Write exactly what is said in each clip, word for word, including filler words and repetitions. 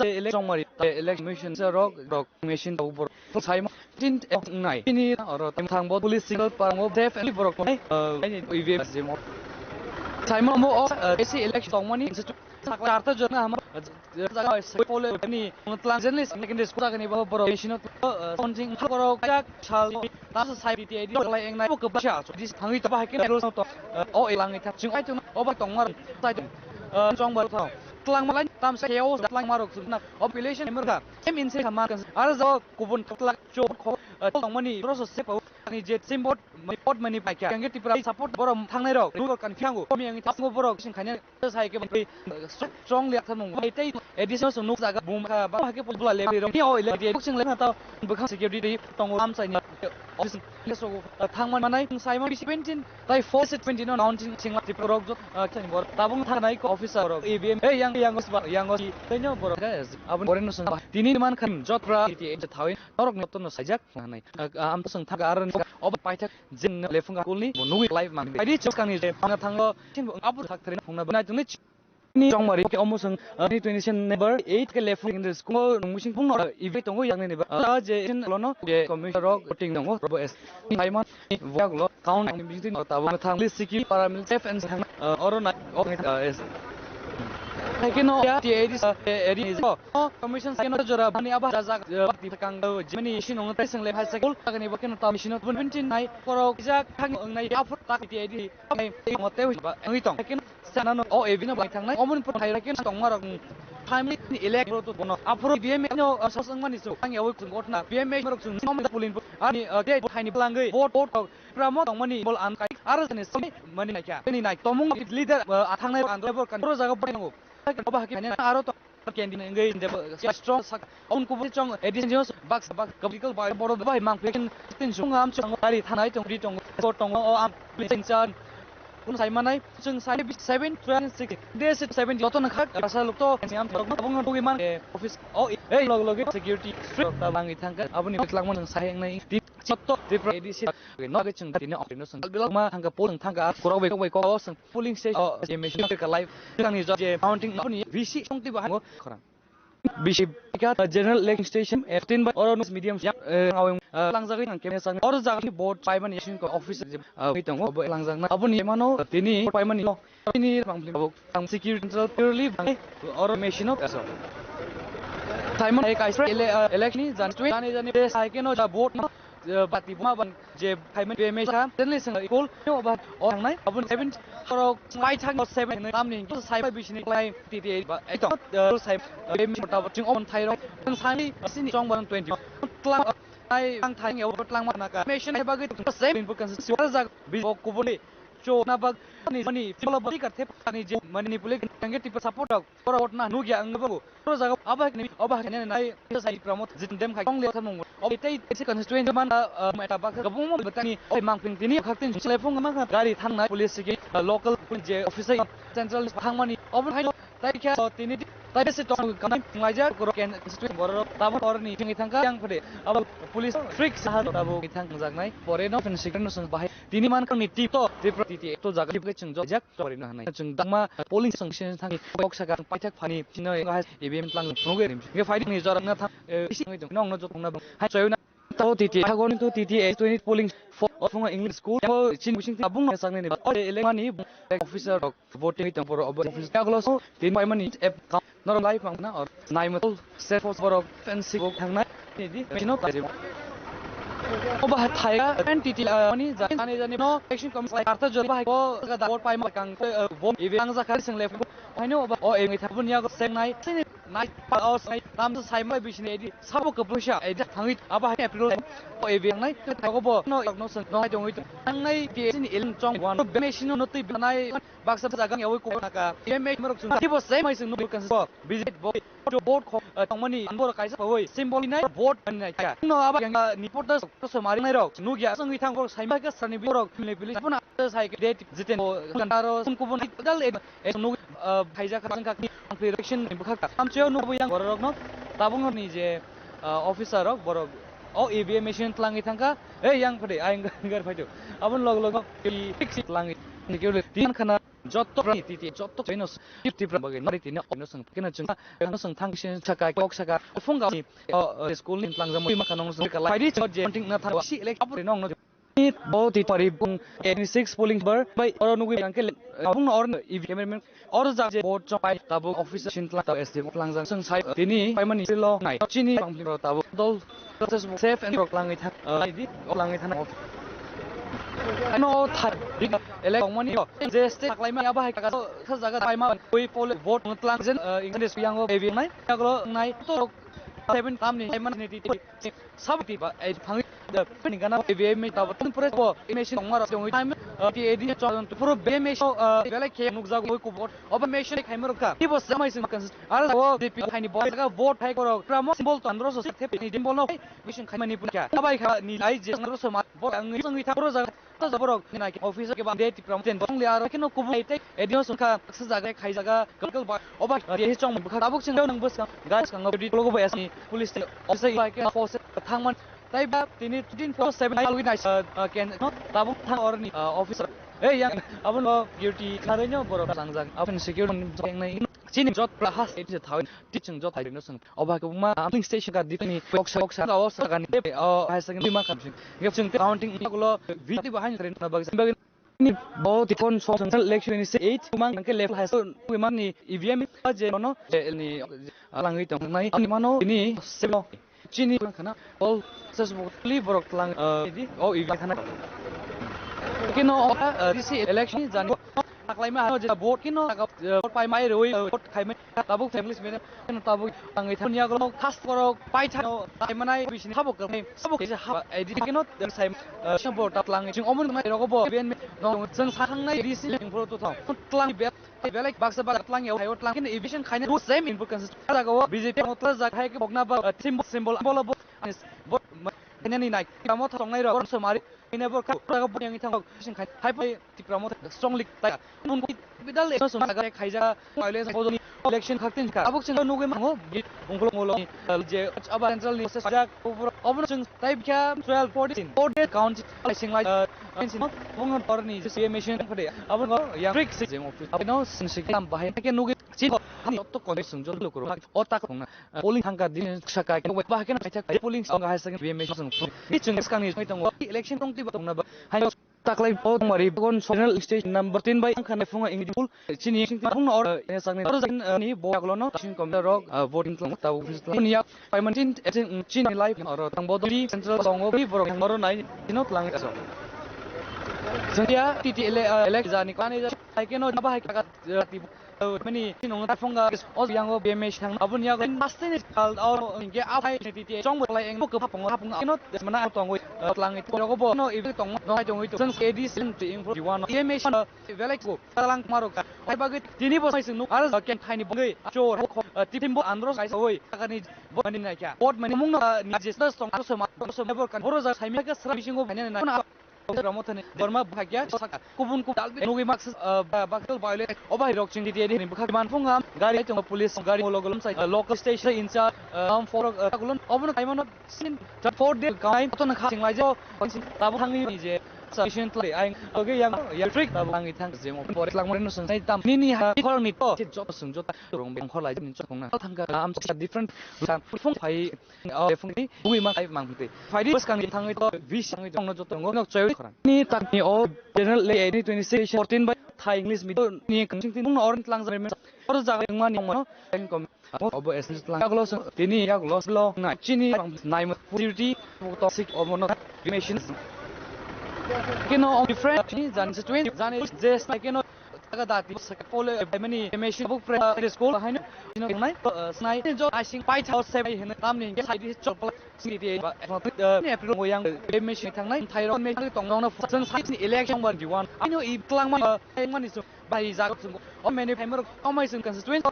Election mari, election mission rok, rok machine tabuk borok saima tin nai. Ini oro tem thang bo police single parang bo def and borok nai. Ini ibe jemo. Saima mo o esi election tongmani. Sakla arta jona hama jaga pole ni tlang jeni secondary school ni bo borok machine to something borok jak sal ta society ti edi lai eng nai bo kebasa dis thangwi ta ba hakin rules to o elang ita ching ai to o ba tongmar tai to chong ba tho tlang malai tam sa heo tlang marok sudna o population emerga em inse kama kan ar jo kubun tlang cho kho tongmani rosose pa ni je symbol mani pot mani paikha. Yang Tripura support borok thangnai rok, nurok kan phiango. Komi yang thango borok sing khanya sai ke bai strong liak thamung. Bai tei additional song nuk jaga bum kha ba hake pol bula le ro. Ni o le dia sing le ta bwkhang security tongo am sai ni. Office le so thangman manai sai ma seventeen tai four se twenty no nineteen sing la Tripura rok jot khani bor. Tabung thangnai ko officer rok A B M. Hey yang yang os ba yang os. Tenyo borok abun boren no sung. Tini man khan jot pra iti e thawi norok no tono sajak. Hanai. Am to sung thak ar obo paithak jing lefunga kulni bo nugui live mang. Adi chukang ni je panga thango chin bo abu thak thrin phungna banai tuni ni chongmari ke omo sung ni twenty seven number eight ke lefung in the school nung musing phungno ibe tongo yang ni ba. A je in lono je commissioner rok voting tongo robo es. Ni haiman vlog lo count ni meeting tabo thang list siki para mil chef and thang oro na ok ni es. Hai ke no ya ti edi sa edi ni ko commission sa no jora bani aba jajak di kang jimani sino ngai sing le hai sa kul kani ba keno ta machine bun bin tin nai koro ja khang ngai aphur tak ti edi ngai mo te ba ngai tong ken sana no o ebi no bai thang nai omun pur thai ken tong marok family ni elek ro to bono aphur bi em no sos ang mani so ang yawi kun gotna bi em marok sun no pulin ani de thai ni blangai bot bot pramo tong mani bol an kai ar sani mani nai kya ni nai tomung leader athang nai ang bor kan ro jaga bor nango. Oba hake mane aro to kendi ngai inde strong sak on kubu chong edition jos box box kabrikal bai boro bai mang pekin tin sung am chong ari thanai tong ri tong ko tong o am chan kun sai manai chung sai seven twenty six days seven joto na khak rasa luk to am thok ma bung dugi man office o ei log log security strict ta bangi thangka aboni klak man sai nai ti chotto Tripura A D C no ge chung tini operate no sang bilak ma thangka pol thangka kurok bai bai ko sang polling station o je machine ka live kang ni je mounting no ni V C song ti ba hango khorang bisi ka general election station fifteen by oro medium ya aweng langjagwi ang kemne sang oro jagni vote pai mani sing ko office je tongo bo langjak na aboni mano tini pai mani tini bang ang security purely bang oro machine of so Simon ai kai ele election ni jan twi jani jani sai keno ja vote party ma ban je payment payment sa tenle sing ikol no ba o thangnai abun seven oro mai thang seven ne tam ni sai bai bisini klai ti ti ba eto sai payment ta ba ching on thai ro sani sini chong ban twenty tlang ai ang thang yo tlang ma na ka machine ba ge se bin bu kan si wal ja bi o kubuni cho na ba ni ni pula ba ka thep ni je mani ni pule kan ge ti support Oro vote na nugya ang babu. Oro jaga aba ni aba ni nai sai promote jit dem khai kong le thamung. Obo tei tei constituency man meta ba kabung mo betani oi mangping tini khak tin sele phung ma kha gari thangnai police ki local je officer central thangmani obo hai tai kya tini tai se tong kanai nglaija koro ken constituency boro tabon orni thangka yang phade abo police strict sahar tabo thang jaknai pore no fin secret no sung bahai tini man kang ni tip to tip titi to jaga tip ke chung jak Chorina hanai. Chwng dangma polling station thangwi kok saka paithak phani chino E V M tlang phunugwi rim. Hwnkhe phaidi ni jorang na thang isi ngi nong no jotong na hai choyna tao titi hagon to titi e twenty polling for othong English school. Abo chin bising tabung no sakni ni. Ore elekmani officer rok voting tong poro office taglo so tin pai mani app norok live mang na or nai mo se force borok fancy bok thangnai ni di machine o tajim. O ba thai N T T ani jani jani no action committee arta jori ba ko ga dor pai ma kang bom ibe ang jakar sing le hai no ba o emi thabun ya go seng nai sini nai pa o sai tam sai ma bisini edi sabo ko pusa edi thangit aba hai April o ebe ang nai ko bo no no seng no jong ito ang nai ti sini el chong wan be machine no tui nai Baksa jaga yawi ko naka M H morok chung tibo se mai sing nubur kan so visit bo to vote kho tongmani anbor kaisa pawi symbol nai vote mani nai ka no aba yang ni porta to so mari nai rok nugya song ithang ko sai ma ka sani borok mile bili puna sai ke det jiten kan aro sun kubun dal e e nu khaija ka jang ka ni election ni bukha ka am cheo nu yang borok no tabung ni je officer rok borok o E V M machine tlangi thangka e yang phade ai ngar phaido abun log log fix tlangi Security khana jotto prani titi jotto chaino Tipra bagwi nari tini no sung kena chwng no sung thang sin saka kok saka phung ga ni school ni tlang jamo ma khana sung ka lai ri je ting na thang si elek apuri no no bo ti pari bung eighty six polling bar bai oro nugwi ang ke bung no or E V M oro jak je vote chong pai tabuk officer sin tlang tabuk S D tlang jang sung sai tini pai mani lo nai chini bang tabuk dol process safe and rok langwi thang ai di langwi thang. Ano thai elek tongmani je state taklaima aba hai kaga sa jaga pai ma ui pole vote tlang jen English yang o baby nai agro nai to seven tam ni man ni ti sab ti ba ai phang ni gana baby me ta tun pure bo machine tongma ro tong time ti edi chon puro be machine belai khe nuk jago ui ku vote oba machine khai ma ro ka ti bo samai sin kan ar o di pi khai ni bo ka vote hai koro pramo symbol to andro so thep ni symbol no Mission khaimani pun kya. Abai kha ni ai je sangro soma. Bor ang sangwi tha boro jaga. Ta jaborok ni nai office ke bang de tipra ten dong le aro kino kubu ai te. Edio sungkha sa jaga khai jaga. Kal kal ba. Oba ye hi chong bukha. Tabuk sing nang bus kang. Guys kang di logo ba asni. Police te office ba ke force thangman. Tai ba tini tin four seven ai alwi nai ken no. Tabuk thang or ni officer. Ei yang abun o duty kharoi no borok sangjak. Abun security ni nai. Chini jot pra has e se thawin. Ti chwng jot hai no sung. Oba ke ma polling station ka ditni kok sa kok sa o sa kan de o hai sa kan ma kan sing. Ge chwng counting ko lo viti ba hain ren na bag bag ni bo ti kon so election ni eight mang ke left hai so wi man ni E V M ba je no je ni langwi tong nai ani mano ni selo chini khana all sesbukli borok lang di o E V M khana kino o D C election jani taklaima hano je vote kino vote pai mai roi vote khai mai. Tabuk families mene tabuk tangwi thani agro khas koro pai thano tai manai bisini habuk khe habuk khe ha ai di kino sai sabo ta tlang ching omun mai rogo bo ben no chang sa khang nai di si ling pro to thong tlang be belai baksa ba tlang yo hayo tlang kino evision khaina ru same input kan sa go B J P mo tra ja khai ke bokna ba symbol symbol bolo bo bo nani nai kamo thong nai ro so mari ine bor ka ga bo yang thang sing khai hai pai Tipra Motha strongly ta. Nun ko bidal e so saga khai ja violence bodoni election khaktin ka. Abuk sing nugui mango ungkolo ngolo je aba central ni se sajak obro obno sing tai bikha twelve fourteen four days count sing lai sing bung por ni se mission khade abun yang trick sing office abno sing sing kam bahai ke nugui sing ko hani to kon sing jol ko o tak na. Polling thangka din saka ke wai ba ke na kaithak polling song hai saka B M S song. Ni chung skang ni soi tongo election tong ti ba tong na ba. Hai taklai po tong mari kon zonal station number tin bai ang khana phunga individual chini sing phung or ne sang ni or ni bo aglo no sing kom rok voting tong ta office tong ni ya pai man chin chin live or tang bo di central song o bi borok or nai no tlang so. Sengya T T L elek jani kani ja hai ke no ba hai ka mani nong ta phunga o yang o B M S thang abun ya go maste ni kal au hingke a phai ni titi chong bo lai eng ko phapung phapung no mana tong oi tlang ni tong bo no ibi tong no hai tong oi tong A D C ti ing pro diwan B M S belai ko talang maro ka hai bagwi tini bo sai sung ar ken thai ni bongoi chor titim bo andro sai oi kani bo mani na kya bot mani mung no ni je song so ma so ma bor kan boro ja sai mi ka sra bisingo phai na Borma bhagya saka kubun kubun dalbi nugui mak bakal violate obai rok ching di di ni bwkha man phunga gari tong police gari logo lom sai local station in charge am for kulon obno kaimano sin four day kain to na khang lai jo tabu thangni ni je station tlai ai oge yang ya trick tabu thangni thang je mo pore lang mo no sung sai tam ni ni ha khol ni to job sung jota rong beng khol lai ni chok na thang ka am different phung phai O phungni bui ma kai mang twi. Phaidi bwskang ni thangwi to bis thangwi tongno joto ngo nok choi khorang. Ni tak ni o general le ni twenty six fourteen by Thai English mi ni kang sing tin or tlang jare me. Or jaga ma ni mo en kom. Obo es tlang. Yaglo tini yaglo lo na chini nai mo purity to sik obo no machines. Kino different ni jan se twenty jan je kino Taga dati saka pole mani machine book primary school haino sino nai snai jo asing pai thao se bai hene tamni ke sai di chok pala sini di ba ni April mo yang machine thangnai thairo machine tong nong na san sai ni election ban di wan aino i tlang ma mani so bai ja o many primer o mai sun constituency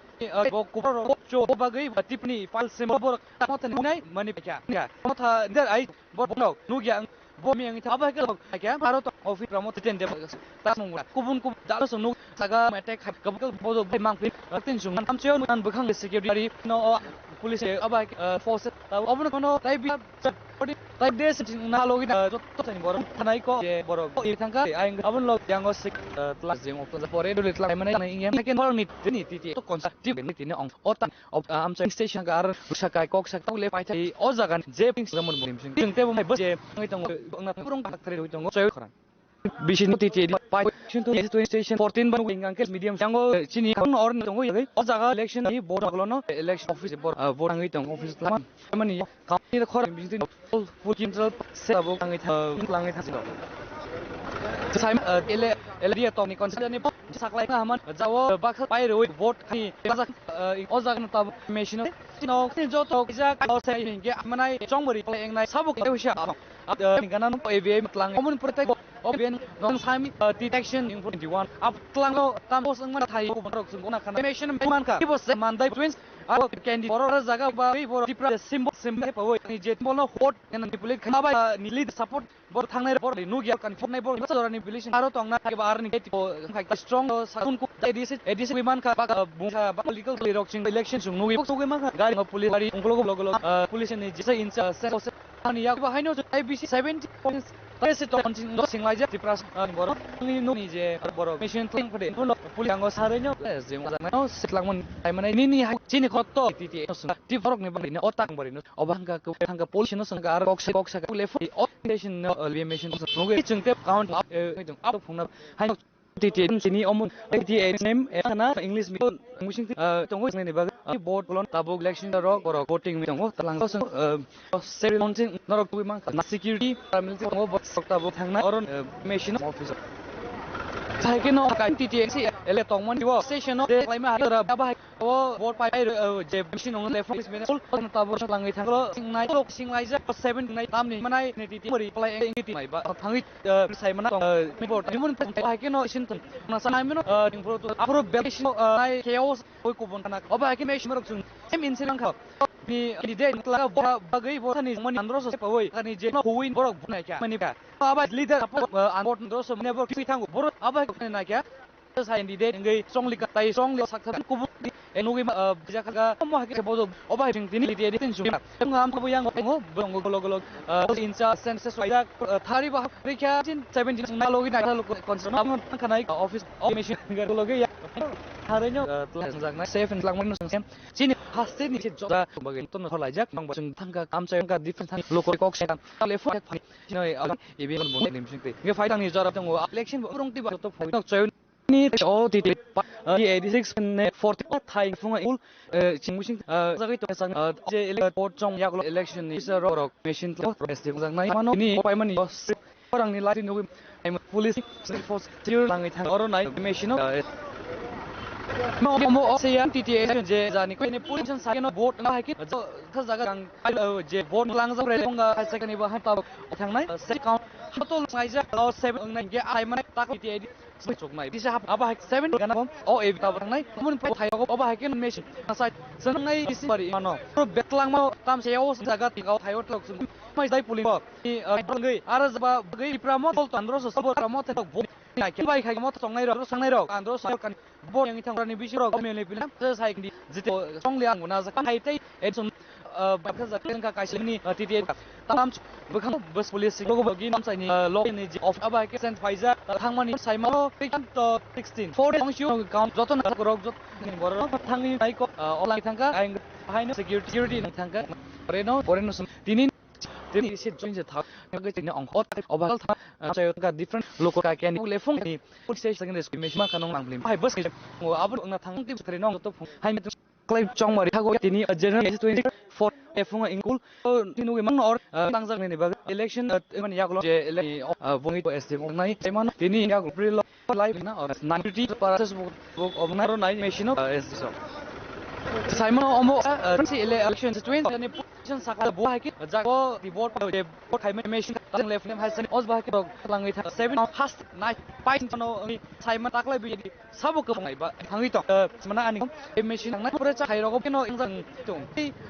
bo kubro cho bagwi ba tipni file sem bo ta mo than nai mani pekya mo tha der ai Bo, bo, no, nugya ang, bo mi ang abo hai ke, hai ke, aro to office ramo ten de, ta mung la. Kubun kubun dalo so nuk saga mete khai, kabuk kabuk bodo bai mang pin, tin sung, am cheo nan bukhang security, no, o, police, eh, aba, eh, force, ta obono kono tai bi, tai de se na logi na, joto tani borok thanai ko, je borok, i thangka, ai, abon log yango sik, eh, tla jeng okta pore dole tla mane, ingem, ke borok ni, ni, ti, ti, to konsa, ti, ni, ti, ni, ong, otan, ob, ah, amchai station ka ar, sakai, kok sak, tau le pai thai, o jaga ni, je ping sa mon bim sing, jeng te bo mai bus, je, ngai tongo, na, purung tak thari, tongo, choi khorang. Bisingo T T A D pai sinto S twenty station fourteen ban wing angkel medium yango chini khang or ni tongo yagwi o jaga election ni vote maglono election office bor, ah, vote angwi tongo office tama mani county khor bisinto full kintal se abo angwi tha langwi tha sino. Sai, ah, ele ele dia tong ni consider ni saklai na haman jawo baksa pai roi vote ni o jaga no tabo machine no joto kisa o sai hinge manai chongbori engnai sabo kisa. Gana no A B I tlang omun protect O B N non sami, uh, detection in twenty-one. Ap tlang lo tam os ang mana thai ko borok sung gona khana. Mission man kha. Ibo se mandai twins. Abo candy borok jaga ba ibo tipra symbol symbol he pawi. Ni je symbol no hot and manipulate khana ba, uh, ni lead support bor thangnai bor ni nugya kan phoknai bor sa ni relation aro tong na ke ba arni ke ko khai strong, uh, sakun ku A D C, A D C wi man kha ba, uh, bung kha ba political rok sing election sung nugi ko sugwi man kha. Gari ngo police gari ungkolo ko logo, uh, police ni jisa insa, uh, sen Ani yak ba haino I B C seventy points. Tare se ton chin do sing lai ja Tripura, ah, borok ni nuni je borok machine tling phade no police ango sare nyo je mo jang no sitlangmon ai mane ni ni hai chini khotto ti ti no sung ti borok ni bari no otang bari no obangka ko thangka police no sung ar kok se kok sa le fo o station no le machine sung no ge chung te count up, eh, up phung na hai T T A D chini omo T T A D name, eh, khana English mi musing, ah, tongo nini bagwi, ah, vote polon tabuk election rok borok voting mi tongo talang song, ah, seri launching norok twi mang na security paramilitary tongo borok tabuk thangna oron, ah, machine officer. Sai ke no ka T T A C ele tongmani wo station no de laima ha ra ba hai o vote pai, ah, je machine no le force mene tabuk langwi thanglo sing nai lok sing lai ja seven nai tam ni manai ne T T A mari play engiti mai ba thangwi, eh, sai mana tong, eh, report ni mun pung hai ke no isin tun na sa nai mino, eh, ning pro tu apro bel isin, eh, nai chaos oi ko bon kana oba ke me isin rok chung em in silang kha ni di de tla ba bagwi bo thani mani andro so pa oi thani je no huin borok bunai kya mani ba aba leader apo, eh, an bot andro so ne bo ki thangu borok aba ke na kya. Sai ni de ngai strongly ka tai strongly saksa kubuk ni, eh, nugui ma, eh, bija kha mo hakhe bodo oba hai tini liti editing sung. Ngam ko yang ngo bongo golo golo, eh, incha senses waida, eh, thari ba rikha chin seventeen na logi na lo konsa na mo khanai office of mission gar logi ya. Thari nyo, eh, tla jak na safe and lang mo sung sem. Chini haste ni se jora bagi to no lai jak bang ba sung thangka kam chai ka different thang lo ko kok se. Le fo phani noi, eh, ibi bon bon nim sing te. Nge fight ang ni jora tongo election bo rong ti ba to phoi nok chai. Ni o T T, eh, eighty six ne forty thai phunga ul, eh, chingmusing, eh, jagoi to sang, eh, je ele-, vote chong yak lo election ni sa rok rok machine to S D jang nai mano ni pai mani orang ni lati nugui ai police force secure langai thang oro nai machine, eh, no mo o se yang T T A je jani ko ni police sa no vote na hai ki jo sa jaga jang, eh, je vote lang jang re nga hai sa ni ba ha ta thang nai se count to ngai ja o seven ngai ge ai mane ta ko T T A di Swi chuknai. Bisa hap aba hai seven gana bom. O e ta bang nai. Mun po thai ogo aba hai ken mesi. Asai. Senang nai isi bari mano. Pro betlang mo tam se o jaga ti gao thai o tlok sung. Mai dai puling bo. Ni, eh, bangui. Ara jaba bangui pramo tol tandro so sabor pramo te bo. Na ke bai khai mo tong nai ro sang nai ro. Andro so kan bo yang thang rani bisi ro me le pina. Se sai di jite song le ang na sa. Hai tai edson ah, baksa jak tengka kaisa ni, ah, T T A tamam bwkhang bus police logo bagi namsai ni, ah, lok ni je of aba ke sent phaijak, ah, thangmani saimano to sixteen four tong sio count joto na rok jot ni borok thangni nai ko, ah, online thangka ai haino security, security ni thangka. Poreno poreno sum tini tini se join je thak ke tini ong hot oba thang, ah, chayo ka different local ka ke ni le phung ni police station ni discrimination ma kanong nang blim hai bus ke abo na thang ti khare nong to phung hai Klai chongmari hago tini, uh, general twenty four efunga ingkul, uh, tinugui mangno or, uh, tangjak nini bagwi election, uh, mani yagulo je ele-, uh, bungwi to S D nai. Saimano tini yagulo April lo live na or nine thirty para se buk, buk obnaro nai machine, uh, S D so. Saimano omo, uh, uh, si ele election twenty ni election sakla bo hai ki jago di vote, uh, je vote khai machine tang left nem hai sani os ba hai ki rok langwi thang seven has nai pai no saimano taklai bi Sabo kwbang bai ba thangwi tong. Eh, mana ani e machine nangnai pore cha hai rogo keno ingjang tong.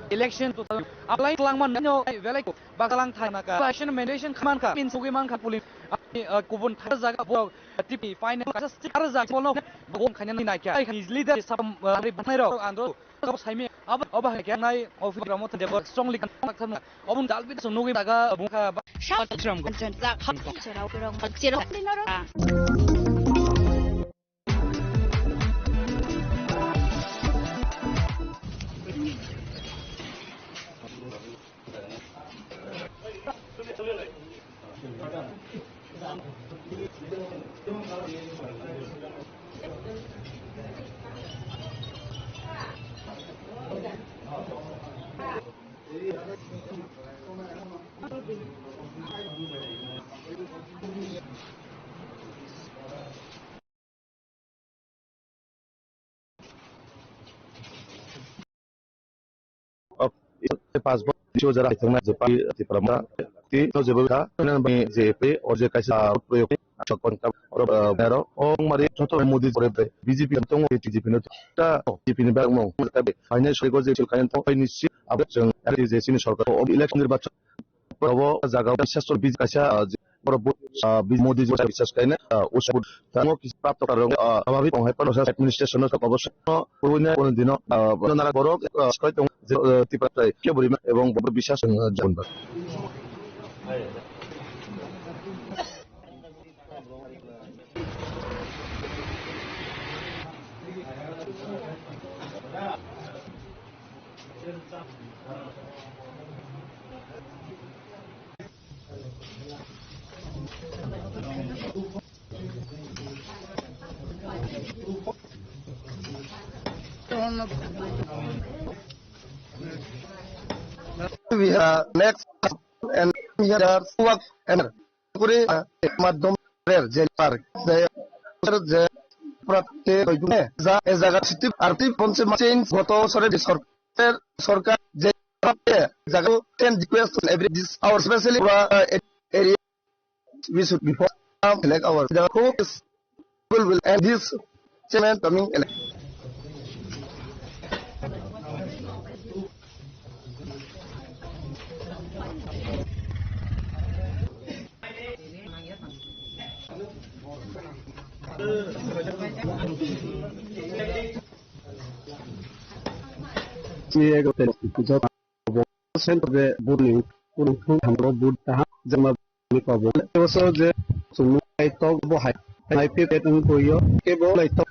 Election to apply klangman no belai ko bagalang thana ka. Election mandation khaman ka. Min sugwi man kha puli. Ani, eh, kubun thar jaga bo T P final ka stick thar jaga bolo. Bom khanya ni naikya. Ai leader sab, eh, ari banai ro andro. Sabo saimi Abo, abo hai khe nai office ramo thang debo strongly kan thang na. Obun dal bit song nugui daga bungkha ba. Shah Kanchan Kanchan Black Hawk Chorao Chorao Chorao. Ok, pas bor ni jara thangna je pai Tipra ma ti to je ba kha na ba je pe or je kaisa proyog sok kon ta oro nero o mari joto Modi pore B J P tong B J P no ta B J P ni bag mo ta be finance ko je chil kan to ni si ab jeng je sini sorkar o election nirbachon Probo jaga bisas to bij kaisa, ah, je, probo, ah, bij Modi je bisas kaina, ah, usbud tango kis prapto karong, ah, abhabi tong hai pano administration no probo no, probo ne kono dino, ah, kono nara borok, ah, skai tong je, ah, Tipra tai ke bori ma ebong bobor bisas, ah, jon ba. We have next and we have work and করে, আহ, মাধ্যম যে পার, যে, যে প্রাপ্তে, যা এ জায়গা সিটি আর্থিক পঞ্চে change গত বছরের যে সরকার, সরকার যে প্রাপ্তে জায়গা ten request every this hour, specially, uh, area we should be for select our the whole people will end this chairman coming election. Center de burning, burning through hamro bud taha, jama ni pabo. Eboso je sunu ai tok bo hai, ai pe pet ang koyo, ke bo lai tok,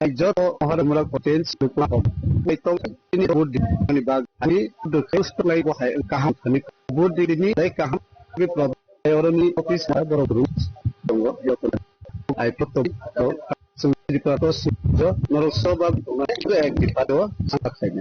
ai joto ohar mura potential ko. Ai tok ini bud di, ani bag, ani do first lai bo hai, kaham ani bud di ni lai kaham, bi problem. Ai oroni office ma borok room, dongo, joto. Ai tok tok, so, sunu di pa to, so, norok so ba, ai di pa to, sa khai.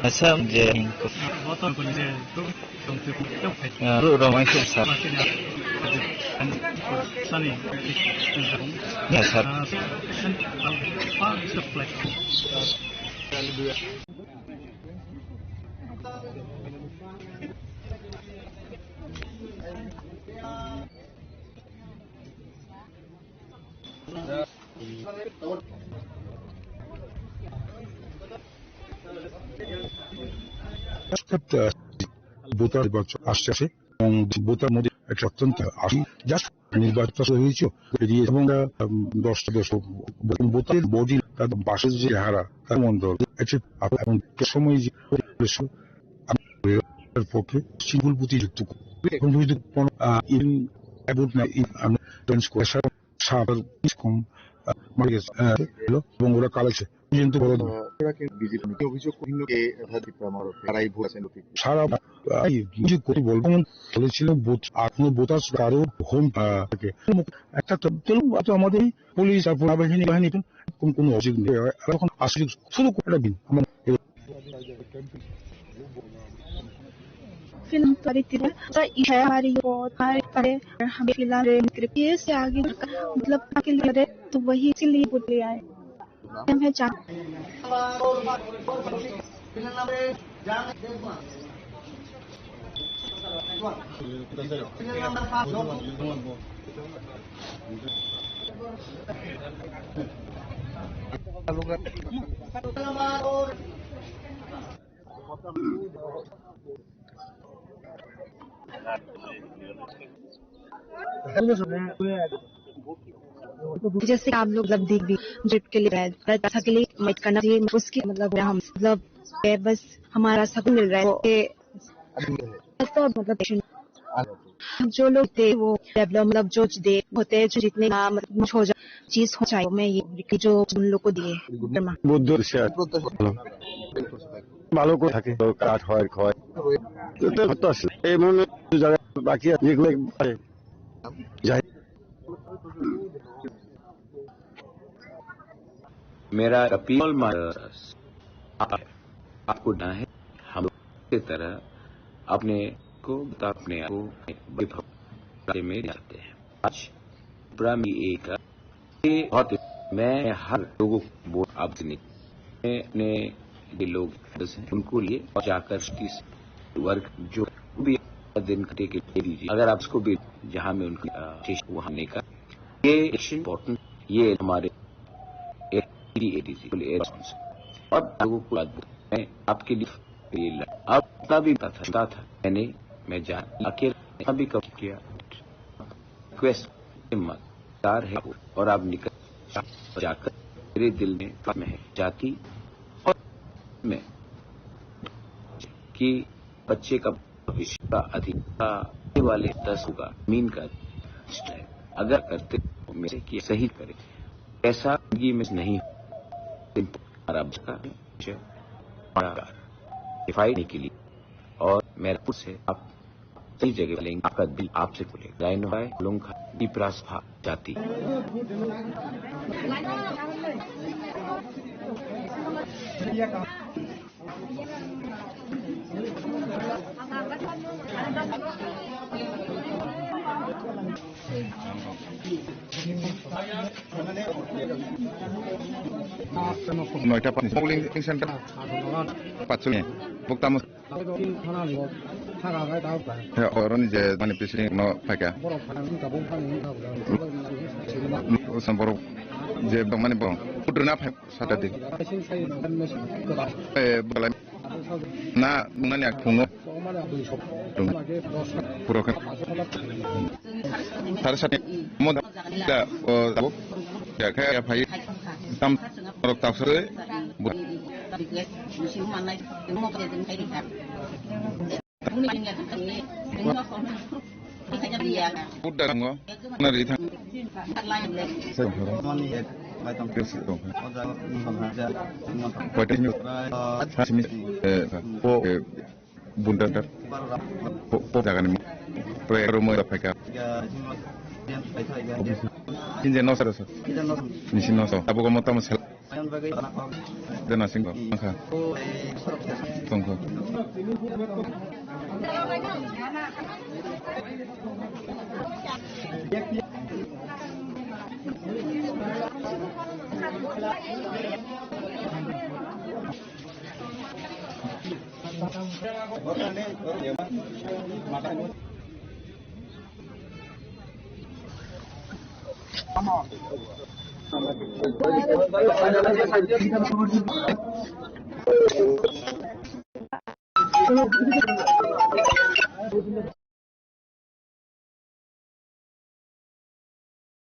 Asam je. Ah, ru ro mai sir. Yes, sir. Voter নির্বাচন আসছে, আসে এবং ভোটার মধ্যে একটা অত্যন্ত আসন যা নির্বাচন হয়েছে, বেরিয়ে এবং, আহ, দশটা দশ ভোটার বডি তাদের বাসের যে হারা তার মন্ডল আছে, আপ-, এবং সময় যে পক্ষে সিঙ্গল বুথে যুক্ত করবে। এখন যদি কোনো, আহ, ইন অ্যাবুট না, ইন, আমরা চেঞ্জ করে সারা সাত কম, আহ, মারা গেছে, আহ, হলো, এবং ওরা কালেছে কিন্তু বড় আহ, ওরা কিন্তু বিজেপি অভিযোগ করল যে অর্থাৎ ত্রিপুরা মহারাষ্ট্রে তারাই ভোট আছেন অতীতে। সারা, আহ, এই অভিযোগ করে বলবো, বলেছিলেন ভোট, এখনো ভোটার কারো হোম, আহ, থাকে। একটা তো, তো, তো আমাদের এই পুলিশ আর সেনাবাহিনী বাহিনী কোন, কোনো অভিযোগ নেই। আর এখন আসলে শুধু একটা দিন আমার फिलहाल तो अभी तिरंगा तो इशारा हमारी बहुत हमारे पड़े और हमें फिलहाल रे कृपया से आगे बढ़कर मतलब के लिए रे तो वही इसीलिए बोल लिया है। हम है चाह जैसे कि आप लोग, मतलब, देख भी ट्रिप के लिए गए, पर पैसा के लिए वेट करना चाहिए, उसकी, मतलब, हम, मतलब, ये बस हमारा सब मिल रहा है, ये तो, मतलब, जो लोग थे, वो डेवलप, मतलब, जो दे होते हैं, जो जितने ना, मतलब, हो जा, चीज हो चाहे, मैं ये जो उन लोग को दिए। বুদ্ধ। ভালো করে থাকে, তো কাঠ হয়, খয়। তো, তো, তো আসলে এই মনে কিছু জায়গা বাকি আছে, যেগুলো একবারে যায়। मेरा अपील मानस आप, आपको डरना है, हम लोग की तरह अपने को बता, अपने आप को वैभव में जाते हैं। आज प्रेमी एक ये बहुत, मैं हर लोगों को बोल, आप नहीं, मैं अपने ये लोग हैं, उनको लिए और जाकर इस वर्ग जो भी दिन कटे के दे दीजिए। अगर आप उसको भी जहाँ में उनकी, अ, चेष्टा वहाँ नहीं कर, ये एक्शन इंपॉर्टेंट, ये हमारे एडीसी बोले एडीसी। और लोगों को बात बोल, मैं आपके लिए ये लड़-, अब इतना भी पता था, था, मैंने, मैं जान, अकेला भी कब किया, रिक्वेस्ट, हिम्मतदार है वो, और आप निकल जाकर मेरे दिल में, में है जाति और में कि बच्चे का भविष्य का अधिकार आने वाले दस होगा, जमीन का अधिकार है। अगर करते तो मेरे से किया सही करे, ऐसा जिंदगी में नहीं हो। हमारा बच्चा का भविष्य, हमारा अधिकार, डिफाइड के लिए। और मेरा पुरुष है, आप सही जगह लेंगे, आपका दिल आपसे खुलेगा। लाइन है, लुंग खा, दीपरास भा, जाति। নয়টা পাঁচ, polling center পাঁচচল্লিশ। Buktam. He, oroni je mani president no phaikha. Usan borok je mani borok. Putri na phai Saturday. Eh, bukalai. Na, nani ak phungo. Puro khe. Sare sat. Mo da, da, o, da, ya, khe, ya, phai. Tam, rok tak sare. Buddha ngo, na ri thang. Koita simi, eh, po, eh, bunda dar, po, po jaga ni, pre, aro mo da phaika. Kinje no sar sar. Nisi no so. Abo ko motamo sel. Dena singko, angkha. Tongkho.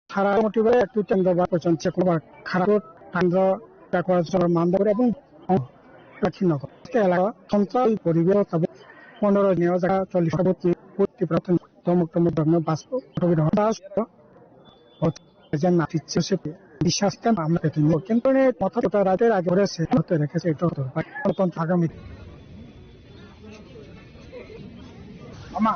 Sara motibe ektu tendo ba pochon chekma ba khara tando takwa sora manda gore ebong lakhino. Ke la thongcha poribe tabo pondro ni o jaga chollish boti boti prathan tomok tomok dogno bas tobi dog. Jen na tiche se biswas ten amna petin. Kintu ne motha kota rate age gore se hote rekhe se to to. Ton thagami. Ama.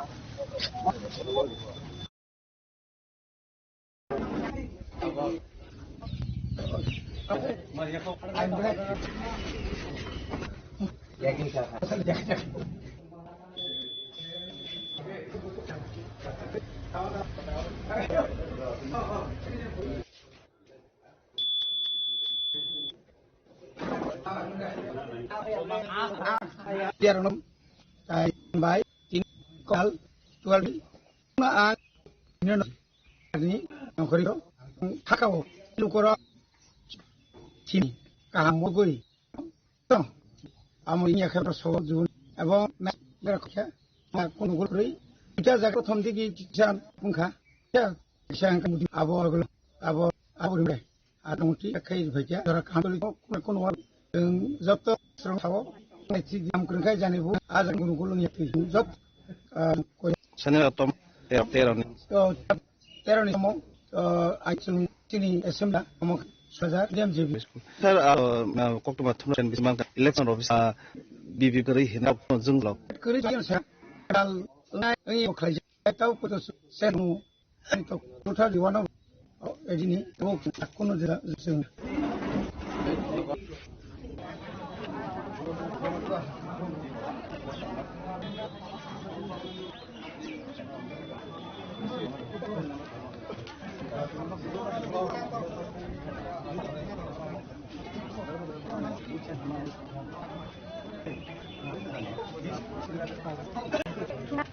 Tiar enam, tai bai, tin kal, twelve, na ang, ini ni, yang kori ko, Thakao lukorok chini kaham mogwi tong. Amo inya khe so jun abo na khe kono gol rwi ita jaga prothom digi kisa wngkha. Kisa wngkha abo abo abo rimre. Atong ti khai phaikya jora kaham toli kono kono joto srong sao. Nai ti jam kwrwngkha jani bu a jang guru gulu ni ti jot. Sani rotom tero tero ni. Teroni somo, ah, ai chwng chini assembly omo saja D M G B. Sir, ah, ah, koktwma thumna chen bismang election office, ah, B B P kwrwi hina jwnglok. Kwrwi jwnglok sa. Kal nai ngi khlai jai tau kutu sen mu. Ani to kotha diwano, oh, ejini to kuno jera jeng.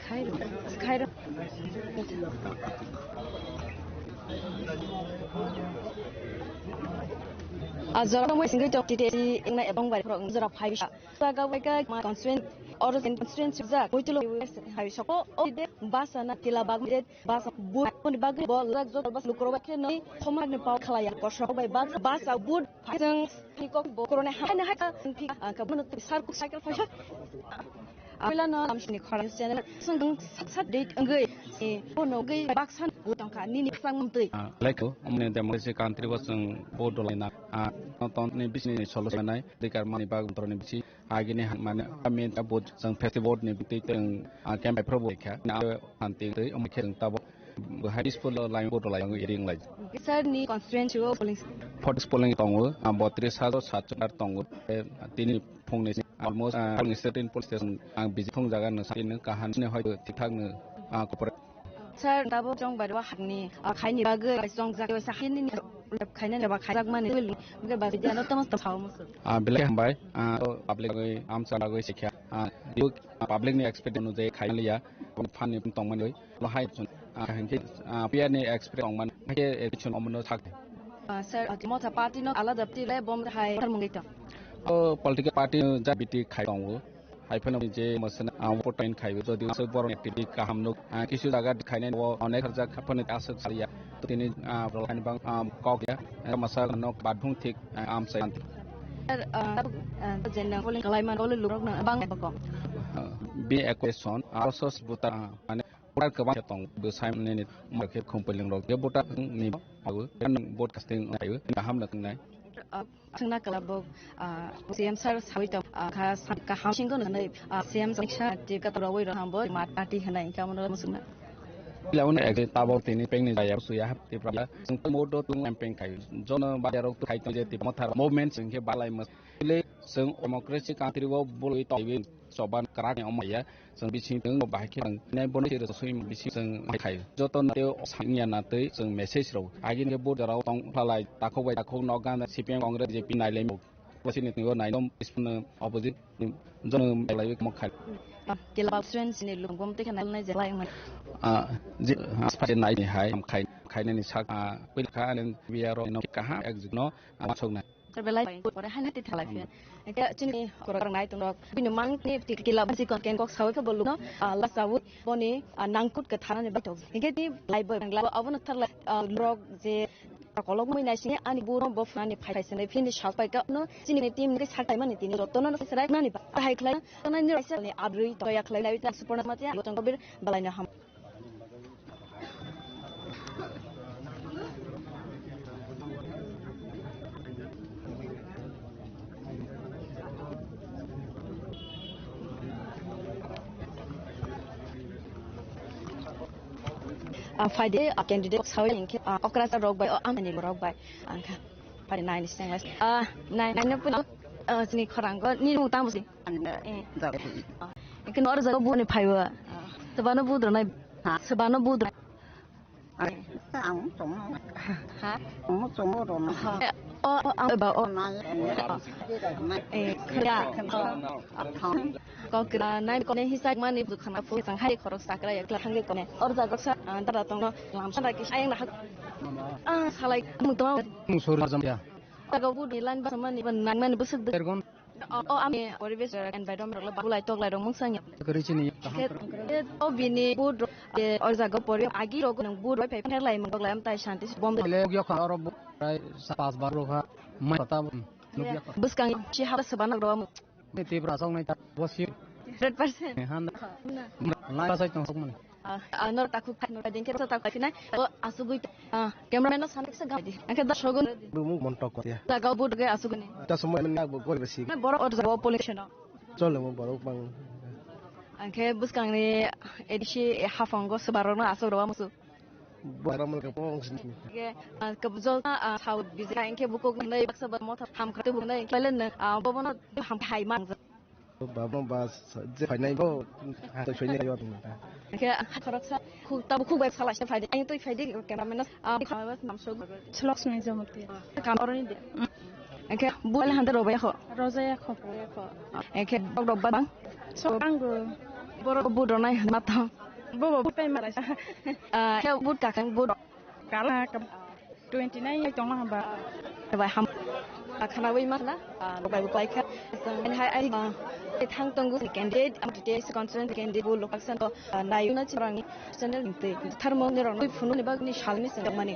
Khairo, khairo. A jora mo singwi tok titi eng na ebong bai pro jora phai bisa. Jaga bai ka ma constituent, oro jen constituent sujak, koi tulo hai soko, o de basa na tila bag de basa bu, koni bag bo lak jot bas lukro bai khe noi, khoma ne pau khalaya, kosok bai bas, basa but, phai jeng, phai kok bo korone hai na hai ka, phik, ah, ka bono sar kuk cycle phai. Abila no am sini khora channel, sung sat sat date ngoi, eh, bono ngoi baksan tongkha, nini sang mtui. Ah, like, omne democracy country bo sung bo dolai na, ah, ton ni bisini solo nai, dikar mani bag toro ni bisi, Agini mane, amin ta bot jang festival ni twi teng, ah, camp pro bo kha. Na, hanti twi, um, khe tabo. Bahai school lo lai bot lai ring lai. Sir ni constituency o polling. Forty polling tongo, ah, botris hajar satso ar tongo. Eh, tini phung ni almost, ah, polling station police station ang biji phung jaga no sa ni kahan ni hoito thik thak no, ah, corporate Sir, tabuk chwng bai o hakni, ah, khaini bagwi chwng jak sa hakni ni lep khaina ni ba khaijak mani twi bwkhe ba video no tamo tamo sao musu. Ah, belai hambai, ah, public bagwi amsa bagwi sikha, ah, duk, ah, public ni expect no je khailiya, fan ni tong mani lo hai chun, ah, hingke, ah, P R ni expect tong mani ke election omono thak. Ah, sir, ah, motha party no alada party le bom hai thar mungito. O political party ja biti khai tongo. Hai phano je masana, ah, vote in khai, jodi se borok activity kaham nuk, ah, kisu jaga khainai o onek harjak phano aswk saliya. To tini, ah, borok ani bang, ah, kok ya, eh, masa nok badhung thik, ah, am sai anti. Sir, ah, ah, je nang polling kalai man, ole lurok nang bang bako. Ah, bi equation, ah, sos buta, ah, mane, voter kwbang tong, bo sai nini, ma khe khum polling rok, je voter ni, ah, vote casting, ah, ham na nai. Ah, Thangna kala bo, ah, C M sir sawi tong, ah, kha sa-, kaham singko nwngnai, ah, C M sir tip ka toro wai rok hambo ma party hwnai, hwnkhe amo no musukna. Pila wngna ekde tabok tini pengni jaya suya hap Tipra. Chwng modo tung campaign khai. Jono bayarok tu khai tong je tip mothar movement chwng khe balai mas. Ile chwng democracy country o bolwi taiwi choban kwrak ni omo ya. Chwng bising tong bahai khe ang nai bono sir sui bising chwng khai. Joto na teo sangya na tei chwng message rok. Agin khe bo jorao tong phalai takhok bai takhok nok gana C P M Congress B J P nailai mo. Bosini tong nailom ispun opposite jono belai mo khai. Kela students ni lungom te khanal nai jelai man. Ah, je aspa je nai ni hai am khai khai ni sak, ah, pil kha nen biaro no kaha ek jugno, ah, chok nai. Sir, belai pore hai nati thalai phi. Eke chini korok nai tong rok. Bini mang ni ti kila basi kon ken kok sawi khe bolu no, ah, la sawi boni, ah, nangkut ke thana ni batok. Eke ti lai bo, lai bo abono tharlai, ah, rok je kolok mui nai sini ani buro bo phani phai phai sini phini sal pai ka no chini team ke sak tai mani tini rotono no serai mani ba hai khlai na ni raisa ni adri to ya khlai nai ta Suparna Matia lo tong bir balai na ham. Ah, phaide, ah, candidate sawi hinkhe, ah, okra sa rok bai, oh, amani rok bai, angkha. Phaide nai ni seng lai. Ah, nai, nai no puno, ah, chini khorang go, ni mung tamo si. Anda, eh, jauh. Ah, ikin or jago bu ni phaiwa. Ah. Sebano bu dronai. Ha? Sebano bu dronai. Ang tong. Ha? Ang tong ro na. Ha. Eh, oh, oh, ang ba, oh. Na, na. Eh, kya? Thang. Kok kira nai ko ne hisak mani bu khana pu sang hai khorok sakra ya kla thangge ko ne. Or jago sa, ah, dara tong ro. Lam sa da ki ayang da hak. Ah, salai, mutoma. Mung sori jam ya. Taga bu di line ba samani ba nangmani busuk de. Ergon. O, o, ami poribesh environment rok le bulai toklai rok mung sangya. Kari chini. Khe, khe, o bini bu ro-, e, o jaga pori agi rok nang bu roi phai pher lai mung toklai am tai shanti bom. Le yok aro bu rai sa pas bar rok ha. Mai ta bu. Nuk ya. Buskang si ha sabana rok. Ni Tripura song nai ta bosi. Hundred percent. Eh, han. Na. Lai ba sai tong sok mani. Ah, ah, nor takhuk, nor dingke sa takhuk nai. O asugui, ah, cameraman no san sa gadi. Angke da sogun. Bumu montok ko ya. Jaga bu ge asuguni. Ta somoy men nag bo gol besi. Borok o jaga pollution. Chole mo borok bang. Angke buskang ni edisi hafongo sebarok no asuk roba musu. Bara mal ka pong sini. Ge, ah, kebjo, ah, saut bisi angke bukuk nai baksa ba motha ham khate bu nai palen na, ah, bobono ham hai mang. Baba ba je phainai bo ha to soinai yo ta. Khe khoroksa khuk tabu khuk bai phala se phaidi. Ang twi phaidi cameraman no, ah, khama nam so. Slok sumai jamati. Kamoroni de. Khe bu le hande robai kho. Rozai kho. Khe bok dok ba bang. So ang go. Boro bu ronai ma tho. Bo bo bu pai mara. Ah, khe bu ka kang bu. Kala ka twenty nine ai tongma hamba. Bai ham. Khana bai ma na. Bai bai kha. Hai ai thang tongu candidate, am details concern candidate bu lokal san to nai na chirang channel te tharmo ne rong phunu ne bag ni sal ni sen mani.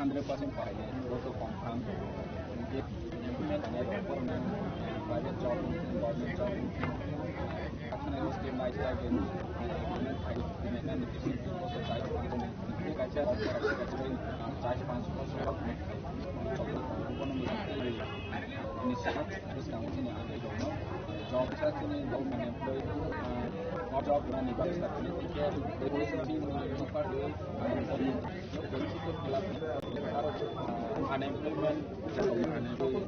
Hundred percent pahaini, boso confirm. Private job, government job, job, Job nani bagwi sakni tei khe decoration team ni party unemployment, unemployment,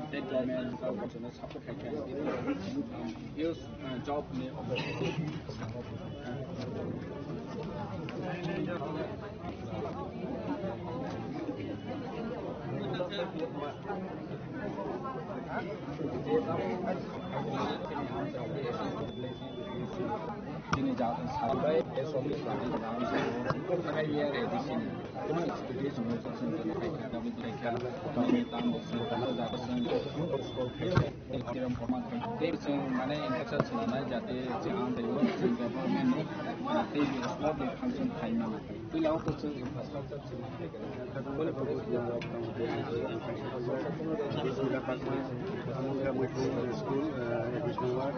State government, uh, support khai khe, um, use, uh, job ni opportunity. Chini jat sabai, eh, somni sabai, A D C ni. Tei chwng mane infrastructure swnamnai jate je ang teibo chwng development ni tei sport ni function khai mano. Puila o khe chwng infrastructure swnamnai. School, uh, additional work,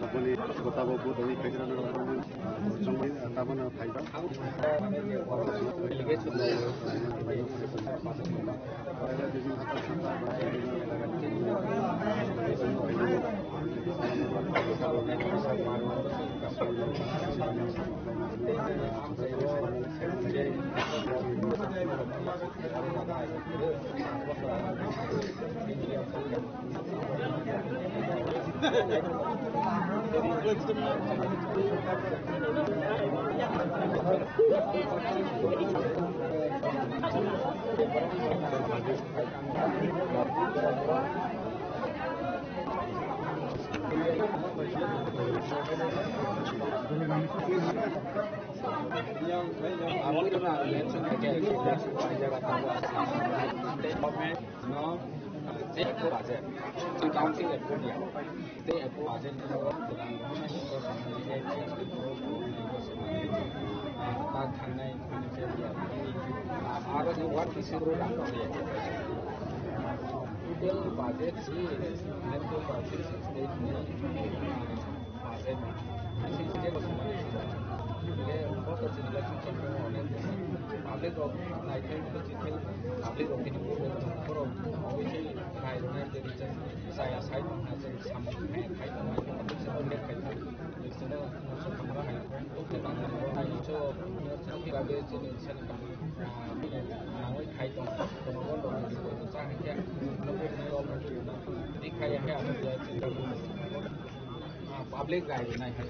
Aboni gotabo bo dogwi khairokno chongwi tabano phaiba. No, uh, they approve budget. So council approve ya. They approve budget. Total budget is total budget is Public rok naikhe, public rok bini borok nairwnai, chaya sai tongna, samung khai tongna, public se khai tongna, chwngno muchung hamra hai. Hai cho, chini sani nangwi khai tong, tongma borok cha hai khe, nokni rok khai khe, public rai nai hai.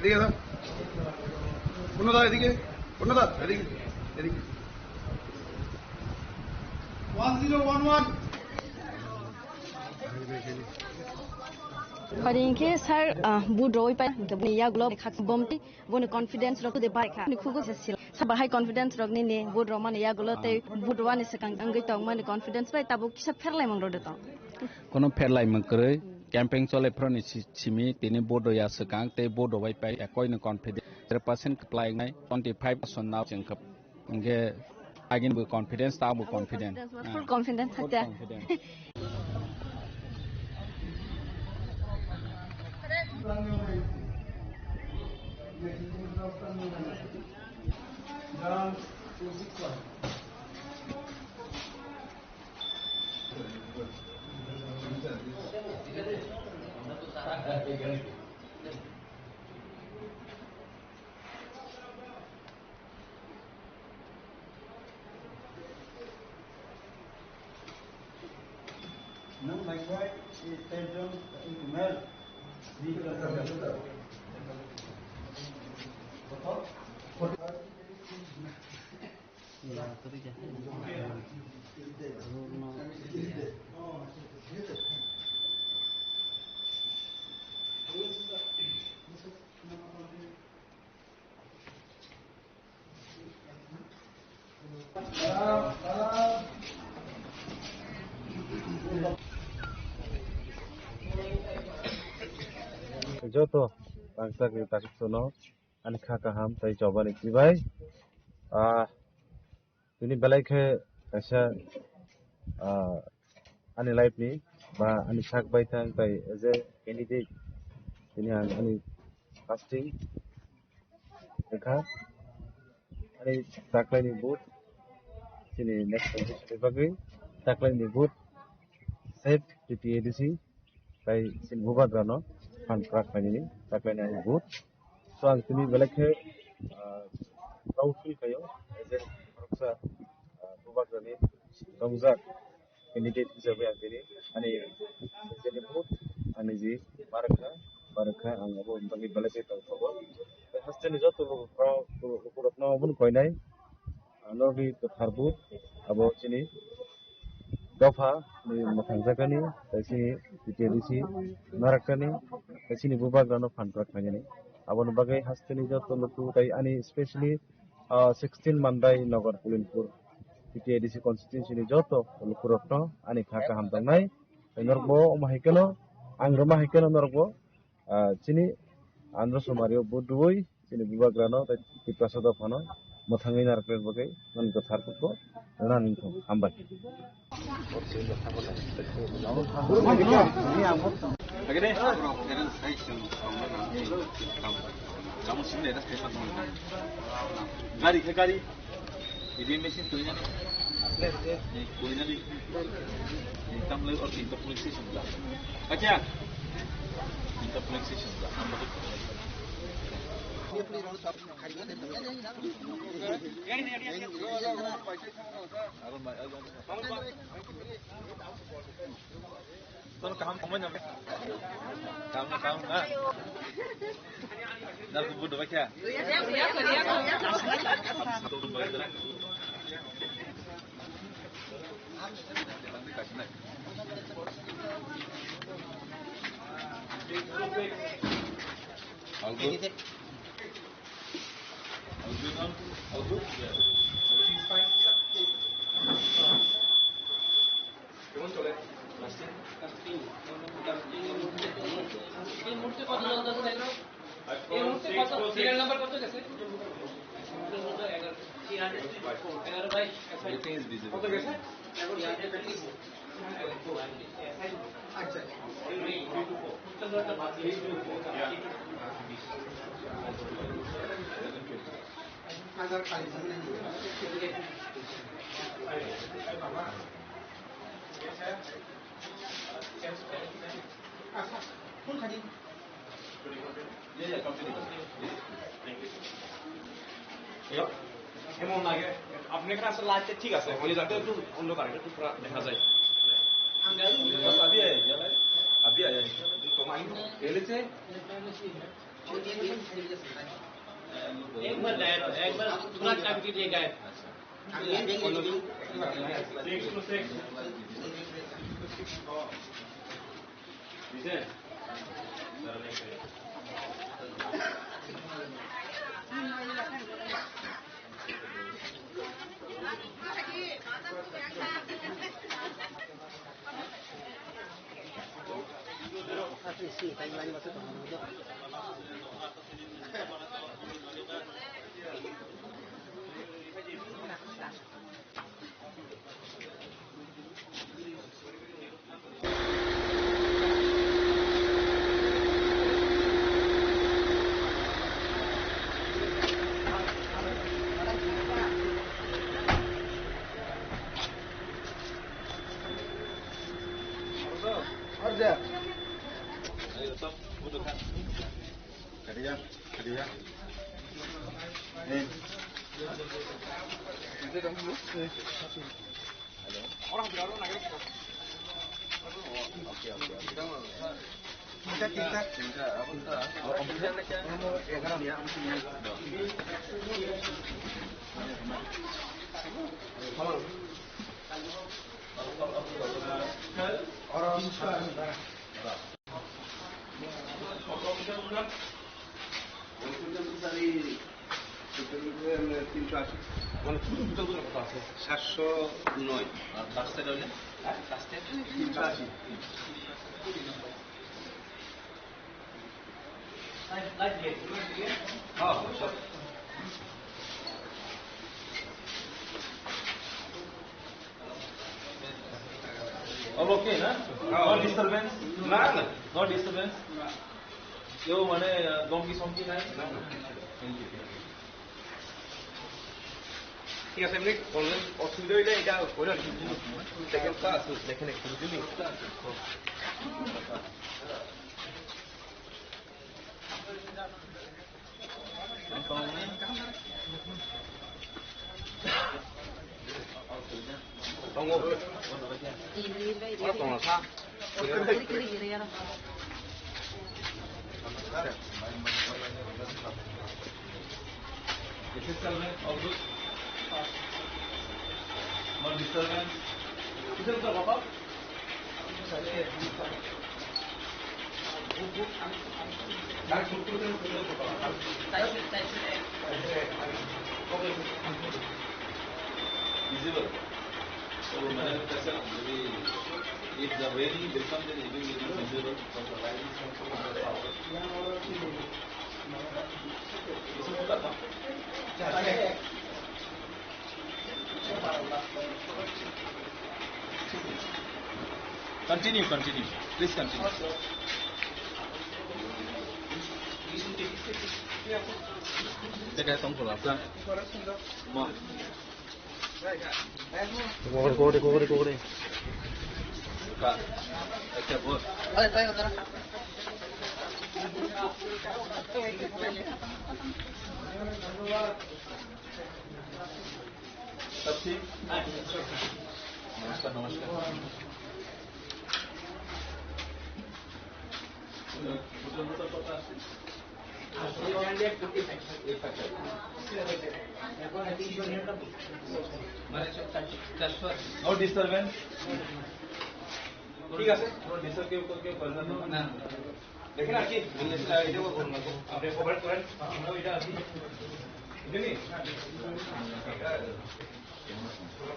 এদিকে দাও। পূর্ণ দা, এদিকে। পূর্ণ দা, এদিকে। এদিকে। One zero one one. Pari hinkhe sir, ah, vote roi pai, hinkhe boni yagulo kha bomti, boni confidence rok de bai kha. Ni khugo se sil. Sa bahai confidence rok nini vote rok mani yagulo tei vote rwani swkang wngwi tong mani confidence bai tabuk kisa pherlaimung rok de tong. Kono pherlaimung kwrwi, campaign chole phroni si-, simi tini vote rwya swkang tei vote rwbai pai ekoi ni confidence hundred percent kwplai wngnai, twenty five percent now chwng kha. Hingke agini bo confidence, ta bo confident. Confidence, full confidence. Full hakhe confident. Nang mai kwai, eh, ten jon, eh, male. Joto rangchak ni takhuk sono ani kha kaham tei chobani chibai. Ah, tini belai khe kaisa, ah, ani life ni ba ani sak baithang tei as a candidate tini ang ani casting wngkha. Ani taklaini vote chini next election ni bagwi taklaini vote save T T A D C. Tai chini bubagrano phan kwrak khlainani taklaini ani vote. So ang tini belai khe, ah, proud feel khaio, as a khoroksa, ah, bubagrani tongjak candidate hisabe ang tini ani, ani vote, ani ji ma rwkha, ma rwkha, ang abo bagwi belai khe tongthogo. Tai hasteni joto lukurokno, lukurokno obono koinai, ano ri kwthar vote, abo chini dopha ni mwthangjakani, tai chini T T A D C narakani, tai chini bubagrano phan kwrak khlainani. Aboni bagwi hasteni joto luku tai ani specially, ah, sixteen Mandai Nagar Pulinpur T T A D C constituency ni joto lukurokno ani kha kaham tongnai. Tai norokbo omo hai kheno, ang rwma hai kheno norokbo, ah, chini Andhra Somari o vote rwui chini bubagrano tei Tiprasa dophano mwthangwi narwkna bagwi nini kwthar kukno rwna nini thung. Hambai. Gari khe gari. Ini mesin tulisan. Asli, asli. Ini tulisan di, ini tam lagi, oh, ini police station lah. Acha. Ini police station lah. Tono kaham tongmani. Kaham na, kaham na. Nalku budu bakya. Algo. কেমন চলে? Lasting? Lasting, lasting. এই মুহূর্তে কত চলছে দেখো? এই মুহূর্তে কত? সিরিয়াল নাম্বার কত গেছে? এগারো। এগারো বাইশ। Everything is visible. কত গেছে? এমন লাগে, আপনি এখানে আসলে লাইটটা ঠিক আছে, ওই যাতে একটু অন্ধকার, একটু পুরা দেখা যায়। अभी आया, अभी आया। तो माइंड पहले से एक बार लाइट, एक बार थोड़ा टाइम के लिए गायब। Arja. Kadiya, kadiya. Eh. Hello. Oke, oke, oke. Kita, kita. সাতশো নয়। আর লাস্টে রইলে? লাস্টে? তিনশো আশি। All okay, na? No disturbance? না, না। No disturbance? কেউ মানে, আহ, ধমকি-সমকি নাই? না, না। Thank you, thank you. ঠিক আছে, এমনি কোনো অসুবিধা হইলে এটা করে আর কি। দেখেন, তা আছে, দেখেন একটু, বুঝলি? Tongo. Ora tongo sa. This is Salman, all good. No disturbance. This is the Papa. Visible. So, madam, if the rain becomes an evil visible from the rising sun to the south. Continue, continue. Please continue. Take a phone call after. Ma. Kore, kore, kore, kore. Ka. Acha, bol. Sab thik? Namaskar, namaskar. No disturbance. ঠিক আছে, কোনো ডিস্টার্ব কেউ, কেউ, কেউ করবে না। না। দেখেন আর কি, আপনি কভার করেন, আমরা ওইটা আছি। বুঝলি?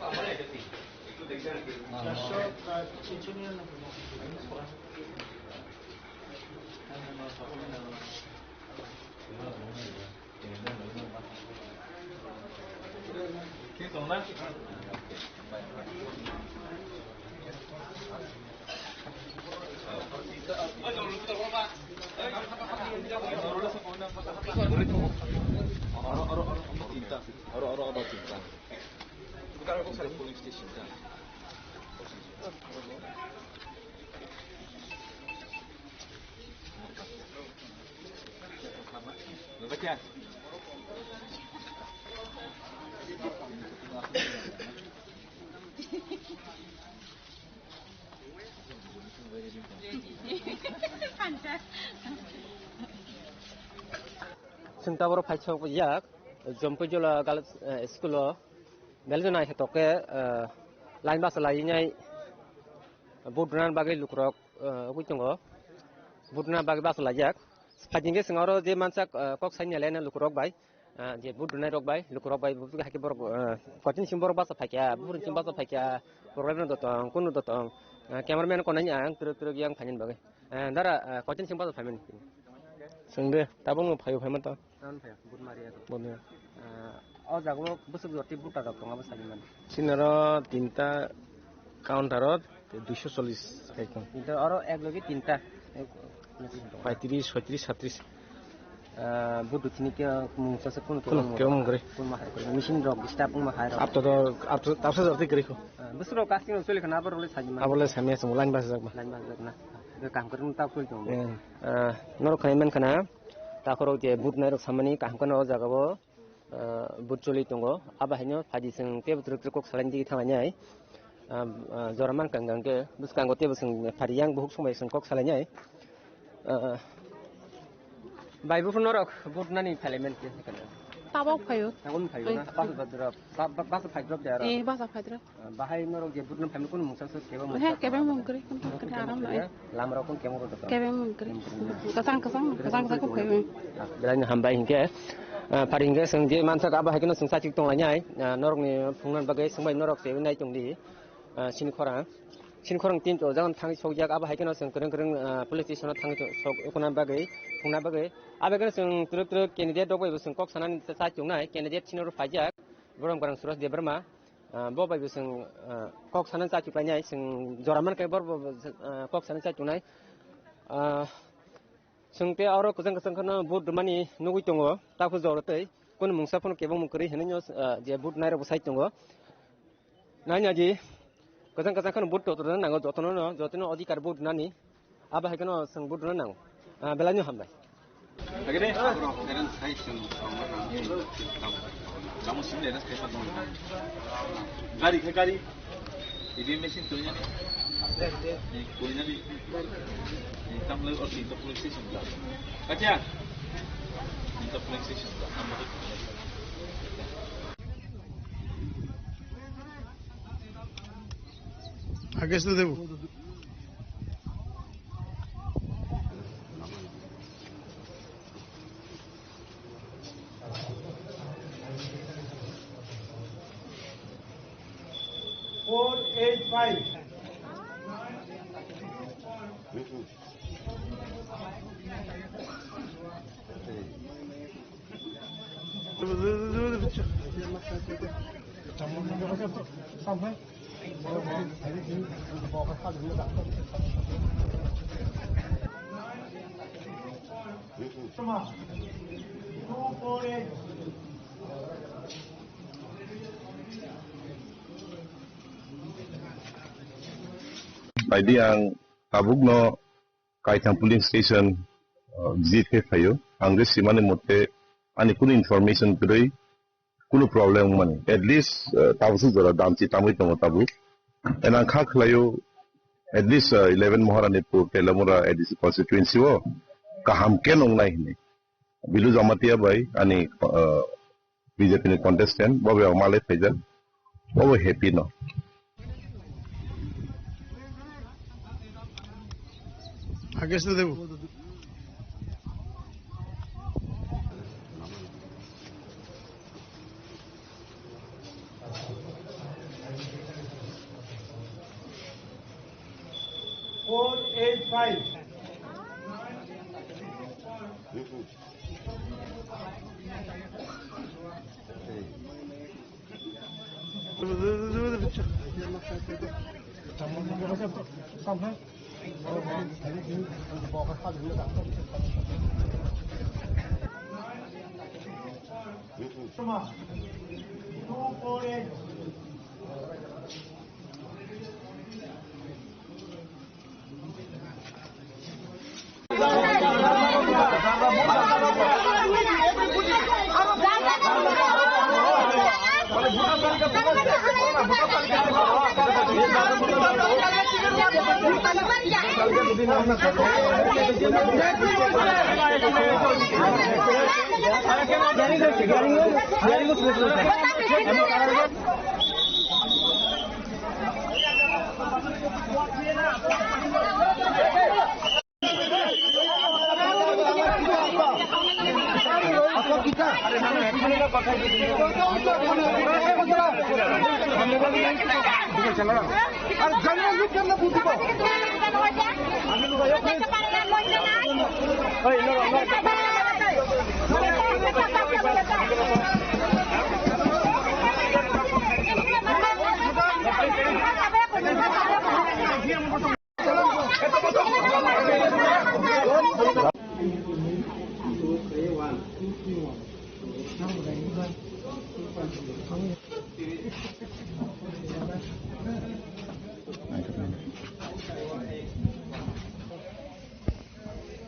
আমার এটা ঠিক। একটু দেখবেন আর কি। Aro, aro, aro, aro, tinta. Aro, aro, aro, tinta. Bukan, bukan, polling station, kan? Chwng taboro phaisok yak, Jompui Jola Girls, eh, School o belai no naithotok khe, eh, line basa lainai vote rwna bagwi lukurok, eh, wngwi tongo. Vote rwna bagwi basa laijak. Phaidi hwnkhe chwng oro je mansak, eh, kok saini laina lukurok bai, eh, je vote rwnairok bai, lukurok bai, bo hai khe borok, eh, kochini simi borok basa phaikha, buphuruni simi basa phaikha, program no dotong, kunu dotong, eh, cameraman konani ang twrwk twrwk yang phainani bagwi. Eh, dara, eh, kochini simi basa phaimani. Chwng de, tabukno phaio phaima to. Tamoni phaiya, vote mari ya. Vote mari. Ah, o jaga o bwswk jotwi voter rok tongo, abo sai mano. Chini oro tinta counter o duiso chollish khai tong. Tinta oro ek logi tinta. Paitris, soitris, satris. Ah, vote thini khe mung sasa kun Kun, khe mung kwrwi. Kun ma hai kwrwi. Machine rok disturb wng ma hai rok. Apto do, apto, apsa jotwi kwrwi kho. Ah, bwswk rok casting rok choli khana abo rok le sai mano. Abo le samya chwng line basa jak ma. Line basa jak na. Kaham kwrwi ta choli tong. Eh. Ah, norok khnai man khana. Takhorok je vote nairok samani kaham kheno o jaga o, ah, vote choli tongo. Abo haino phaidi chwng tebo twrwk twrwk kok salaini digi thanglainai. Ah, ah, jora mankha hwnkha hwnkhe bwskango tebo chwng phari yang buhuk songbai chwng kok salainai. Ah, bai buphuru norok vote nani phailaiman khe. Tabok phaio. Tabok phaio na? Oi. Basa phai drop de aro. Eh, basa phai drop. Ah, bahai norok je vote no phaimani kunu mungsa se kebo mungsa. He, kebe mungkri, kunu mungkri, aram lai. Lam rok kun kemo rodo. Kebe mungkri. Kasang, kasang, kasang, kasang kebe. Ah, belai no hambai hinkhe. Ah, phari hinkhe chwng je mansak abo hai kheno chwng sachik tonglainai. Ah, norok ni phungnani bagwi chwngbai norok se nai tongdi. Ah, chini khorang. Sin khorang tin to jagan thang sok jak, abo hai kheno chwng kwrwng kwrwng, ah, police station o thang sok ukuna bagwi, thungna bagwi. Abo kheno chwng twrwk twrwk candidate rok bai bo chwng kok sanani cha chai tongnai, candidate sino ro phaijak, Borom Karang Suraj Debbarma, ah, bo bai bo chwng, ah, kok sanani chai tongnai, chwng jora man kai bor bo, ah, kok sanani chai tongnai. Ah, Chwng tei oro kwchang kwchang kheno vote rwmani nugwi tongo, takhuk jora tei kunu mungsa phano kebengmung kwrwi hinwi no, ah, je vote nairok bo sai tongo. Nanya di, kwchang kwchang kheno vote jotono nango, jotono no, jotono adhikar vote rwnani. Abo hai kheno chwng vote rwna nango. Ah, belai no hambai. Gari khe gari. Ibe machine tuli nani? Tuli nani? Tamle o tinta police station bla. Kacha? Tinta police station bla. Agesh Debu. Four eight five. Baidi ang tabukno Kaitham police station, uh, visit khe phaio. Ang je simani mote ani kunu information kwrwi, kunu problem wngmani. At least, uh, tabukse jora damchi tamwi tongo tabuk. And ang kha khlaio, at least, uh, eleven Maharanipur, Telamura A D C constituency o kaham khe nongnai hini. Bilu Jamatia bai ani, uh, B J P ni contestant, bo bai malai phaijak, bo bai happy no. Agesh Debu. Four eight five.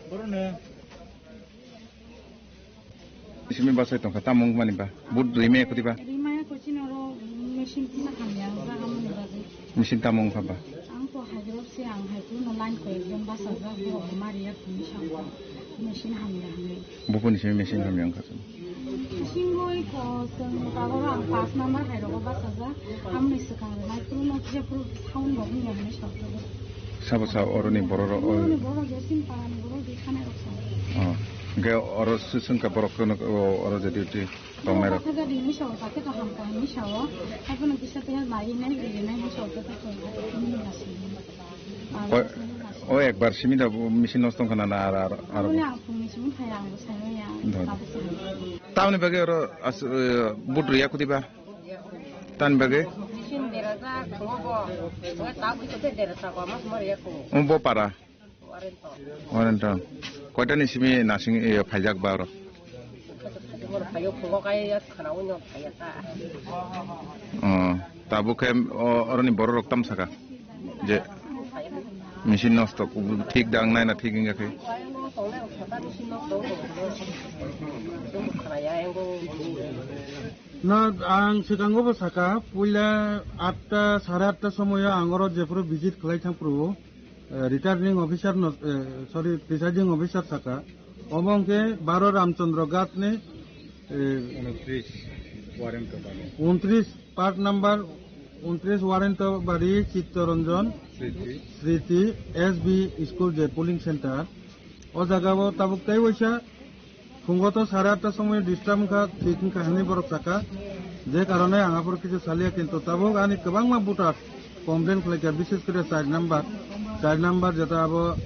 Borokno simi bachai tongkha, tamo wngmani ba? But rimaya koti ba? Rimaya kochi noro machine tina hamya, hamya bagwi. Machine tamo wngkha ba? Ang to haibrok se, ang hai kuno line koi ekjon bachajak, borok bo mariya tini sakha. Machine hamya hwnwi. Bupuni simi machine hamya wngkha chwng. Machine roi ko chwng taboro ang paanch number hai rogo bachajak. Amni swkang rwnai phuru no kisa phuru sound bo wngya hwnwi sakjago. Sabo sa oroni borok rok, o. Oroni borok je sin parani borok je khana rok sa. Oh. Hingke oro sisingka borok kono, o, oro je duty tongnai rok. Khatha jadi ni sao, khatha kaham kaham ni sao. Khatha no kisa teha mai nai, ri nai ni sao, khatha ko ni nasi. Koi, o ekbar simi da machine nosto wngkha na, na, ar, ar, ar. Aboni ang phungni simi phaya, ang bo sai maya. Doi. Tamni bagwi oro as, eh, but riya kuti ba? Tamni bagwi? Machine berajak, tongo bo. Tongo ta bwtwi tei berajak, mas mari ya ko. Omo bo para? Warento. Warento. Koita ni simi nasing, eh, phaijak ba oro? Phaiyo phungo kai ya khana uno phaiya ta. Oh, tabuk khe o, oroni borok rok tam saka je machine nosto, thik dang nai na thik wngya khe. Na, ang swkango bo saka, puila atta, sare atta somoyo ang oro jephuru visit khlai thang phuru, eh, returning officer no, eh, sorry, presiding officer saka, omo hwnkhe baro Ramchandra Ghat ni, eh, unotris Warento bari. Unotris, part number unotris Warento bari, Chittaranjan Sriti. Sriti S B school je polling center, o jaga o tabuk tei waisa phungo to sare atta somoy disturb wngkha, thik wngkha hinwi borok saka, je karone ang aphuru kisa saliya, kintu tabuk ani kwbangma voter complain khlaikha, bishes kore char number, char number jeta abo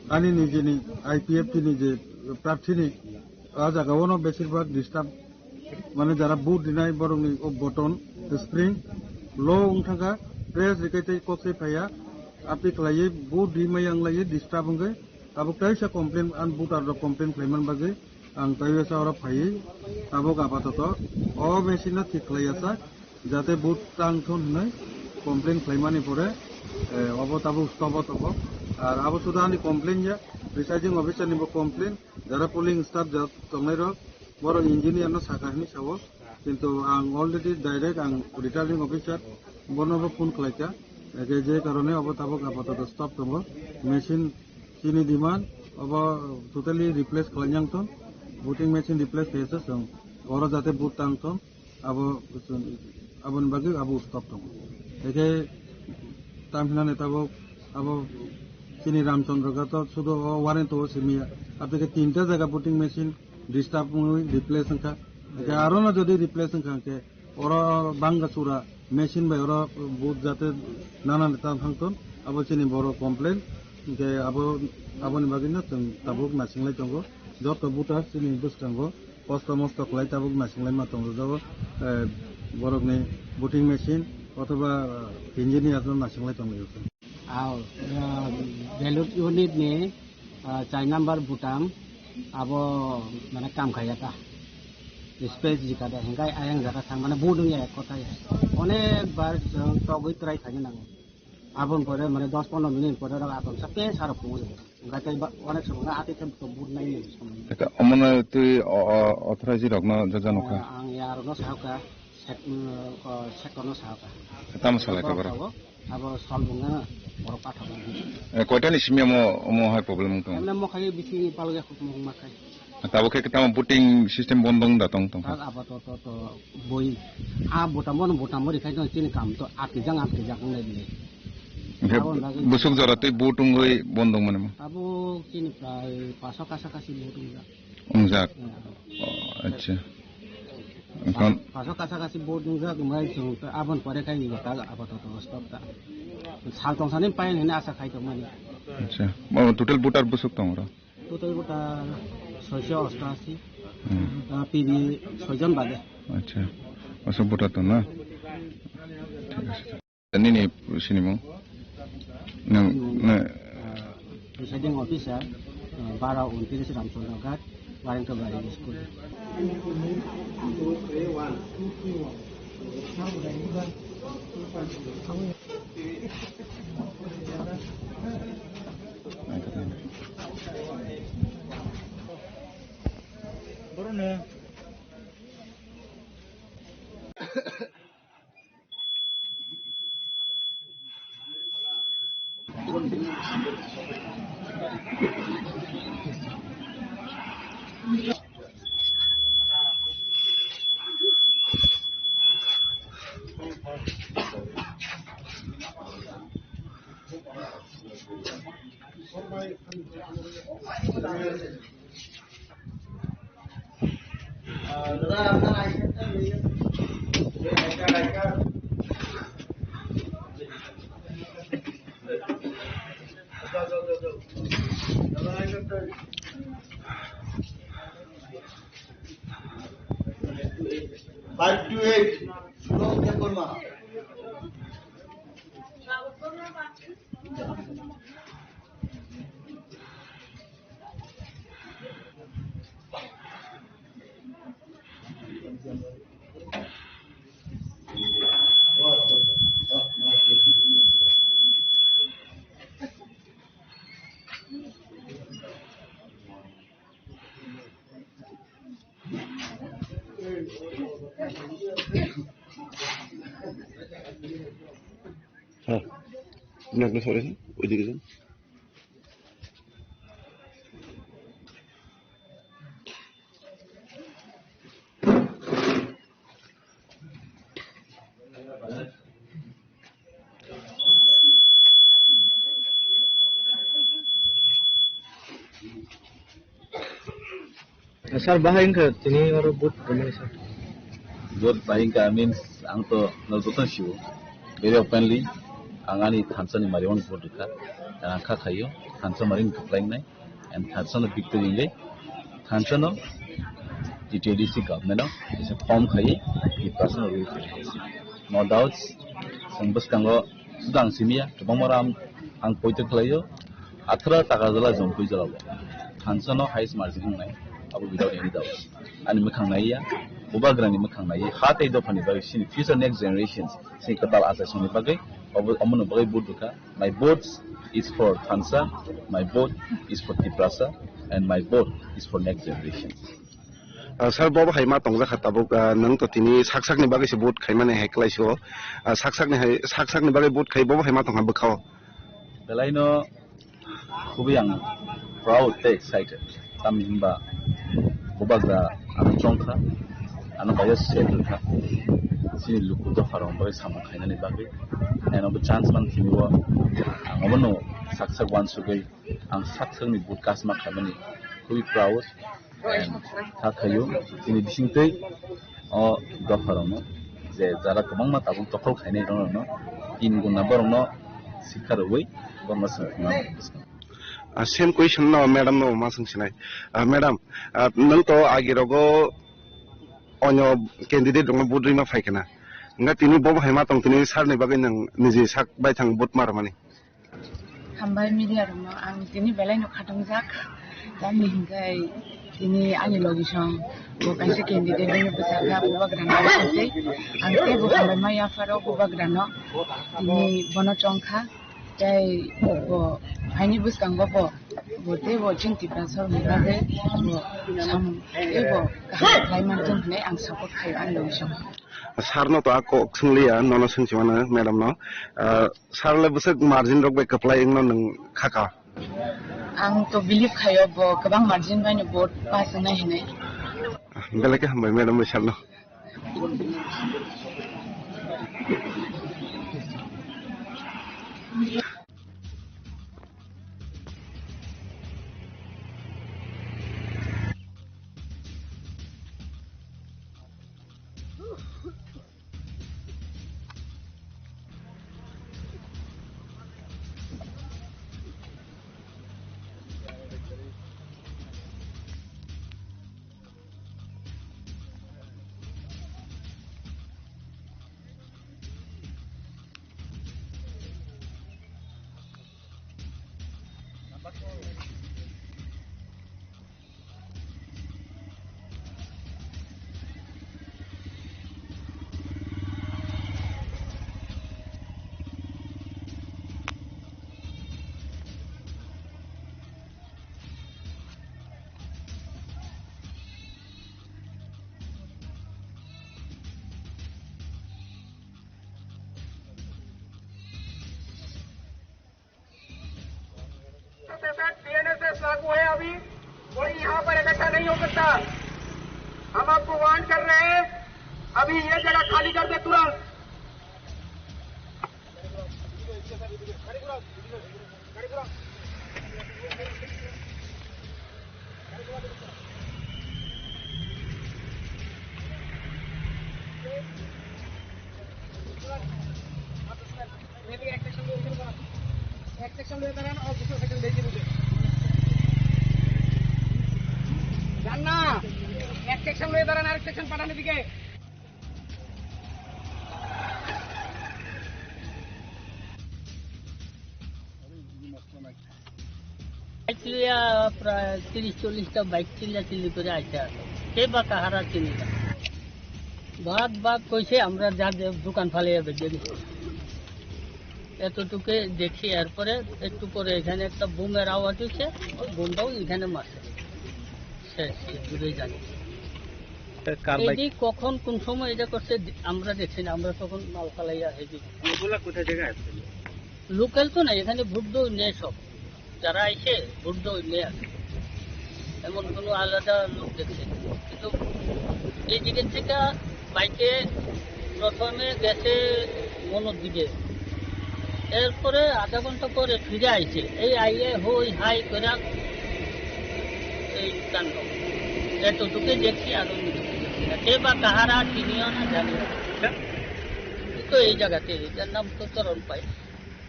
ani nijini I P F T ni je prarthini, a jaga ono besir bhag disturb, mane jara vote rinai borokni o button spring low wngthangkha, press rikai tei kok sai phaiya, apni khlaiwi vote rimaya wnglaio disturb wngwi. Tabuk kaisa complain, ang voter rok complain khlaiman bagwi ang kaisa oro phaiwi tabuk apatoto o machine no thik khlaiya sak, jate vote tang thun hinwi complain khlaimani pore, eh, obo tabuk stop o tongo. Ar abo suda ani complain ya, presiding officer ni bo complain, jara polling staff ja tongnai rok, borok engineer no saka hinwi sao. Kintu ang already direct ang returning officer bono bo phone khlaikha. Eke je karone obo tabuk apatoto stop tongo. Machine chini demand obo totally replace khlainang tong. Voting machine replace khaiyasa chwng. Oro jate vote tang tong. Abo, aboni bagwi abo stop tongo. Eke tam hinani tabuk abo chini Ramchandra Ghat o sudo o Warento o simiya. Aboni tinta jaga voting machine disturb wngwi replace wngkha. Hingke aro no jodi replace wngkha hingke oro bangga sura machine bai oro booth jate nana neta thangthon, abo chini borok complain. Hingke abo, aboni bagwi no chwng tabuk nasinglai tongo. Joto voter chini bwskango kosto mosto khlai tabuk nasinglai ma tongo. Jabo, eh, borokni voting machine othoba, eh, engineer no nasinglai tonglaio. Aw, ah, ballot unit ni, ah, char number button abo mane kam khaiya ta. Space jika da hingkai ayang jaga thang mane budung ya ek kothai. Onek bar jong togwi try khaina nango. Abon pore mane dos pondro minute pore rok atom sa pe saro pungo. Hingkai tei ba onek somo na ati tem to bud nai ni somo. Eta omono twi o, o, authorize rokno jaja nokha. Ah, ang ya rokno sahokha. Sek-, mm, ko-, sector no sahokha. Tamo salai ka borok? Abo, abo sol bunga borok pathak. Eh, koita ni simi omo, omo hai problem wng tong? Emne mokhai bisi palga khuk mung makhai. Tabo khe tamo voting system bondong da tong tong? Tak apa to, to, to, boi. A botamo no botamo rikhai tong chini kam to atki jang atki jak nai bini. Hingke abo lagi busuk jora twi vote wngwi bondong mane mo? Abo chini prai paso kasa kasi vote wngjak. Wngjak? Ya. Oh, acha. Engkon paso kasa kasi vote wngjak, umai chwng abon pore khai ni ta apato to stop ta. Sal tong sani pain hini asa khai tong mani. Acha. Mo total voter busuk tong ro? Total voter soisho ostashi. Hmm. Ah, P B soijon bade. Acha. Asok voter tong na? Thik ase. Nini sinimung? Nang, nang, na, ah, presiding officer, ah, bara untris Ramchandra Ghat, Warengka Bari School. Borok no. Five to eight, Suraj Debbarma. হ্যাঁ, আপনি আপনি সরেন, ওইদিকে যান। Sir, bahai wngkha tini oro vote rwmani, sir? Vote bahai wngkha means ang to no joto sio. Very openly ang ani thansa ni mari vote rwkha. Ang kha khaio thansa mari ni kwplai wngnai. And thansa no victory le thansa no T T A D C government no is a form khaio. Ni person rule khaio. No doubts. Seng bwskango suda ang simiya kwbangma ram ang poito khlaio. Athara taka jala jongpui jala bo thansa no highest margin wngnai. Abo without any doubts. Ani mwkhang naiya, bubagrani mwkhang naiya, ha tei dophani bagwi sini future next generations sini kwtal achaisongni bagwi obo, omono bagwi vote rwkha. My vote is for thansa, my vote is for Tiprasa, and my vote is for next generation. Ah, sir, bobo hai ma tongjak kha tabuk, ah, nwng to tini sak sakni bagwi se vote khaimani hai kwlai sio. Ah, sak sakni hai, sak sakni bagwi vote khai bobo hai ma tongkha bwkhao. Belaino khubui ang proud tei excited. Tamni hwnba bubagra ano chongkha, ano bayo set rwkha. Chini luku dopharok bagwi samung khainani bagwi. Ano bo chance man thini o ang obono sak sak uansugwi ang sak sakni vote cast ma khaimani khubui proud. And kha khaio chini bisingtwi o dopharokno je jara kwbangma tabuk tokhol khainai rokno tin guna borokno sikha rwui borokno swngkha. Ah, same question no madam no ma swng sinai. Ah, madam, ah, nwng to agi rogo onyo candidate rokno vote rima phai kana. Nga tini bobo hai ma tong tini sir ni bagwi nwng niji sak bai thang vote ma rwmani. Hambai media rokno ang tini belai no khatungjak. Tamni hwnkhe tini ani logisong bo kaisa candidate wngwi bwchakha bubagrano tei ang teibo hambai ma yapharo bubagrano tini bono chongkha tei bo phaini bwskango bo bo teibo chini Tiprasarokni bagwi bo samung teibo kaham khlai manthung hwnwi ang support khaio ani logisong. Sir no to a kok swngliya nono swngchimano madam no. Ah, Sir le bwswk margin rok bai kwplai wngno nwng khaka? Ang to believe khaio bo kwbang margin bai no vote pass wngnai hinwi. Belai khe hambai madam bai sir no. P N S S लागू है अभी, कोई यहाँ पर इकट्ठा नहीं हो सकता। हम आपको वार्न कर रहे हैं, अभी ये जगह खाली कर दे तुरंत। সেকশন পাঠান এদিকে। বাইক লিয়া প্রায় তিরিশ চল্লিশটা বাইক চিল্লা চিল্লি করে আইসে আছে। কে বা কাহারা চিনি না। ভাগ ভাগ কইছে, আমরা যার যে দোকান ফালাইয়া বেরিয়ে গেছি। এতটুকু দেখি, এরপরে একটু পরে এখানে একটা বুমের আওয়াজ হচ্ছে, ওই বুমটাও এখানে মারছে। শেষ, এটুকুই জানি। এ, কার বাইক? এটি কখন কোন সময় এটা করছে, আমরা দেখছি না, আমরা তখন মাল ফালাইয়া হেঁটে। এগুলা কোথায় জায়গায় আসছিল? লোকাল তো না, এখানে ভোট দই নেই সব। যারা আইছে, ভোট দই নেই আছে। এমন কোনো আলাদা লোক দেখছে না। কিন্তু এই দিকের থেকে বাইকে প্রথমে গেছে মনোর দিকে, এরপরে আধা ঘন্টা পরে ফিরে আইছে। এই আইয়ে হই হাই করে এই কাণ্ড। এতটুকু দেখছি, আরো কিছু দেখছি না। কে বা কাহারা চিনিও না, জানিও না। তো এই জায়গাতে, এটার নাম তো চরণ পাই,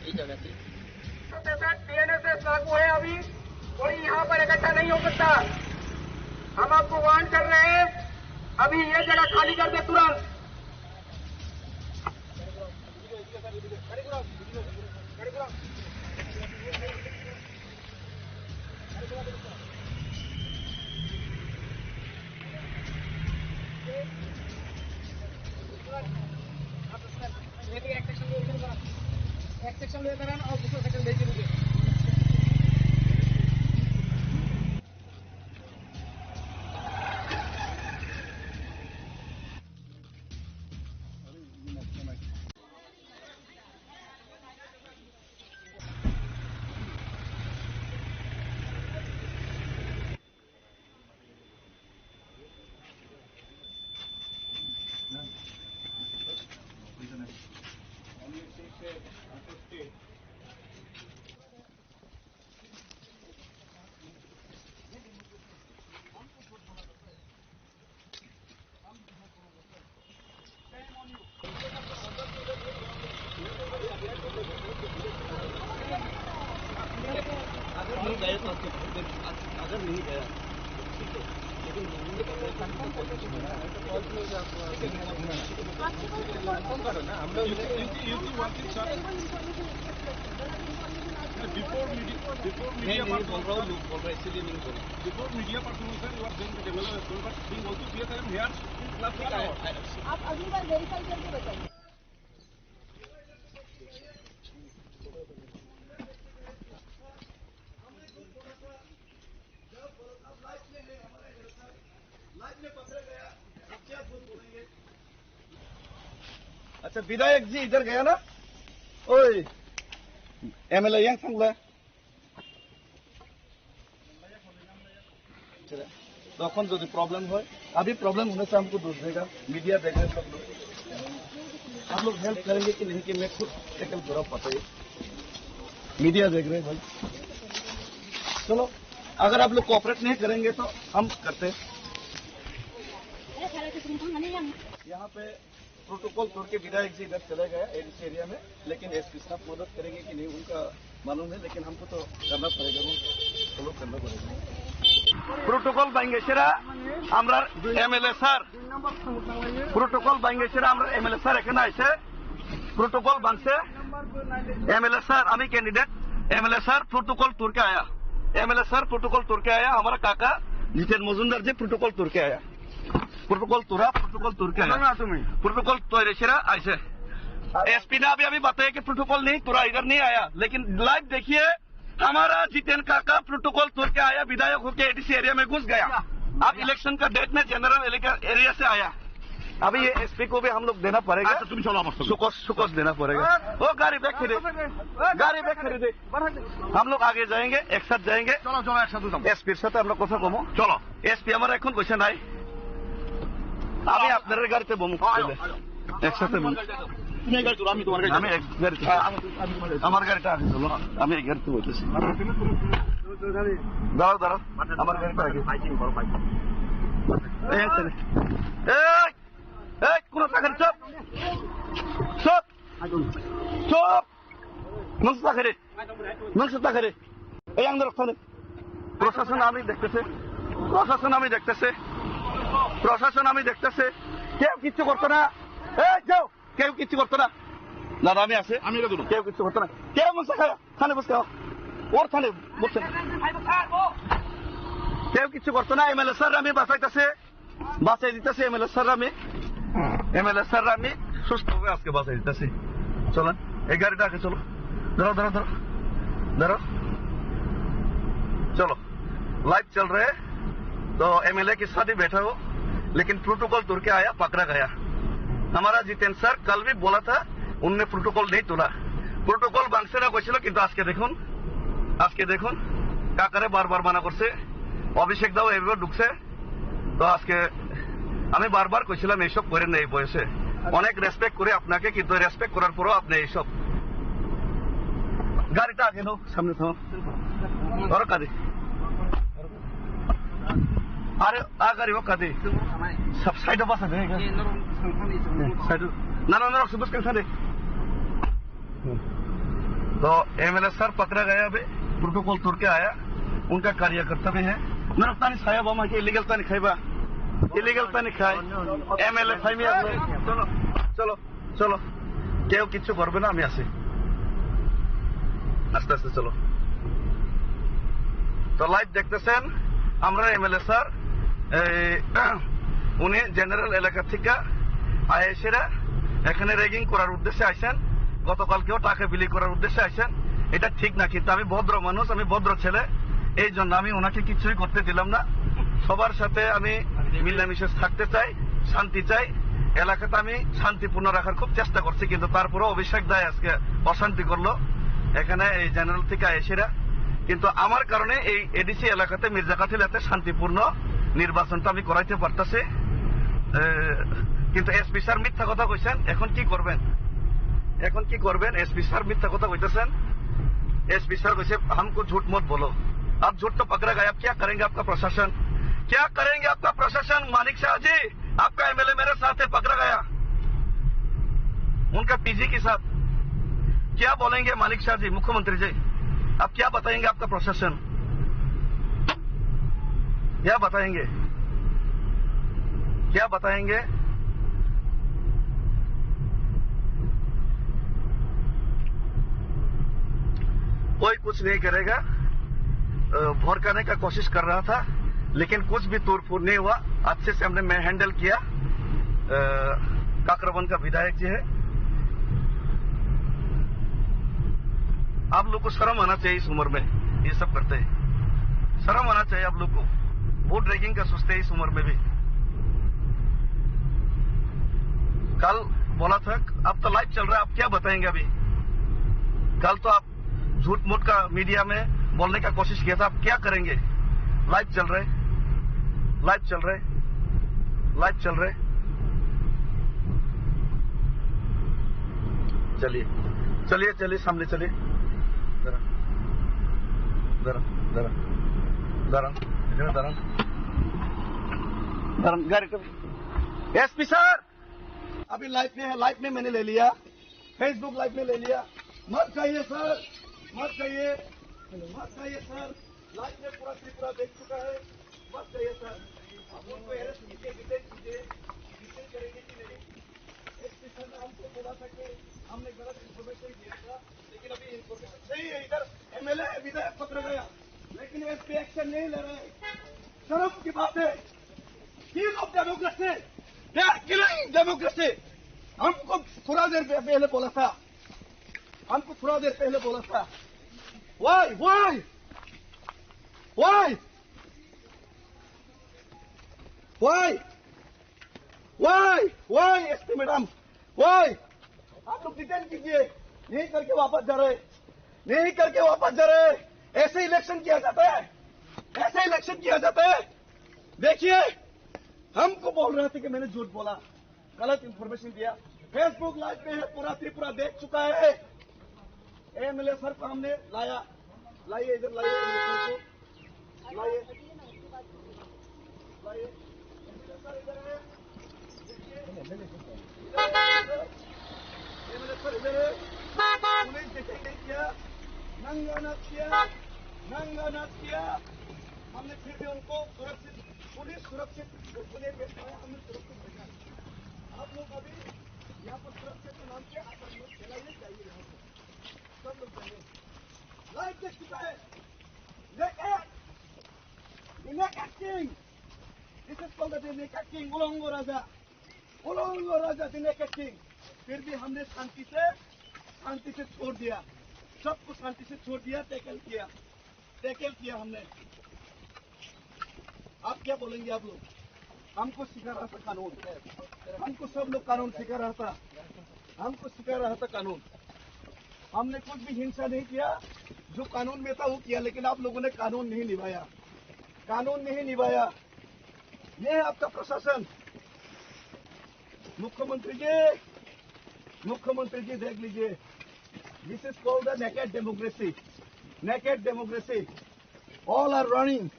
এই জায়গাতে। टीएनएसएस लागू है अभी, कोई यहाँ पर इकट्ठा नहीं हो सकता। हम आपको वार्न कर रहे हैं, अभी ये जगह खाली कर दे तुरंत। अगर नहीं गया तो अगर नहीं गया, ठीक है, लेकिन हम लोग UP, UP, UP working sir, before media, before नहीं, मीडिया नहीं, पर बोल रहा हूँ, बोल रहा है, इसीलिए नहीं बोल रहा। Before media person, sir, you are saying that M L A has told, but he also fears that here, आप अगली बार वेरीफाई करके बताइए। अच्छा, विधायक जी इधर गया ना? ओए, एमएलए यहाँ था। तखन যদি प्रॉब्लम হয়, अभी प्रॉब्लम होने से हमको दोष देगा, मीडिया देख रहे हैं सब लोग। हम लोग हेल्प करेंगे कि नहीं कि मैं खुद टेकल पूरा पता है, मीडिया देख रहे हैं भाई। चलो, अगर आप लोग कोऑपरेट नहीं करेंगे तो हम करते हैं। यहाँ पे प्रोटोकॉल तोड़ के विधायक जी इधर चले गए एडीसी एरिया में, लेकिन एसपी साहब मदद करेंगे कि नहीं उनका मालूम है, लेकिन हमको तो करना पड़ेगा, रूल फॉलो करना पड़ेगा। Protocol ভাঙিছে আমরা এমএলএ স্যার, protocol ভাঙিছে আমরা এমএলএ স্যার এখানে আইছে, प्रोटोकॉल ভাঙছে। एमएलए सर, আমি ক্যান্ডিডেট। एमएलए सर प्रोटोकॉल तोड़ के आया, एमएलए सर प्रोटोकॉल तोड़ के आया, हमारा काका जितेन मजूमदार जी प्रोटोकॉल तोड़ के आया। प्रोटोकॉल तोड़ा, प्रोटोकॉल तोड़ के आया। ना तुम्हें। प्रोटोकॉल तोड़े सिरा ऐसे। एसपी ने अभी, अभी बताया कि प्रोटोकॉल नहीं तोड़ा, इधर नहीं आया, लेकिन लाइव देखिए, हमारा जितेन काका प्रोटोकॉल तोड़ के आया, विधायक होके एडीसी एरिया में घुस गया। अब इलेक्शन का डेट में जनरल एरिया से आया। अभी ये एसपी को भी हम लोग देना पड़ेगा। আচ্ছা, তুমি চলো আমার সঙ্গে। सुकोस, सुकोस देना पड़ेगा। ओ गाड़ी बैक खरीदे, गाड़ी बैक खरीदे। हम लोग आगे जाएंगे, एक साथ जाएंगे। চলো, চলো, একসাথে যাবো। এসপির সাথে আমরা কথা কমো। চলো। এসপি আমার এখন কইছে নাই। আমি আপনার গাড়িতে বমু। আয়ো, আয়ো। একসাথে বমু। তুমি এই গাড়ি চলো, আমি তোমার গাড়ি আমি চালাই। এক গাড়িতে। হ্যাঁ, আমি, আমি তোমার গাড়ি চালাই। আমার গাড়িটা আগে চলো, আমি এই গাড়িতে বইতেছি। দাঁড়াও, দাঁড়াও, আমার গাড়িটা আগে। ফাইটিং করো, ফাইটিং। এই, এই, এই, এই, কোন চাকরি? চুপ, চুপ, চুপ। নষ্ট চাকরি। নষ্ট চাকরি। এই আন্দোলন স্থানে প্রশাসন আমি দেখতেছে, প্রশাসন আমি দেখতেছে। প্রশাসন আমি দেখতেছে, কেউ কিচ্ছু করতো না। এই যাও, কেউ কিচ্ছু করতো না। দাদা, আমি আছে। আমি এটা ধরুন। কেউ কিচ্ছু করতো না। কেউ মুসা খায়, থানে বসে খাও। ওর থানে বসে। কেউ কিচ্ছু করতো না। এমএলএ স্যার আমি বাঁচাইতেছে, বাঁচাই দিতেছে এমএলএ স্যার আমি। এমএলএ স্যার আমি সুস্থভাবে আজকে বাঁচাই দিতেছি। চলেন, এই গাড়িটা আগে চলো। ধরো, ধরো, ধরো, ধরো। चलो, लाइव चल रहे हैं। तो एमएलए के साथ ही बैठा हो, लेकिन प्रोटोकॉल तोड़ के आया, पकड़ा गया। हमारा जितेंद्र सर कल भी बोला था, उनने प्रोटोकॉल नहीं तोड़ा। प्रोटोकॉल ভাঙছে না কইছিল, কিন্তু আজকে দেখুন, আজকে দেখুন, কাকারে বারবার মানা করছে, অভিষেক দাও এভাবে ঢুকছে। তো আজকে আমি বারবার কইছিলাম এইসব করেন না এই বয়সে। অনেক রেসপেক্ট করে আপনাকে, কিন্তু রেসপেক্ট করার পরও আপনি এইসব। গাড়িটা আগে নাও, সামনে থামো। ধরো কাঁধে। আরে, আ গাড়ি হোক কাঁধে। সব সাইডে বসা দে। সাইডে। না, না, না, সব বস কাঁধে। तो एमएलए सर पकड़ा गया अभी, प्रोटोकॉल तोड़ के आया, उनका कार्यकर्ता भी है। नरक तानी साया बामा के इलीगल तानी खाइबा, इलीगल तानी खाए। एमएलए फाइमी। चलो, चलो, चलो, কেউ কিচ্ছু করবে না, আমি আছি। আস্তে আস্তে চলো। তো লাইভ দেখতেছেন, আমরা এমএলএ স্যার, এই, উনি জেনারেল এলাকা থেকে আইএসএরা এখানে র্যাগিং করার উদ্দেশ্যে আইছেন, গতকালকেও টাকা বিলি করার উদ্দেশ্যে আইছেন। এটা ঠিক না, কিন্তু আমি ভদ্র মানুষ, আমি ভদ্র ছেলে, এই জন্য আমি ওনাকে কিছুই করতে দিলাম না। সবার সাথে আমি মিলামিশে থাকতে চাই, শান্তি চাই। এলাকাতে আমি শান্তিপূর্ণ রাখার খুব চেষ্টা করছি, কিন্তু তারপরেও অভিষেক দায় আজকে অশান্তি করলো এখানে এই জেনারেল থেকে আইএসএরা। কিন্তু আমার কারণে এই এডিসি এলাকাতে মির্জা কাঠিলাতে শান্তিপূর্ণ নির্বাচনটা আমি করাইতে পারতাছি। এ, কিন্তু এসপি স্যার মিথ্যা কথা কইছেন, এখন কি করবেন? এখন কি করবেন? এসপি স্যার মিথ্যা কথা কইতেছেন। এসপি স্যার কইছে, "हमको झूठ मत बोलो।" आप झूठ तो पकड़ा गया, अब क्या करेंगे आपका प्रशासन? क्या करेंगे आपका प्रशासन? मानिक शाह जी, आपका एमएलए मेरे साथ है, पकड़ा गया। उनका पीजी के साथ क्या बोलेंगे मानिक शाह जी, मुख्यमंत्री जी? अब क्या बताएंगे आपका प्रशासन? क्या बताएंगे? क्या बताएंगे? कोई कुछ नहीं करेगा। अ, भड़काने का कोशिश कर रहा था, लेकिन कुछ भी तोड़फोड़ नहीं हुआ। अच्छे से हमने मैं हैंडल किया। अ, काकरावन का विधायक जी है। आप लोग को शर्म आना चाहिए इस उम्र में, ये सब करते हैं। शर्म आना चाहिए आप लोग को। बहुत र्যাগিং का सोचते हैं इस उम्र में भी। कल बोला था, अब तो लाइव चल रहा है, आप क्या बताएंगे अभी? कल तो आप झूठ मूठ का मीडिया में बोलने का कोशिश किया था, आप क्या करेंगे? लाइव चल रहे, लाइव चल रहे, लाइव चल रहे। चलिए, चलिए, चलिए, सामने चलिए। দাঁড়ান, দাঁড়ান, দাঁড়ান, দাঁড়ান, এখানে দাঁড়ান। দাঁড়ান, গাড়িটা। এসপি স্যার, अभी लाइव में है, लाइव में मैंने ले लिया, फेसबुक लाइव में ले लिया। मत जाइए सर, मत जाइए, मत जाइए सर, लाइव में पूरा त्रिपुरा देख चुका है, मत जाइए सर। आप उनको अरेस्ट कीजिए, डिटेन कीजिए, डिटेन करेंगे कि नहीं? एसपी सर ने हमको बोला था कि हमने गलत इन्फॉर्मेशन दिया था, लेकिन अभी इन्फॉर्मेशन सही है। इधर एमएलए है, विधायक पकड़ा गया, लेकिन एसपी एक्शन नहीं ले रहे। शर्म की बात है। Kill of democracy! They are killing democracy! हमको थोड़ा देर पहले बोला था, हमको थोड़ा देर पहले बोला था। Why? Why? Why? Why? Why? Why, SP madam? Why? आप लोग डिटेन कीजिए, नहीं करके वापस जा रहे, नहीं करके वापस जा रहे। ऐसे इलेक्शन किया जाता है? ऐसे इलेक्शन किया जाता है? देखिए, हमको बोल रहे थे कि मैंने झूठ बोला, गलत इन्फॉर्मेशन दिया। फेसबुक लाइव पे है, पूरा त्रिपुरा देख चुका है। एमएलए सर को हमने लाया, लाइए इधर, लाइए एमएलए सर को, लाइए, लाइए। एमएलए सर इधर है, देखिए। एमएलए सर इधर है। पुलिस डिटेन नहीं किया, नंगा नाच किया, नंगा नाच किया। हमने फिर भी उनको सुरक्षित पुलिस सुरक्षित, पुलिस बैठा है, हम लोग सुरक्षित बैठा है। आप लोग अभी यहाँ पर सुरक्षा के नाम पे आतंक फैलाइए, जाइए यहाँ से। सब लोग जाइए। लाइव देख चुका है। Naked! The naked king! This is called the naked king, उलंगो राजा। उलंगो राजा, the naked king। फिर भी हमने शांति से, शांति से छोड़ दिया। सबको शांति से छोड़ दिया, टैकल किया। टैकल किया हमने। आप क्या बोलेंगे आप लोग? हमको सिखा रहा था कानून, हमको सब लोग कानून सिखा रहा था, हमको सिखा रहा था कानून। हमने कुछ भी हिंसा नहीं किया, जो कानून में था वो किया, लेकिन आप लोगों ने कानून नहीं निभाया, कानून नहीं निभाया। ये है आपका प्रशासन। मुख्यमंत्री जी, मुख्यमंत्री जी देख लीजिए, this is called the naked democracy, naked democracy। All are running,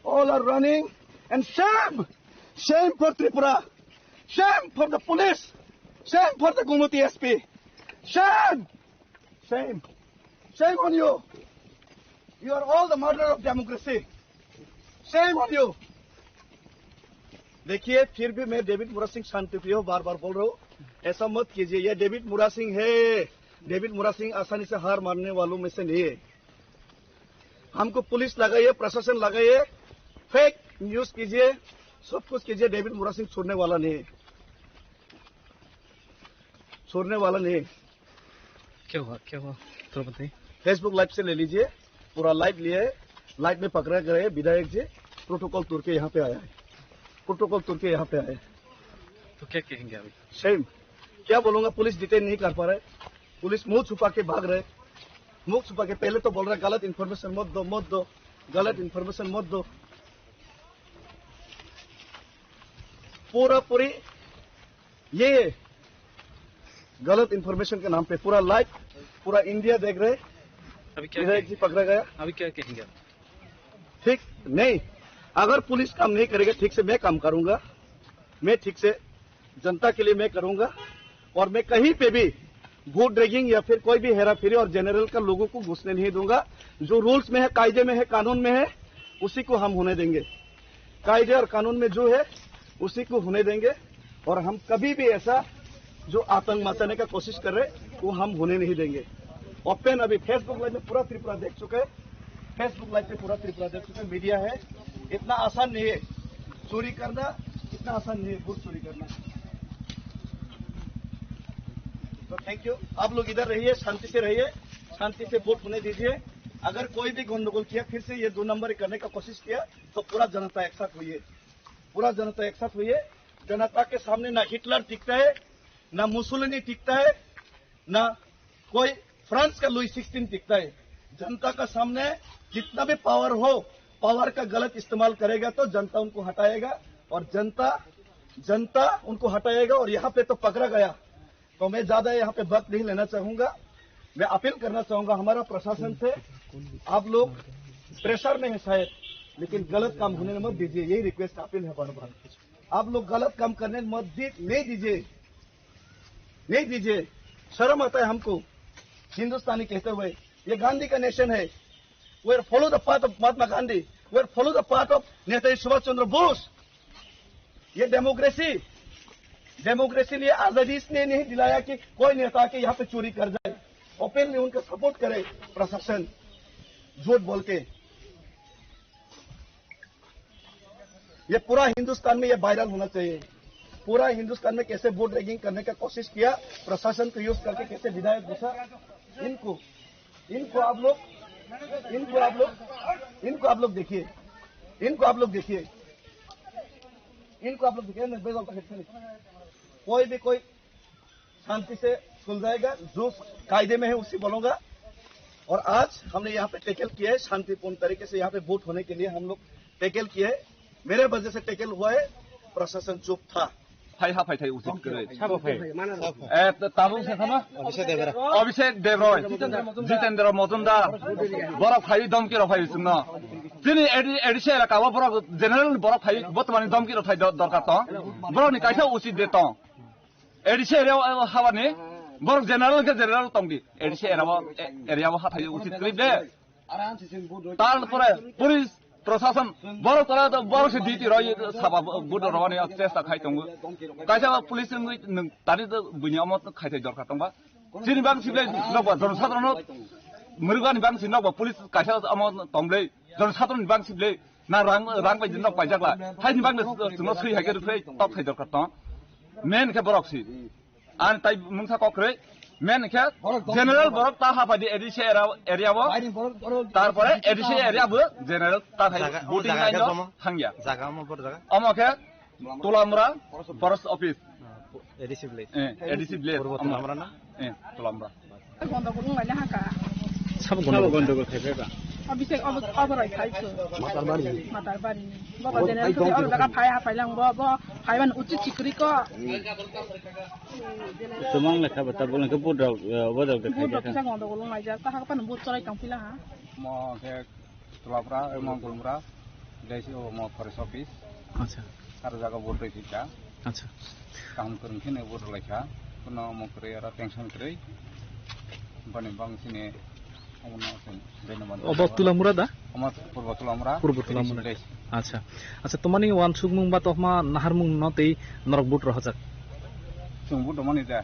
all are running, and shame, shame for Tripura, shame for the police, shame for the Gomati S P, shame, shame, shame on you, you are all the murderer of democracy, shame on you। देखिए, फिर भी मैं डेविड मुरा सिंह शांति प्रिय हूँ, बार बार बोल रहा हूँ, ऐसा मत कीजिए। ये डेविड मुरा सिंह है, डेविड मुरा सिंह आसानी से हार मानने वालों में से नहीं है। हमको पुलिस लगाइए, प्रशासन लगाइए, फेक न्यूज कीजिए, सब कुछ कीजिए, डेविड मुरा सिंह छोड़ने वाला नहीं है, छोड़ने वाला नहीं है। क्या हुआ, क्या हुआ? तुरंत बताइए। फेसबुक लाइव से ले लीजिए, पूरा लाइव लिए, लाइव में पकड़ा गए विधायक जी, प्रोटोकॉल तोड़ के यहाँ पे आया है, प्रोटोकॉल तोड़ के यहाँ पे आया है। तो क्या कहेंगे अभी? सेम। क्या बोलूंगा, पुलिस डिटेन नहीं कर पा रहे, पुलिस मुंह छुपा के भाग रहे, मुंह छुपा के। पहले तो बोल रहा गलत इन्फॉर्मेशन मत दो, मत दो, गलत इन्फॉर्मेशन मत दो। पूरा पूरी ये गलत इन्फॉर्मेशन के नाम पे पूरा लाइव, पूरा इंडिया देख रहे। अभी क्या विधायक जी कहेंगे? पकड़ा गया। अभी क्या कहेंगे आप? ठीक नहीं, अगर पुलिस काम नहीं करेगा ठीक से, मैं काम करूंगा, मैं ठीक से जनता के लिए मैं करूंगा। और मैं कहीं पे भी वोट ड्रैगिंग या फिर कोई भी हेरा फेरी और जनरल का लोगों को घुसने नहीं दूंगा। जो रूल्स में है, कायदे में है, कानून में है, उसी को हम होने देंगे। कायदे और कानून में जो है, उसी को होने देंगे। और हम कभी भी ऐसा जो आतंक मचाने का कोशिश कर रहे, वो हम होने नहीं देंगे। ओपन अभी फेसबुक लाइव में पूरा त्रिपुरा देख चुके हैं, फेसबुक लाइव पे पूरा त्रिपुरा देख चुके हैं, मीडिया है। इतना आसान नहीं है चोरी करना, इतना आसान नहीं है वोट चोरी करना। तो थैंक यू, आप लोग इधर रहिए, शांति से रहिए, शांति से वोट होने दीजिए। अगर कोई भी गंडगोल किया, फिर से ये दो नंबर करने का कोशिश किया, तो पूरा जनता एक साथ हुई है, पूरा जनता एक साथ हुई है। जनता के सामने ना हिटलर टिकता है, ना मुसोलिनी टिकता है, ना कोई फ्रांस का लुई सिक्सटीन टिकता है। जनता का सामने जितना भी पावर हो, पावर का गलत इस्तेमाल करेगा तो जनता उनको हटाएगा, और जनता, जनता उनको हटाएगा। और यहाँ पे तो पकड़ा गया, तो मैं ज्यादा यहाँ पे वक्त नहीं लेना चाहूंगा। मैं अपील करना चाहूंगा हमारा प्रशासन से, आप लोग प्रेशर में है शायद, लेकिन गलत काम होने मत दीजिए, यही रिक्वेस्ट अपील है बार बार। आप लोग गलत काम करने मत दी, नहीं दीजिए, नहीं दीजिए। शर्म आता है हमको हिंदुस्तानी कहते हुए। ये गांधी का नेशन है। We follow the path of Mahatma Gandhi, we follow the path of Netaji Subhash Chandra Bose। ये डेमोक्रेसी, डेमोक्रेसी लिए आजादी इसलिए नहीं दिलाया कि कोई नेता के यहाँ पे चोरी कर जाए, ओपनली उनका सपोर्ट करे प्रशासन, झूठ बोल के। ये पूरा हिंदुस्तान में ये वायरल होना चाहिए। पूरा हिंदुस्तान में कैसे वोट रैगिंग करने का कोशिश किया, प्रशासन को यूज़ करके कैसे विधायक घुसा, इनको, इनको आप लोग, इनको आप लोग, इनको आप लोग देखिए, इनको आप लोग देखिए, इनको आप लोग देखिए। कोई भी कोई शांति से सुलझाएगा, जो कायदे में है उसी बोलूंगा। और आज हमने यहाँ पे टैकल किया है, शांतिपूर्ण तरीके से यहाँ पे वोट होने के लिए हम लोग टैकल किया है। मेरे वजह से टैकल हुआ है, प्रशासन चुप था। Phai ha phai thai uchit kwrwi. Sabo phai. Eh, ta-, tabuk se khama? Abhishek Debroy. Abhishek Debroy. Jitendra Majumdar. Borok phai domki rok phai chwngno. Chini A D C elaka o borok general borok phai botomani domki rok phai do-, dorkar tong. Borok ni kaisa uchit de tong. A D C area o habani borok general ke general tong di. A D C area o, e-, area o ha phai uchit kwrwi de. Tarpore police Prosason borok tara borok se duty roi saba vote rwani chesta khai tongo. Kaisa police wngwi nwng tani buini omo khaithai dorkar tongba. Chini bang sible nokba jon sadrono mwrwgani bang si nokba police kaisa omo tongle jon sadroni bang sible na rang rang bai nok paijak la. Haini bang chwngno swi hai khe rwphai tok khai dorkar tong. Main khe borok si. Ani tai mungsa kok kwrwi. Main khe general borok ta hapai di A D C area, area o. Tarpore A D C area bo general ta khai voting line o thangya. Jaga omo bor jaga. Omo khe Tulamura Forest Office. A D C village. Eh, A D C village. Purbo Tulamura na? Eh, Tulamura. Gondogol wng laina haka. Sabo gondogol. Sabo gondogol khai phaiba. Abisek abo, abo rai khai kho. Matarbari. Matarbari. Bo ba general to abo jaga phai ha phai lang bo, bo phai ban uchi chikri ko. Tumang lekha bata bolong ke budok, eh, budok de khai. Budok kisa gondogol wng laijak, ta hak pan bud cholai tong pila ha. Mo khe Tulapra, omo Gulmura, desi omo forest office. Acha. Aro jaga vote rwi kha. Acha. Kaham kwrwng kheno vote rwlai kha. Kuno omo kwrwi aro tension kwrwi. Boni bang sini omo no sini beno ban. Obo Tulamura da? Omo Purbo Tulamura. Purbo Tulamura. Village. Acha. Acha, tomani wansukmung ba tokma naharmung no tei norok vote rohajak. Chwng vote mani da.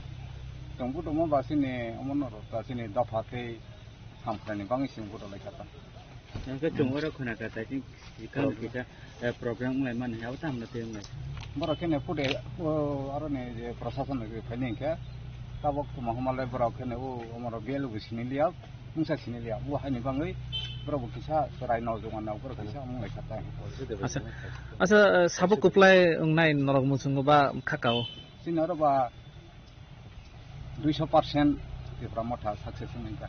Chwng vote mo ba sini omo norok ta sini dopha tei Hamkrai ni bangwi chwng vote rwlai kha ta. Hwnkhe chwng oro khuna kha ta chwng sikang kisa, eh, program wng lai mani abo tamo tei wng lai. Borok kheno phude, o, aro ni je prosason ni phai ni hwnkhe tabok tuma huma le borok kheno o omoro bel bo sini liya, mungsa sini liya. Bo hai ni bangwi borok bo kisa chwrai nokjwk mano borok kisa wng lai kha ta. Acha, acha, eh, sabo kwplai wng nai norok muchungo ba kha ka o. Chini oro ba Duiso percent Tipra Motha success wngkha.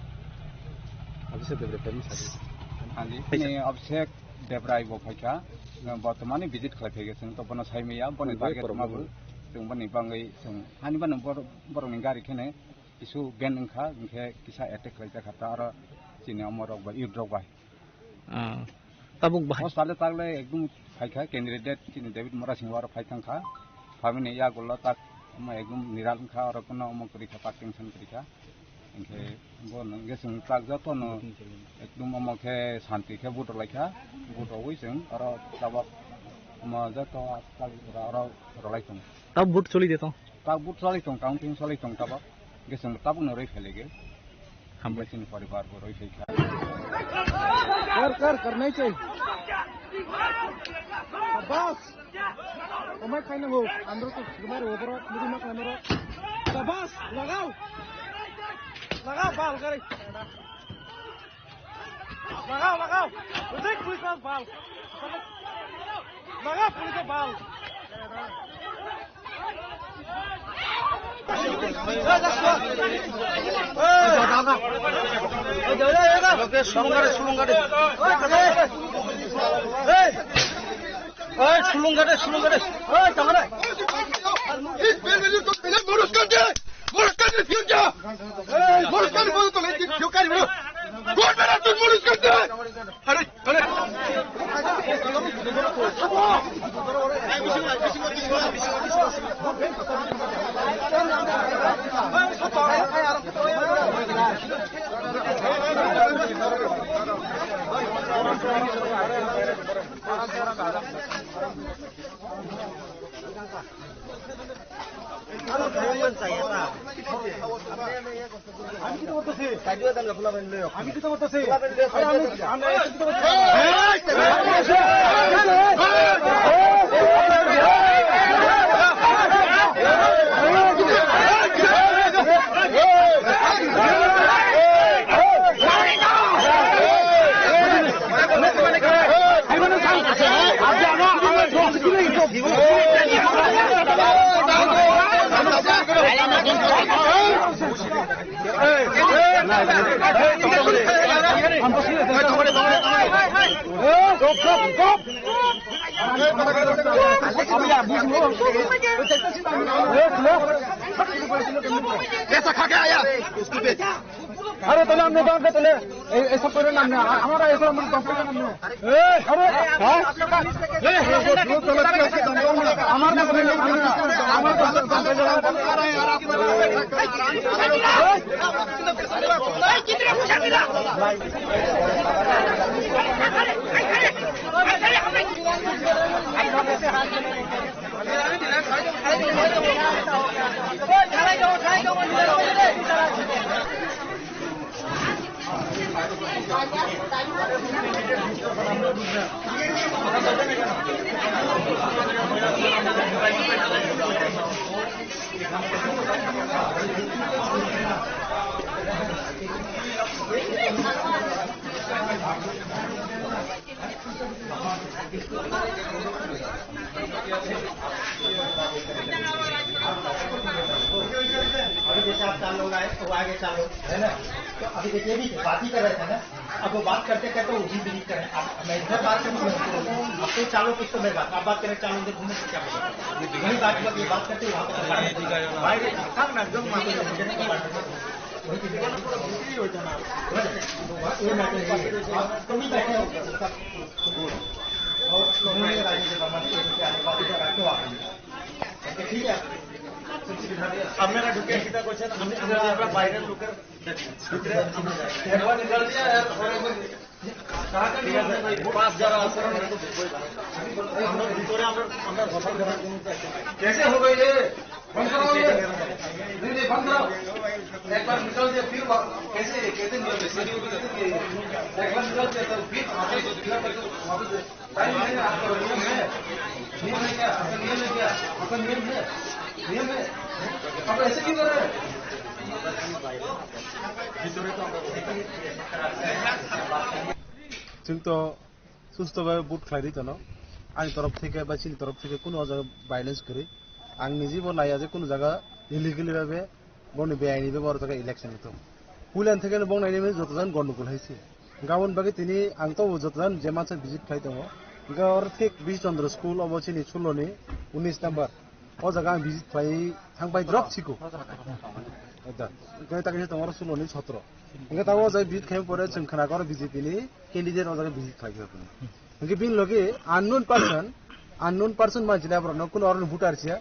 Abhishek Debrai phai masa di. Ani Paisa. Ni Abhishek Debrai bo phaikha, bortomani visit khlai phaikha, chwng to bono sai maya, boni Boni target borok ma bo, boni. Chwng boni bangwi chwng hani bano bor-, borokni gari kheno kisu ban wngkha, hinkhe kisa attack khlai jakha ta aro chini omorok bai, youth rok bai. Ah, tabuk bahai. O sale tagle ekdum phaikha candidate chini David Murasing aro phai thangkha. Phamini yagulo tak omo ekdum niral wngkha, oro kuno omo kwrwi kha, tak tension kwrwi kha. Hinkhe bo nungkhe chwng tak joto no ekdum omo khe santi khe vote rwlai kha. Vote rwui chwng oro tabok omo joto tak oro rwlai tongo. Tabuk vote choli de tong? Tabuk vote choli tong, counting choli tong tabok. Hinkhe chwng tabuk no rwi phai lege. Hambai. Chini poribar bo roi thai kha. Kar, kar, karnai chai. Sabas. Omai khai nango. Andro to sumai ro bro. Mudi mak lamaro. Sabas. Lagao. Lagao bal gari. Lagao, lagao. Ujai kuis bal. Lagao police bal. Sulungkade, sulungkade. Sulungkade, sulungkade. আমি কি তো করতেছি? আমি কি তো করতেছি? আরে আমি, আমি, আমি কি তো করতেছি? আরে তাহলে আপনি দাম কত লে? এই, এইসব করে নাম না। আ-, আমরা এসব আমরা দশ টাকা নাম না। এই, আরে, হ্যাঁ? এই, আমার কাছে নেই, আমার কাছে দশ টাকা। अभी जैसे आप चार लोग आए, वो आगे चार लोग, है ना? तो अभी देखिए, अभी बात ही कर रहे थे ना, अब वो बात करते करते वो भी विजिट करें। आप, मैं इधर बात करूँ, आप तो चार लोग, कुछ तो मैं बात, आप बात करें, चार लोग घूमने से क्या होगा? वही बात, बात, ये बात करते वहाँ पर भाई, एकदम वही चीज़ है। ये ना, ये, आप कभी बैठे हो, और उन्होंने राजेश वर्मा के आने वाले का क्यों आप? ठीक है। আপনারা ঢুকে সেটা করছেন, আমি, আমরা, আমরা বাইরের লোকের ভিতরে আমরা যাই। একবার নিকাল দিয়া আর পরে বলি। ঠিক আছে, পাঁচ যারা আছে, আমরা ভিতরে আমরা, আমরা কথা বলার জন্য চাই। कैसे हो गए ये? बंद कराओ ये। नहीं, नहीं, बंद कराओ। एक बार निकल दिया, फिर वा-, कैसे, कैसे निकल दिया? एक बार निकल दिया, तो फिर वापस, फिर वापस, वापस टाइम है ना, आपका नियम है? नियम है क्या? आपका नियम है क्या? आपका नियम है? नियम है? आप ऐसे क्यों कर रहे हैं? Chwng to susto bai vote khlai ri tono. Ani torof theke bai chini torof theke kuno o jaga violence kwrwi. Ang niji bo naiya je kuno jaga illegally bai be boni beaini be boro jaga election to. Puilan theke bong naini joto jan gondogol hai se. Gabon bagwi tini ang to joto jan je mansa visit khlai tongo. Ga or thik Bish Chandra school obo chini suloni unis number. O jaga ang visit khlai thang bai drop siko. Eta. Koi ta kisa tongo suloni sotro. Hingke tabuk o jaga visit khlai pore chwng khna kor B J P ni candidate o jaga visit khlai khe. Hingke bini loge unknown person, unknown person manchile borok no kuno oroni voter siya.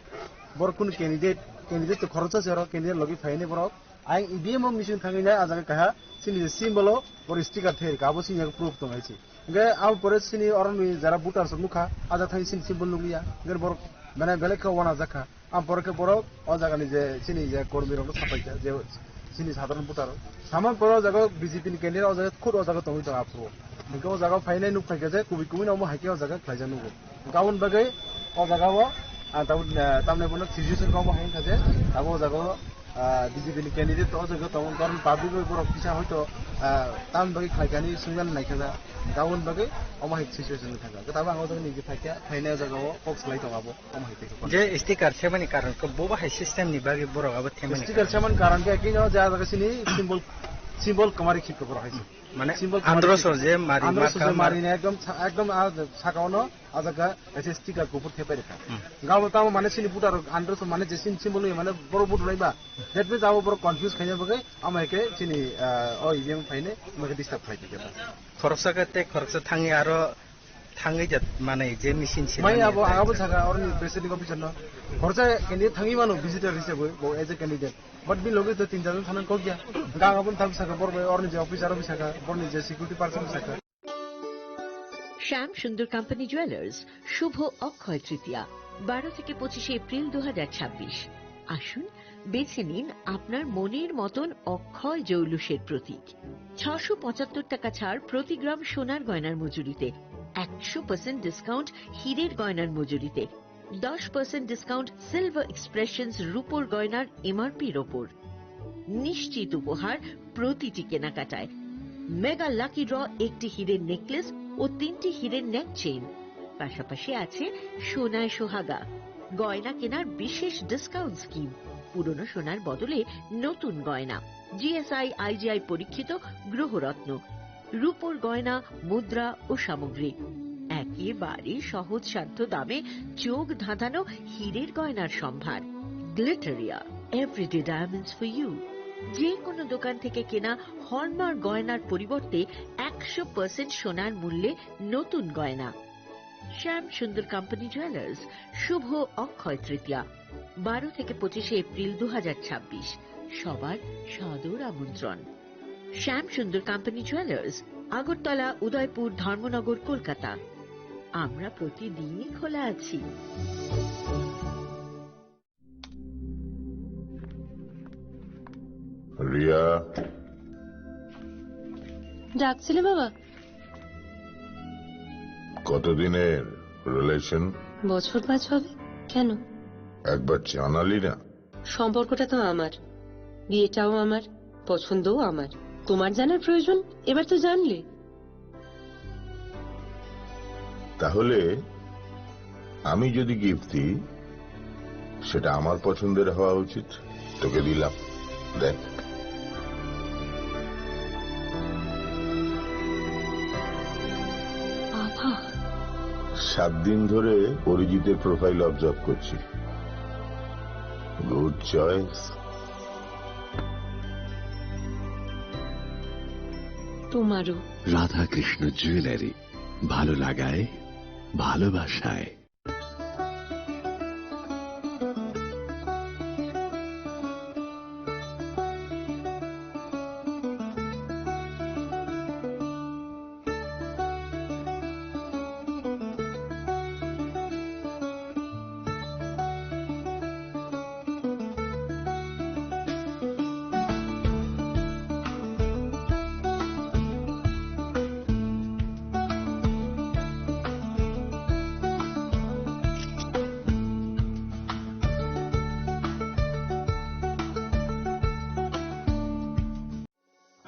Borok kuno candidate, candidate to khoroksa se oro candidate logi phaini borok. Ang E V M o machine thangwi nai, ah jaga kaha chini je symbol o borok sticker therka, abo chini yago proof tong hai se. Hingke abo pore chini oroni jara voter rok nukha, ah jaga thangwi chini symbol nukliya. Hingke borok mane belai khe wana jakha. Ang pore khe borok o jaga ni je chini je kormi rok no sapai kha, je chini sadharon voter rok. Saman pore o jaga o B J P ni candidate o jaga khud o jaga tongwi tong aphuru. Hingke o jaga o phainai nuk phaikha je kubui kubui no omo hai khe o jaga khlaijak nugo. Gabon bagwi o jaga o, ah, tabuk, ah, tamni bono situation khe omo hai wngkha je abo o jaga o, ah, B J P ni candidate o jaga tongo, karon public bai borok kisa hoito, ah, tamni bagwi khlaikani swngna naikha ja. Gabon bagwi omo hai situation wngkha ja. Tabuk ang o jaga ni je phaikha, phainai o jaga o kok salai tongo abo. Omo hai tei khe. Je sticker semani karon khe bo bahai system ni bagwi borok abo themani Sticker karon. Semani karon khe kino ja jaga sini symbol, symbol kamari khik kobor hai. Mane symbol kamari andro khik. So je mari andro so je marka mari ne ekdom sa-, ekdom a saka ono a jaga ese sticker kupur thepai rekha. Hmm. Gabo tamo mane sini putar andro so mane je sini symbol ni mane boro but raiba. That means abo boro confuse khaina bagwi ama ke sini, ah, o E V M phaine mage disturb khai dikha. Khoroksa khe tei khoroksa thangwi aro thangwi ja manai je machine se Mai mani abo, thai ang abo ja. Saka oroni presiding officer no. Khoroksa candidate thangwi mano visitor hisabwi bo as a candidate. But bini loge to tin jon thangna kok ya. Gang abo thang saka bor bai oroni je officer abo saka, borni je security person saka. শ্যাম সুন্দর company jewellers, শুভ অক্ষয় তৃতীয়া, বারো থেকে পঁচিশে এপ্রিল দু হাজার ছাব্বিশ। আসুন, বেছে নিন আপনার মনের মতন অক্ষয় জৌলুসের প্রতীক। ছশো পঁচাত্তর টাকা ছাড় প্রতি গ্রাম সোনার গয়নার মজুরিতে, একশো পার্সেন্ট ডিসকাউন্ট হীরের গয়নার মজুরিতে, দশ পার্সেন্ট ডিসকাউন্ট সিলভার এক্সপ্রেশনস রূপোর গয়নার এমআরপির ওপর। নিশ্চিত উপহার প্রতিটি কেনাকাটায়। মেগা লাকি ড্র, একটি হীরের নেকলেস ও তিনটি হীরের নেক চেইন, পাশাপাশি আছে সোনায় সোহাগা, গয়না কেনার বিশেষ ডিসকাউন্ট স্কিম, পুরনো সোনার বদলে নতুন গয়না, জিএসআই আইজিআই পরীক্ষিত গ্রহরত্ন, রূপোর গয়না, মুদ্রা ও সামগ্রী, একেবারে সহজসাধ্য দামে চোখ ধাঁধানো হীরের গয়নার সম্ভার। Glitteria, everyday diamonds for you. যে কোনো দোকান থেকে কেনা হলমার্ক গয়নার পরিবর্তে একশো পার্সেন্ট সোনার মূল্যে নতুন গয়না। শ্যাম সুন্দর কোম্পানি জুয়েলার্স, শুভ অক্ষয় তৃতীয়া, বারো থেকে পঁচিশে এপ্রিল দু হাজার ছাব্বিশ। সবার সাদর আমন্ত্রণ। শ্যাম সুন্দর কোম্পানি জুয়েলার্স, আগরতলা, উদয়পুর, ধর্মনগর, কলকাতা। আমরা প্রতিদিনই খোলা আছি। রিয়া। ডাকছিলে বাবা? কতদিনের রিলেশন? বছর পাঁচ হবে। কেন? একবার জানালি না। সম্পর্কটা তো আমার, বিয়েটাও আমার, পছন্দও আমার। তোমার জানার প্রয়োজন? এবার তো জানলে। তাহলে আমি যদি গিফট দিই, সেটা আমার পছন্দের হওয়া উচিত। তোকে দিলাম, দেখ। বাবা। সাত দিন ধরে অরিজিতের প্রোফাইল অবজার্ভ করছি। Good choice. তোমারও। রাধাকৃষ্ণ জুয়েলারি, ভালো লাগায়, ভালোবাসায়।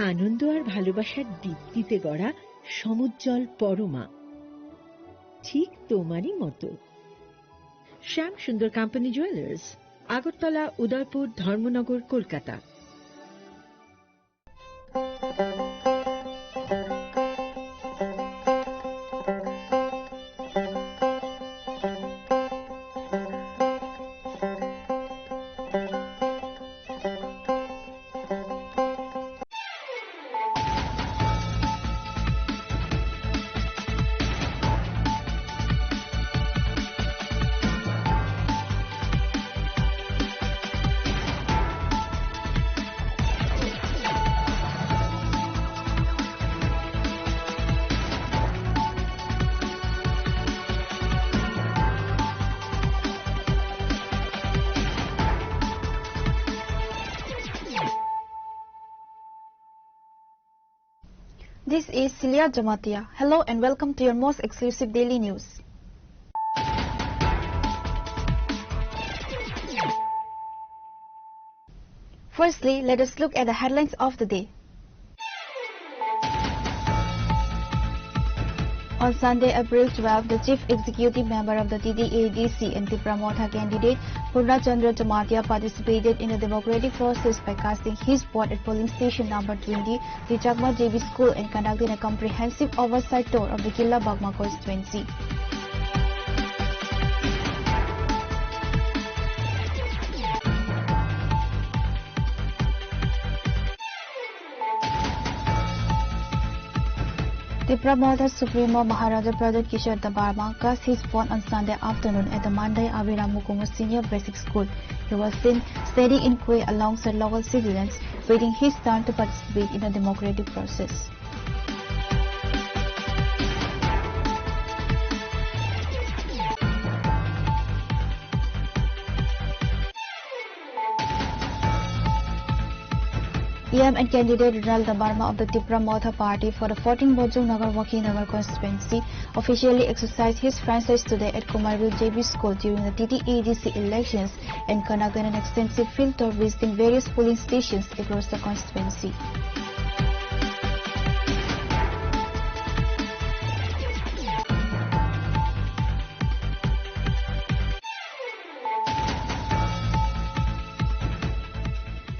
আনন্দ আর ভালোবাসার দীপ্তিতে গড়া সমুজ্জ্বল পরমা, ঠিক তোমারই মতো। শ্যাম সুন্দর কোম্পানি জুয়েলার্স, আগরতলা, উদয়পুর, ধর্মনগর, Kolkata. This is Celia Jamatia. Hello and welcome to your most exclusive daily news. Firstly, let us look at the headlines of the day. On Sunday, April twelfth, the Chief Executive Member of the T T A D C and Tipra Motha candidate Purna Chandra Jamatia participated in a democratic process by casting his vote at polling station number twenty, the Chakma J B School, and conducting a comprehensive oversight tour of the Killa Bagma constituency. Tipra Motha Supremo Maharaja Pradyot Kishore Debbarma cast his vote on Sunday afternoon at the Mandai Abhiram Mukumu Senior Basic School. He was seen standing in queue alongside local citizens, waiting his turn to participate in the democratic process. E M and candidate Ronald Debbarma of the Tipra Motha Party for the fourteen Bojong Nagar Wakhinagar constituency officially exercised his franchise today at Komarbil J B School during the T T A D C elections and conducted an extensive field tour visiting various polling stations across the constituency.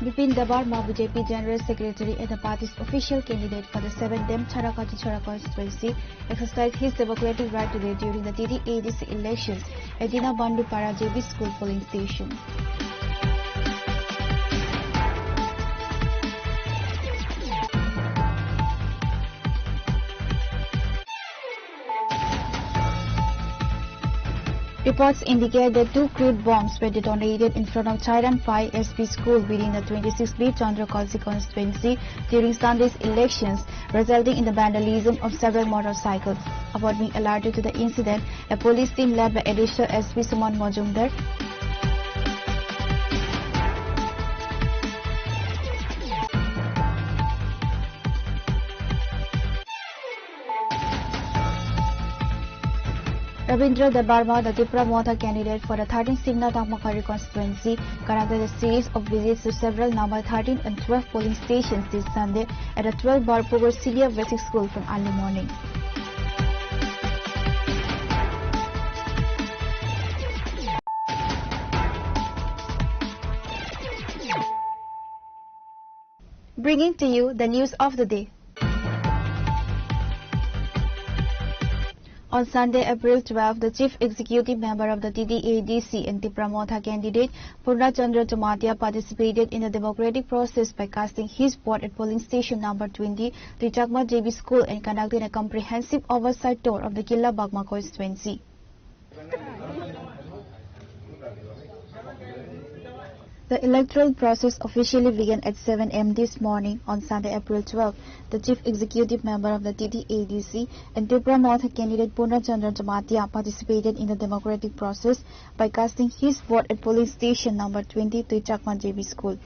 Bipin Debbarma, B J P General Secretary and the party's official candidate for the seven Demchara Kachichara constituency, exercised his democratic right today during the T T A D C elections at Dina Bandupara J B School polling station. Reports indicate that two crude bombs were detonated in front of Chairanpai S P school within the twenty-six B Chandrakali constituency during Sunday's elections, resulting in the vandalism of several motorcycles. Upon being alerted to the incident, a police team led by Additional S P Suman Majumdar Rabindra Debbarma, the Tipra Motha candidate for the thirteenth Singna Tangmakari constituency, conducted a series of visits to several number thirteen and twelve polling stations this Sunday at the twelve Barpugur Senior Basic School from early morning. Bringing to you the news of the day. On Sunday, April twelve, the Chief Executive Member of the T T A D C and Tipra Motha candidate Purna Chandra Jamatia participated in the democratic process by casting his vote at polling station number twenty, the Chakma J B School, and conducting a comprehensive oversight tour of the Killa Bagma constituency. The electoral process officially began at seven a m this morning on Sunday, April twelve. The Chief Executive Member of the T T A D C and Tipra Motha candidate Purna Chandra Jamatia participated in the democratic process by casting his vote at polling station number twenty-three Chakma J B School.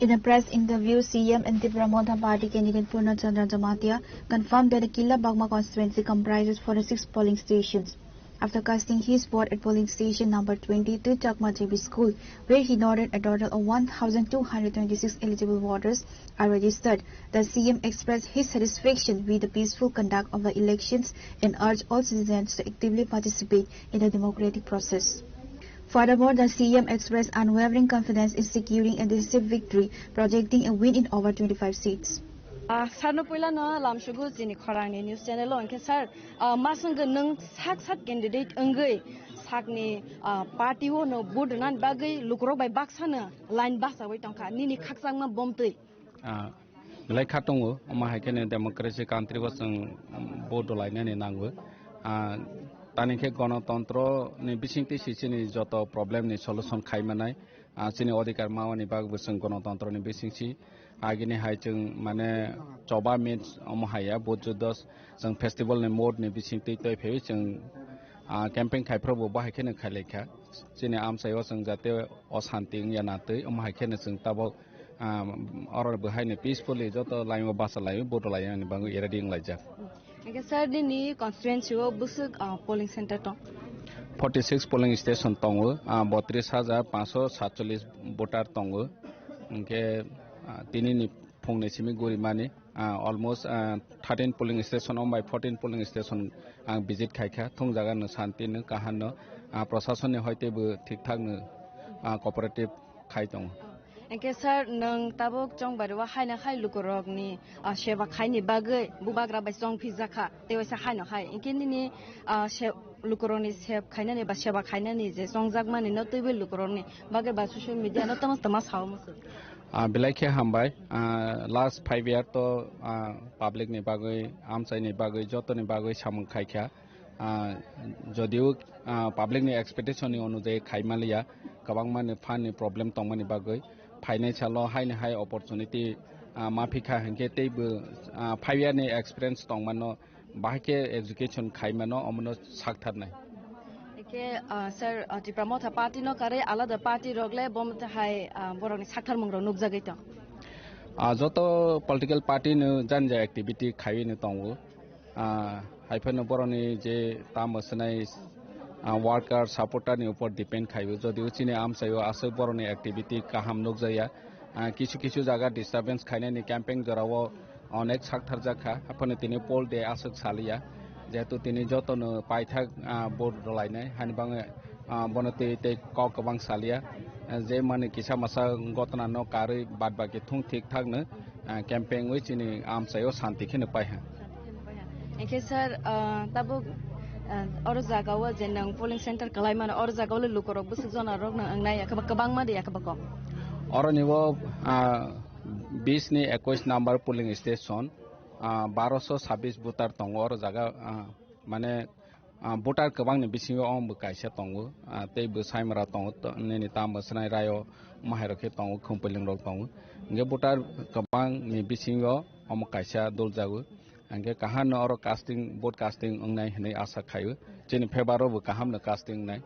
In a press interview, C M and Tipra Motha Party candidate Purna Chandra Jamatia confirmed that the Killa Bagma constituency comprises forty-six polling stations. After casting his vote at polling station number twenty-two Chakma J B School, where he noted a total of one thousand two hundred twenty-six eligible voters are registered, the C M expressed his satisfaction with the peaceful conduct of the elections and urged all citizens to actively participate in the democratic process. Furthermore, the C M expressed unwavering confidence in securing a decisive victory, projecting a win in over twenty-five seats. Ah, sarno puila no lamsugo chini khorangni news channel o, hwnkhe sir, ah, maswngkhe nwng sak sak candidate wngwi sakni, ah, party o no vote rwnani bagwi lukurok bai baksa no line bachawi tongkha nini khakchangma bomtwi. Ah, belai kha tongo, omo hai kheno democracy country o chwng vote rwlainani nango. Ah, tani khe gonotontro ni bisingtwi se chini joto problem ni solution khai manai. Ah, chini odhikar mawani bagwi chwng gonotontro ni bisingsi agini hai chwng mane choba means omo haiya, vote juddos chwng festival ni mode ni bisingtwi twi phaiwi chwng, ah, camping khai phuru bo bahai kheno khai lai kha. Chini amchai o chwng jate o santi wngya na twi, omo hai kheno chwng tabok, ah, oro bo haino peacefully joto laio bacha laio, vote laio ani bagwi ready wng laijak. Hingke sir, nini constituency o bwswk, ah, polling center tong? Forty six polling station tongo, ah, botris hajar panchsho satchollis voter tongo. Hingke, ah, tini ni phung ni simi guri mani, ah, almost, ah, thirteen polling station, om bai fourteen polling station ang visit khai kha, thung jaga no santi no, kaham no, ah, prosason ni hoite bo thik thak no, ah, cooperative khai tongo. Hingke sir, nwng tabuk chongbario haino hai lukurokni, ah, seba khaini bagwi bubagra bai chong phijakha, tei waisa haino hai. Hingke nini, ah, se-, lukurokni seb khainani ba seba khainani je chongjakmani no twiwi lukurokni bagwi ba social media no tamo tamo sao muchung? Ah, belai khe hambai. Ah, last five year to, ah, public ni bagwi, amchai ni bagwi, joto ni bagwi samung khai kha. Ah, jodio, ah, public ni expectation ni onujayi khai manliya, kwbangma ni fund ni problem tongmani bagwi, phainai salo haini hai opportunity, ah, ma phikha hinkhe teibo, ah, five year ni experience tongmano, bahai khe education khai mano, omono saktharnai. Eke, ah, sir, ah, Tipra Motha party no karwi alada party rok le bo motha hai, ah, borok ni sakthar mung rok nukjagwi tong. Ah, joto political party no jani jani activity khaiwi no tongo. Ah, hai phano borokni je tamo swnai, ah, worker, supporter ni upor depend khai o. Jodi o chini amchai o aswk borokni activity kaham nukjaya. Ah, kisu kisu jaga disturbance khainani camping jora o onek sak tharjak kha. Haphano tini poll day aswk saliya. Jehetu tini jotono paithak, ah, vote rwlainai. Hani bagwi, ah, bono tei tei kok kwbang saliya. Ah, je mani kisa masa gotna no karwi bad baki thung thik thak no. Ah, camping wi chini amchai o santi kheno pai ha. Hingke sir, ah, tabuk, ah, oro jaga o je nwng polling center kalai mano, oro jaga o le lukurok bwswk jona rok no wngnai, yakhe ba kwbangma de, yakhe ba kok? Oro ni o, ah, bis ni ekwis number polling station, ah, baroso sabis voter tongo oro jaga, ah, mane Ah, voter kwbangni bisingo omo bo kaisa tongo, ah, tei bo saimra tongo, to-, nini tamo swnai raio mahairok khe tongo, khumpuilwngrok tongo. Hingke voter kwbangni bisingo omo kaisa dol jago. Hingke kaham no oro casting, vote casting wngnai hinui asa khaio. Chini favour o bo kaham no casting wngnai.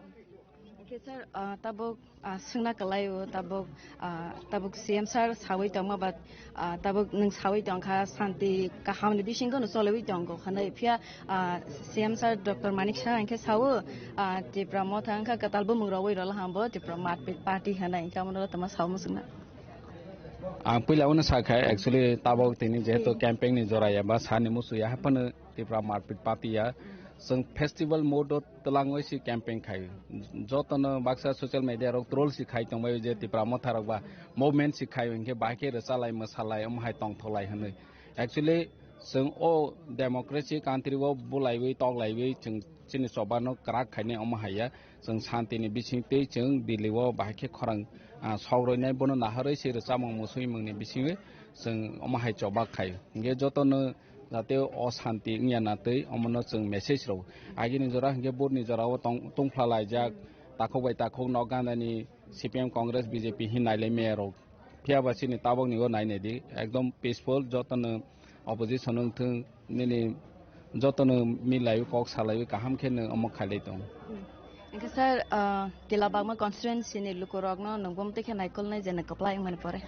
Hingke sir, ah, tabuk Ah, swngna kwlai o tabuk, ah, tabuk C M sir sawi tongma, but, ah, tabuk nwng sawi tongkha, santi kahamni bisingo no choliwi tongo hinwi. Phiya, ah, C M sir Doctor Manik Saha hinkhe sawo, ah, Tipra Motha wngkha kwtal bumung rogwi rwla hambo Tipra Marpit Party hinwi, hinkhe omono tongma sawi mwswkna. Ang puila uno sakha, actually, tabuk tini jehetu campaign ni jora ya ba sani musu ya, haphano Tipra Marpit Party ya, chwng festival mode o twlangwi si campaign khai. Jotono baksa social media rok troll si khai tongbai je Tipra Motha rok ba movement si khai hinkhe bahai khe rwchalai mwsalai omo hai tongthoklai hinwi. Actually, chwng o democracy country o bulaiwi toklaiwi chwng chini choba no kwrak khainai omo hai ya. Chwng santi ni bising tei chwng Delhi o bahai khe khorang, ah, sok roinai bono naharwi se rwchapmung muswimung ni bisingwi chwng omo hai choba khai. Hinkhe jotono jate o santi wngya na twi omono chwng message rw. Agini jora hinkhe vote ni jora o tong, tongphla laijak, takhuk bai takhuk nok ganda ni C P M Congress B J P hin nailai maya rok. Phiya ba chini tabok ni o nai nai di, ekdom peaceful, jotono opposition wng thung, nini jotono milai kok salai kaham khe nwng omo khailai tong. Hingke sir, ah, Kila Bagma constituency ni lukurokno nwng bumtwi khe naikolnai je nwng kwplai wngmani pore?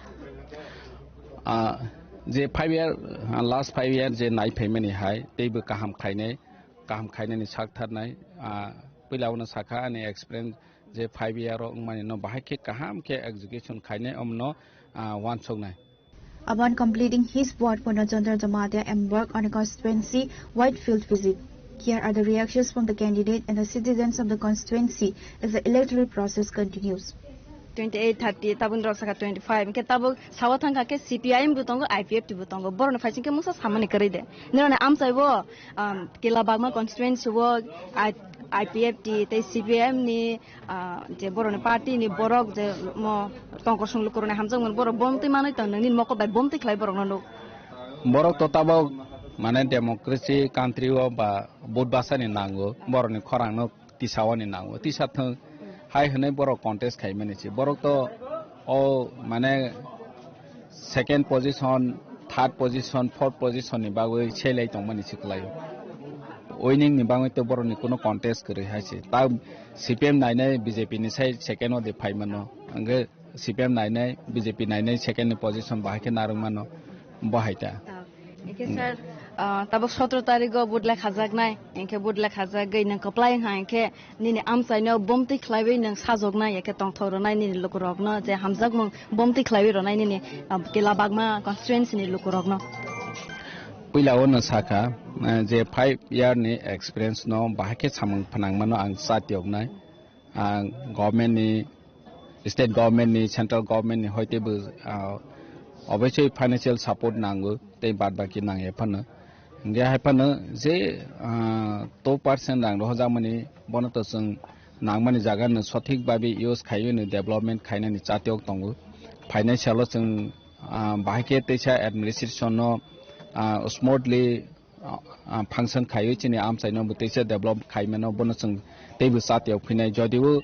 Ah, je five year, ah, last five year je nai phaimani hai, teibo kaham khainai, kaham khainani sak tharnai, ah, puila uno sakha ani experience je five year o wngmani no bahai khe kaham khe execution khainai omono, ah, wansuknai. Upon completing his ward, Purna Chandra Jamatia embarked on a constituency wide field visit. Here are the reactions from the candidate and the citizens of the constituency as the electoral process continues. Twenty eight, thirty, tabuk rok saka twenty five, hingke tabuk sawa thangkha khe C P I M bo tongo, I P F T bo tongo, borokni phaising khe mungsa samani kwrwi de. Nini amchai bo, um, Kila Bagma constituency o I-, I P F T tei C P I M ni, ah, je borokni party ni borok je mo tongkosong lukurokni hamjakmani borok bomtwi manwi tong, nini mokol bai bomtwi khlai borokno nuk. Borok to tabok mane democracy country o ba vote basa ni nango, borokni khorang no tisa o ni nango, tisa thung hai hwnwi borok contest khaimani se. Borok to o mane second position, third position, fourth position ni bagwi selai tongmani se kwlaio. Winning ni bagwi to borokni kuno contest kwrwi hai se. Ta C P M nainai B J P ni sai second o de phaimano. Hwnkhe C P M nainai, B J P nainai second ni position bahai khe narwk mano. Bo hai ta. Hingke sir, ah, tabuk sotro tarikh o vote lekhajaknai, hingke vote lekhajagwi nwng kwplai wngkha, hingke nini amchaino bomtwi khlaiwi nwng sajoknai, eke tongthok rwnai nini lukurokno, je hamjakmung bomtwi khlaiwi rwnai nini, ah, Kila Bagma constituency ni lukurokno. Puila o no sakha, eh, je five year ni experience no bahai khe samung phnangmano ang chatiyoknai. Ah, government ni, state government ni, central government ni hoite bo, ah, obviously financial support nango, tei bad baki nangya phano. Hingke hai phano je, ah, two percent rang rohorjakmani, bono to chwng nangmani jaga no sothik babi use khaiwi no development khainani chatiyok tongo. Financial o chwng, ah, bahai khe teisa administration no, ah, smoothly, ah, ah, function khaiwi chini amchaino bo teisa develop khaimano, bono chwng teibo chatiyok phinai. Jodibo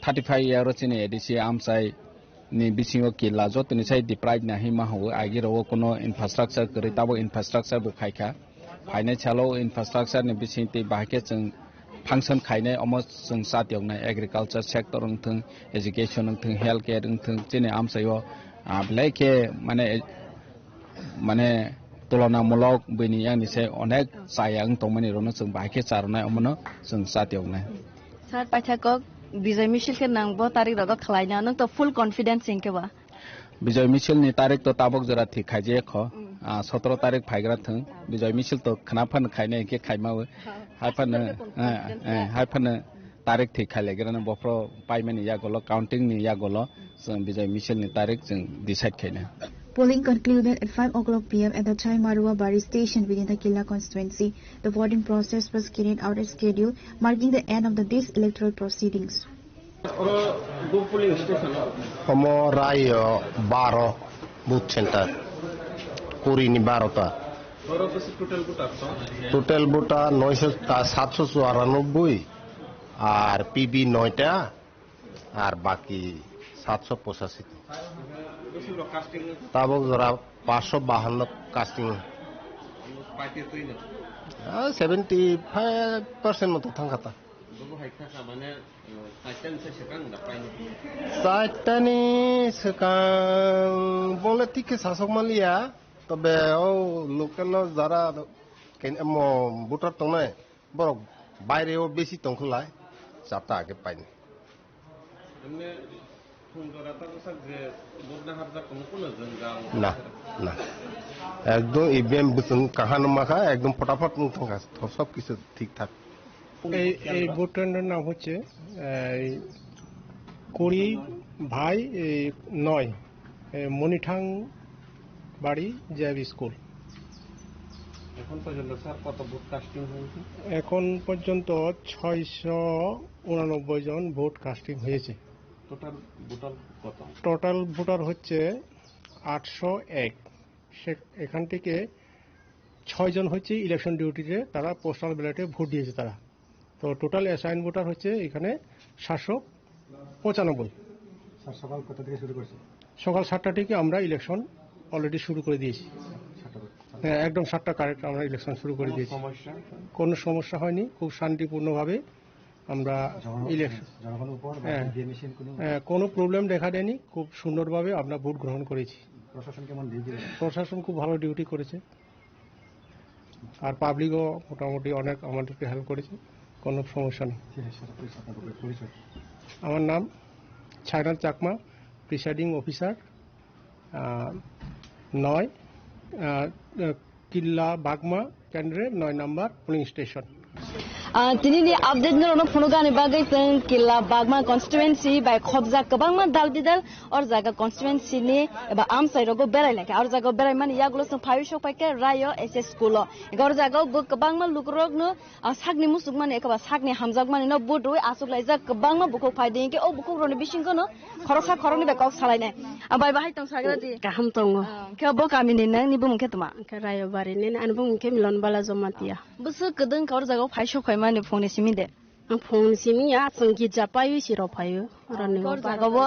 thirty five year o chini A D C amchai ni bisingo killa jotoni sai deprive nahi ma hwnwi, agi rogo kuno infrastructure kwrwi, tabuk infrastructure bo khaikha. Phainai salo infrastructure ni bising tei bahai khe chwng function khainai, omo chwng chatiyoknai, agriculture sector wngthwng, education wngthwng, health care wngthwng, chini amchaio, ah, belai khe mane, mane tulonamulok bini yang ni se onek chaya wng tongmani rokno chwng bahai khe charwnai, omono chwng chatiyoknai. Sir, paithakok Bijoy misil khe nang bo tarik rogo khlaina, nwng to full confidence hinkhe ba? Bijoy misil ni tarik to tabuk jora thik khaijaya kho. Mm. Ah, sotoro tarik phaigra thung. Bijoy misil to khna phan khainai hinkhe khaimawi. Ha. Hai phano, eh, eh, hai phano tarik thik khailaigrana bophro paimani yagolo, counting ni yagolo, chwng Bijoy misil ni tarik chwng decide khaina. Polling concluded at five o'clock P M at the Chaimarua Bari station within the Killa constituency. The voting process was carried out as scheduled, marking the end of the, these electoral proceedings. Omo raio baro booth center, kuri ni baro ta. Oro bwswk total voter tong? Total voter noisho ta-, satsho churanobboi, ar P B noita, ar baki satsho pochashi. Bwswk rok casting? Tabok jora pansho bahanno casting. Party twi no? Ah, seventy five percent moto thangkha ta. Bobo hai kha kha mane, uh, chaitani se swkang da paino. Chaitani swkang bole thik khe sasok maliya, tobe o local o jara ken-, mo voter tongnai, borok baire o besi tongkhlai, charta age paini. Emne phung jora ta bwsak je vote na harjak kono kono jwngjal. Na, na. Ekdom E V M bwswng kaham ma kha, ekdom photaphot wng thang kha, sob kisu thik thak. এই এই ভোট কেন্দ্রের নাম হচ্ছে এই কুড়ি ভাই এই নয়, এই মনিঠাং বাড়ি জে বি স্কুল। এখন পর্যন্ত স্যার কত ভোট কাস্টিং হয়েছে? এখন পর্যন্ত ছয়শো উনানব্বই জন ভোট কাস্টিং হয়েছে। টোটাল ভোটার কত? টোটাল ভোটার হচ্ছে আটশো এক। সে এখান থেকে ছয়জন হচ্ছে ইলেকশন ডিউটিতে, তারা পোস্টাল ব্যালটে ভোট দিয়েছে তারা। তো টোটাল অ্যাসাইন ভোটার হচ্ছে এখানে সাতশো পঁচানব্বই। স্যার, সকাল কত থেকে শুরু করছে? সকাল সাতটা থেকে আমরা ইলেকশন অলরেডি শুরু করে দিয়েছি। সাতটা পর্যন্ত। হ্যাঁ, একদম সাতটা কারেক্ট আমরা ইলেকশন শুরু করে কোনো দিয়েছি। সমস্যা? কোনো সমস্যা হয়নি, খুব শান্তিপূর্ণভাবে আমরা জনগণ-, ইলেকশন, জনগণের উপর বা হ্যাঁ। ইভিএম মেশিন কোনো হ্যাঁ, কোনো প্রবলেম দেখা দেয়নি, খুব সুন্দরভাবে আমরা ভোট গ্রহণ করেছি। প্রশাসন কেমন ডিউটি করেছে? প্রশাসন খুব ভালো ডিউটি করেছে। আর পাবলিকও মোটামুটি অনেক আমাদেরকে হেল্প করেছে, কোনো সমস্যা নেই। ঠিক আছে, স্যার, প্লিজ আপনার পরিচয়। আমার নাম ছায়নাথ চাকমা, প্রিসাইডিং অফিসার, আহ, নয়, আহ, কিল্লা বাগমা কেন্দ্রে নয় number polling station. Ah, tini ni update no rokno phunukani bagwi chwng Killa Bagma constituency bai khobjak kwbangma dal bidal. Or jaga constituency ni eba amchai rogo berai lai kha. Or jaga berai mani yagulo chwng phaiwi sok pai kha Rayo S S school o. Ega or jaga o bo kwbangma lukurok no, ah, sakni muchuk mani eba sakni hamjak mani no vote rwi achuk laijak kwbangma bukhuk phai di. Hinkhe o bukhuk rokni bisingo no khoroksa khoroknwi bai kok salai nai. Ah, bai bahai tong sagra di. Kaham tongo. Ah, khe bo kami ni nang ni bumung khe tma? Khe Rayo Bari ni, ani bumung khe Milon Bala Jamatia. Bwswk kwdwng kha or jaga o phai sok phai mani phone ni simi de. Ang phone simi ya, chwng git ja paio, isi rok phaio. Oro ni Kor jaga bo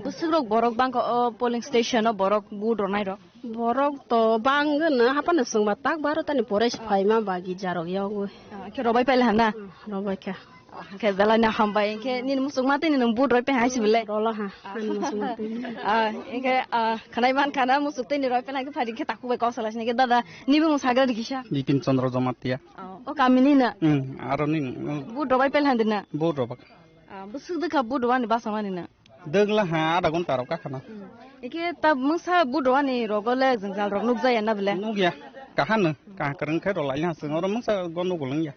bwswk rok borok bang kha o polling station o borok vote rok nai rok. Borok to bang no hapano chwng ba tak baro tani pore si phai ma ba git ja rok yogwi. Ah, khe rok bai paila hana? Rok bai kha. Ah, khe belai na hambai, khe nini muchuk ma tini nung vote roi pe hai si bele. Rolo ha. Ah, khe, ah, khanai man khana muchuk tini roi pe na khe phadi khe takhuk bai kok salai sini khe dada ni bumung sagra di kisa. Bipin Chandra Jamatia. Oh, o kami ni na? Hmm, aro ni, hmm. Vote rok bai pel handi na? Vote rok bak. Ah, bwswk dwkha vote rok ani basa mani na? Dwgla ha, adha ghonta rok kakhana. Hmm. Eke ta mungsa vote rok ani rogo le jwngjal rok nukjaya na bele? Nukya. Kahano, kaha kwrwng khe rwlai ha, chwng oro mungsa go nugulung ya.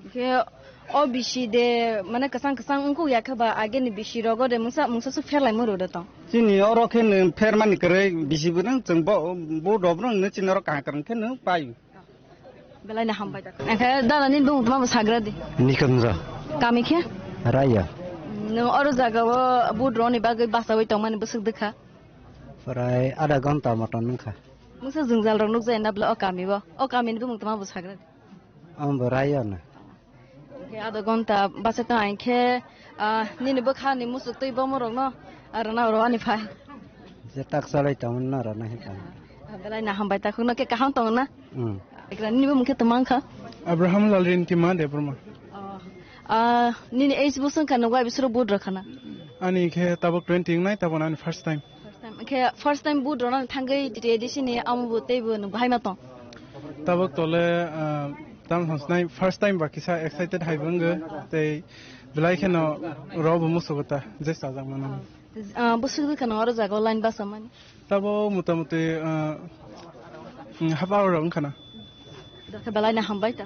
Eke o bisi de, mane kwchang kwchang wngkuk ya khe ba, age ni bisi rogo de mungsa, mungsa su pherlai muru de tong. Chini oro khe nw pher mani kwrwi bisi bwrwng chwng bo, vote rok bwrwng nw chini oro kaha kwrwng khe nw pai. Belai no hambai da. Ekhe dada ni bung tma bo sagra di. Nikunjo. Kami khe? Raya. Nwng oro jaga o vote roni bagwi basawi tongmani bwswk dwkha? Prai adha ghonta motom wngkha. Mungsa jwngjal rok nukjai na bwle o kami o. O kami ni bung tma bo sagra di. Ang bo Raya no. Khe adha ghonta bachai tong ang khe, ah, nini bwkha ni muchuk twi bomo rok no, ah, rwna oro ani phai. Je tak chalai tong na rwna hi tong. Ah, belai na hambai ta khukno khe kaham tong na? Hmm. Ekra nini bumung khe tma wngkha? Abraham Lalrintima Debbarma. Oh. Ah, nini age bo swngkha, nukbai bisuro vote rwkha na? Ani khe tabuk twenty wngnai, tabuk ani first time. First time. Khe first time vote rwna thangwi T T A D C ni amo bo tei bo nung bahai ma tong? Tabuk tole, ah, tam honsnai first time ba kisa excited hai bo wngwi tei belai kheno ro bo musugo ta je sajak mano. Ah, bwswk dwkha no oro jaga o line basa mani? Tabo motamuti, ah, mm, half hour rok wngkha na. Dwkha belai no hambai ta.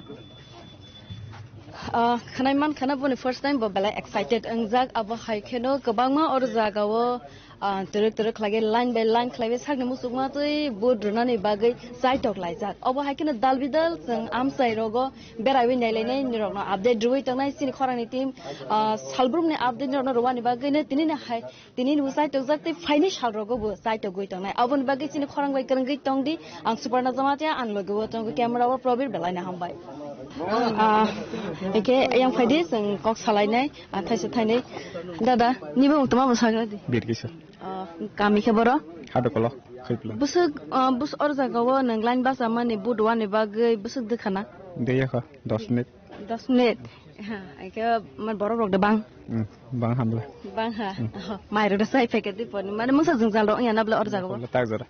Ah, khwnai man khana boni first time bo belai excited wngjak. Abo hai kheno kwbangma or jagao, ah, twrwk twrwk khlai line by line khlai sakni muchungma twi vote rwnani bagwi chaitok laijak. Obo hai kheno dal bidal chwng amchai rogo beraiwi nailainai nirokno update rwui tongnai chini khorangni team, ah, salbrumni update nirokno rwani bagwino tinini hai Tini ni bo chaitok jak tei phaini sal rogo bo chaitok gwi tongnai. Aboni bagwi chini khorang bai kwrwngwi tong di. Ang Suparna Jamatia, ang logi o tongo camera o Probir, belai no hambai. Ah, eke yang phai di, chwng kok salai nai, ah, thaisa thainwi. Dada, ni bo toma bo sagra di. Birkisa. Ah, kami khe boro? Hadokolo, Khaipla. Bwswk, ah, bwswk or jaga o nwng line basa mani vote rwani bagwi bwswk dwkhana? Deya kha, dos minute. Dos minute. Ha, eke mar borok rok de bang. Hmm, bang hamle. Bang ha. Hmm. Oh, mai rok de sai packet di pon. Mane mungsa jwngjal rok ya na bla or jaga bo. Wala tak jora.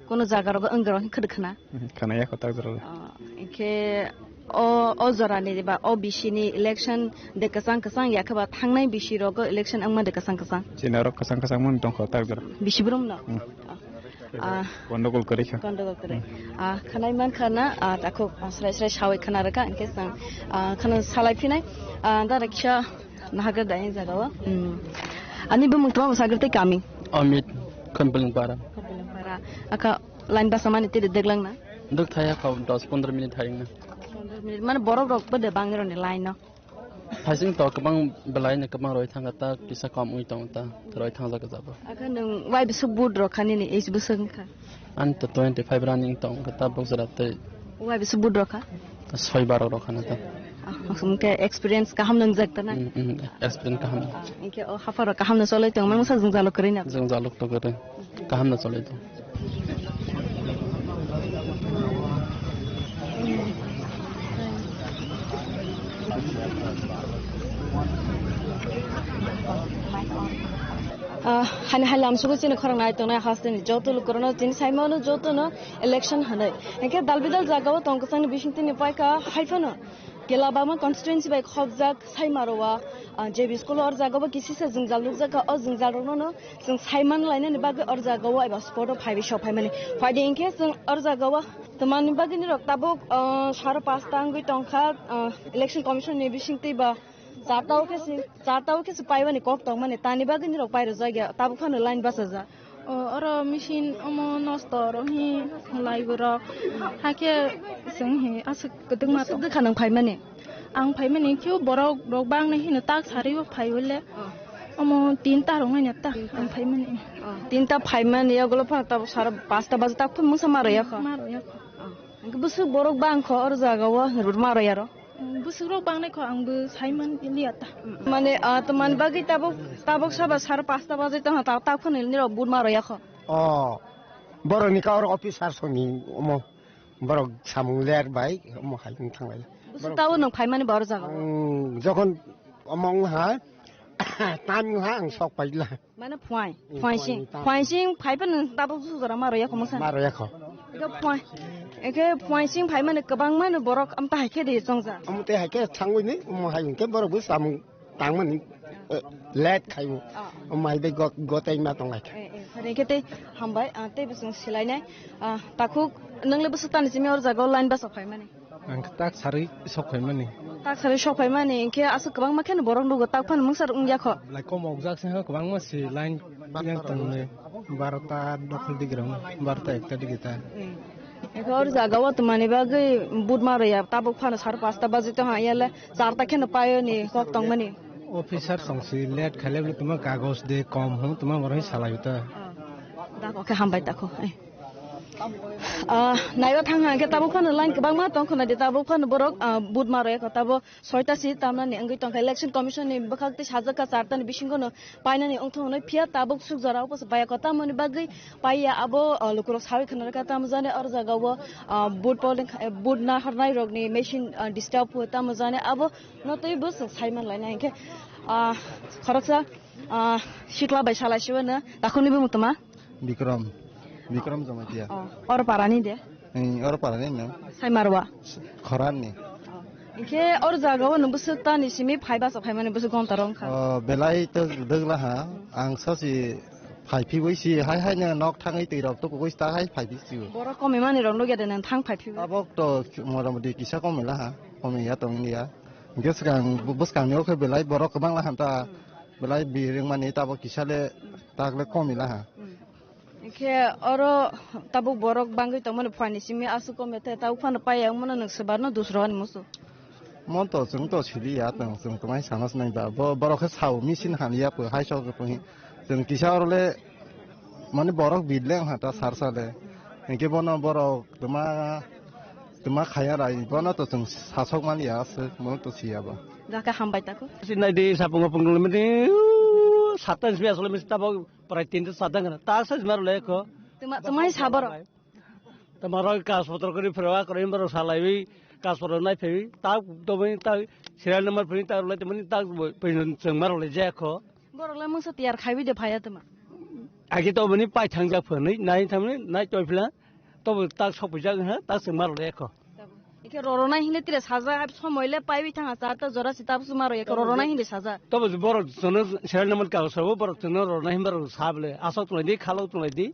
Kono jaga rok wngra khad khana. Hmm, khana ya ko tak jora. Ah, eke o, o jora ni ba o bisi ni election de kasang kasang ya kha ba thangnai bisi rogo election ang ma de kasang kasang. China rok kasang kasang mun tong kho tak jora. Bisi brum no. Hmm. Ah. Gondogol kwrwi kha. Gondogol kwrwi. Ah, khwnai man khana, ah, takhuk, ah, srai srai sawi khna rwkha, hinkhe chwng, ah, khna salai phinai, ah, dara kisa naharkha da in jaga o. Hmm. Ani bumung tma bwsa gir tei kami? Amit, Khampilingpara. Khampilingpara. Aka line basa mani tiri deglang na? Duk thaya kha dos pondro minute hai na. Pondro minute. Mane borok rok bede bang roni line no? Phaising to kwbang belai ni kwbang roi thangkha ta, kisa kom wi tong ta, roi thangjak jabo. Akhe nwng wai bwswk vote rok kha nini age bwswk wngkha? Ani to twenty five running tong kha ta bok jora tei. Wai bwswk vote rok kha? Soi baro rok kha na ta. Ah, hwnkhe experience kaham nwngjak ta na? Mm, mm, experience kaham. Ah, hwnkhe o hapha rok kaham no choloi tong mano sa jwngjalo kwrwi na? Jwngjalo to kwrwi. Kaham no choloi tong. Ah, hani hai lamsugo chini khorang nai tongnai hasteni joto lukurano chini saimano jotono election hanai. Hingke dalbidal jagao tong kwchangni bisingtwi ni paikha haiphano Kelabama constituency bai khopjak Saimarowa, ah, J B school o, o jagao bo kisisa jwngjal nukjakha. O jwngjal rokno no chwng saiman lainani bagwi o jagao eba spot o phaiwi sok phaimani. Phaidi hinkhe chwng o jagao twmani bagwi nirok tabuk, ah, saro pasta wngwi tongkha, ah, election commission ni bisingtwi ba charta o khe si, charta o khe si paimani kok tongmani, tani bagwi nirok pairwjak ya, tabuk phano line bachajak. O, oro machine omo nosto oro hi lai borok. Hakhe chwng hi aswk kwtwkma tong. Bwswk bwkha nang phaimani? Ang phaimani khe borok rok bang nai hino tak sari o phai hole. Omo tinta rok nai ta ang phaimani. Tinta phaimani ya golo phano tabuk sara pasta baje tak phun mungsa maro ya kho. Maro ya kho. Bwswk borok bang kho oro jaga o ma roi aro. Bwswk rok bang nai kho ang bo sai man liya ta. Mane, ah, to man bagwi tabuk, tabuk saba sar pasta baje to ta, ta phone ni rok but ma roi ya kho. Oh. Borok ni ka oro officer soni omo. Borok samung ler bai omo hai thang lai. Bwswk tabo nang phai mani bor jaga. Ang jokhon omo ha tan ha ang sok pai la. Mane phuai, phuai sing, phuai sing phai pan tabuk su jora ma roya kho masa. Ma roya kho. Eke phuai, eke phuai sing phai mane kwbang mane borok am ta hai khe de chong ja. Am te hai khe thangwi ni mo hai ke borok bu samung tang mani, eh, let khai mo. Am hai de got, gotai ma tong lai khe. Eh, eh, hare khe te hambai, ah, te bising silai nai. Ah, takhuk nang le bu su tani simi or jaga line bus phai mani. Ang tak sarwi sok phaimani. Tak sarwi sok phaimani, hinkhe aswk kwbangma kheno borok nugo, tak phano mungsa rok wngya kho. Belai kom okjak se kwbangma si line yang tongnai. Barota dokhol digrong, barota ekta digi ta. Hinkhe or jaga o twmani bagwi but ma roya, tabuk phano sar pasta baji tongha, yale charta kheno paio ni kok tongmani. Officer song si let khaile bwle tuma kagoj de kom hwn tuma borok salai ta. Dak okhe hambai ta kho. Ah, naiba thang hang khe tabuk phano line kwbangma tong khna di, tabuk phano borok, ah, but ma roi kho, tabo soita si tamnani wngwi tong kha. Election Commission ni bwkhak tei sajak kha charta ni bisingo no painani wng thung hwnwi, phiya tabuk suk jora o bwsa baya kho, tamoni bagwi paiya abo, ah, lukurok sawi khna rwkha, tamo jani or jaga o, ah, but polling, eh, but naharnai rok ni machine, ah, disturb o, tamo jani abo no twi bwsa sai man laina hinkhe, ah, khoroksa, ah, sikla bai salai siwano takhukni bumung toma. Bikram. Bikram Jamatia. Oh, or parani de? Ni or parani no? Saimarwa. Khorani. Oh. Hinkhe or jaga o no bwswk ta ni simi phai basa phai mani bwswk gonta rong kha. Oh, belai to dwgla ha. Ang sasi phai phi bai si hai hai no nok thangwi twi rok to kugui ta hai phai phi si. Borok komi mani rok nugya de nang thang phai phi. Tabok to mora mudi kisa komi la ha. Komi ya tong ya. Hingke swkang bu-, bwskangni o khe belai borok kwbang laha ta, belai bi rwngmani tabok kisa le tak le kom ila ha. Hingke oro tabuk borok bangwi tongmani phuarni simi aswk kom ya te tabuk phano paiya wngmano nwng swbarno dusro ani musu. Mon to chwng to sili ya tong chwng twmai sana sinai ba bo borok khe sao machine han ya pho hai sok pho chwng kisa oro le mani borok bidleng ha ta sar sale hingke bono borok twma twma khaya rai bono to chwng sasok man ya aswk mono to siya ba. Jaka hambai tako. Sinai di sapung apung dulu mini satan simi asal misi tabok prai tin satan kana ta sa jmar le ko. Twma twmai saboro. Tamarok kas potro kori phirwa kori borok salaiwi kas potro nai phaiwi ta toboni ta serial number phaiwi ta rwlai toboni ta painon chwng ma rwlai jaya kho. Borok le mungsa tiyar khaiwi de phaiya tama. Agi toboni pai thangjak phani nai thamni nai toi phila tobo ta sopijak ha ta chwng ma rwlai kho. Ike roro nai hine tire saja somoi le paiwi thanga cha ta jora sita busu maro ike roro nai hine saja. Tobo borok jono serial number kas sabo borok jono roro nai himbar sable asok tulai di khalok tulai di.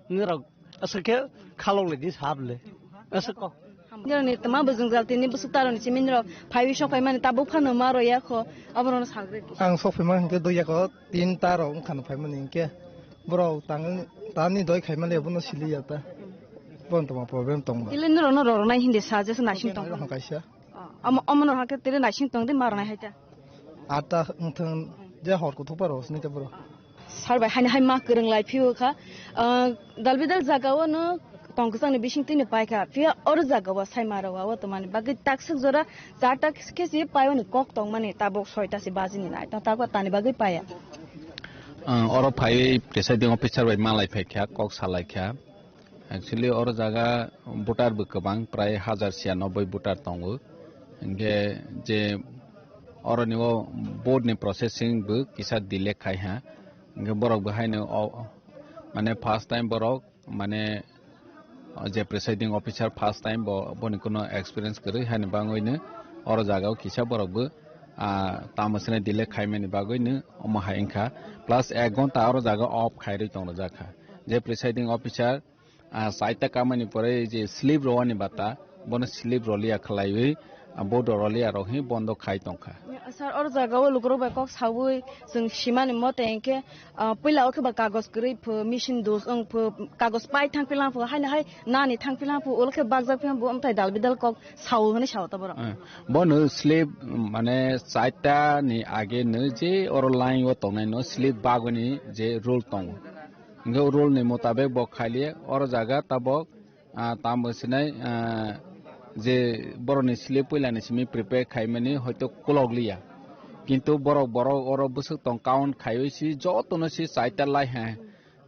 Nirok Aswk khe khalok le di sab le. Aswk ko. Nirok ni tama bwswng jal tini bwswk taro ni simi nirok phaiwi sok phaimani tabuk phano ma rw ya kho. Abono no sagre. Ang sok phaima hwnkhe dui yako tin ta rok wngkha no phaimani hwnkhe borok tang tani doi khaimani abono sili ya ta. Bon toma problem tong ba. Tile nirok no roro nai hindi sa jesa nasing tong. Rok kaisa. Omo omo no hakhe tile nasing tong di ma rw nai hai ta. Ata wngthang je hor kuthuk paro sini te bro. Sar bai haino hai ma kwrwng lai phio kha. Ah, dalbidal jagao no tong kwchangni bising twi no pai kha. Phiya oro jagao sai ma rok o tongmani bagwi takswk jora char ta khe se pai oni kok tongmani tabok soi ta se baji ni nai. Tang tabok tani bagwi paiya. Ah, oro phaiwi presiding officer bai malai phai kha, kok salai kha. Actually, oro jaga voter bo kwbang, prai hajar siyanoboi voter tongo. Hingke je oroni o vote ni processing bo kisa delay khai ha. Hingke borok bo haino o, mane first time borok, mane, o je presiding officer first time bo, boni kuno experience kwrwi, haini bangwi no oro jaga o kisa borok bo, ah, tamo sene delay khaimani bagwi no omo hai wngkha. Plus ek ghonta oro jaga off khairwi tong rwjak kha. Je presiding officer, ah, saita kamani pore je slip rwani bata, bono slip rwliya khlaiwi, ah, bodo rwliya rok hi bondo khai tongkha. Sir, oro jaga o lukurok bai kok sawi chwng simani mote hwnkhe, ah, puila o khe ba kagoj kwrwi pho, machine dos wng pho, kagoj pai thang pilang pho, haino hai nani thang pilang pho, ulo khe bakjak pilang pho, amthai dal bidal kok sao hwnwi sao ta borok. Eh, bono slip, mane, saita ni age no je oro line o tongnai no slip bagoni je rule tongo. Hingke o rule ni motabek bo khailiya, oro jaga tabok, ah, tamo sinai, ah, je borokni slip puilani simi prepare khaimani hoito kolok liya. Kintu borok, borok oro bwswk tong count khaiwi si jotono si saita lai ha.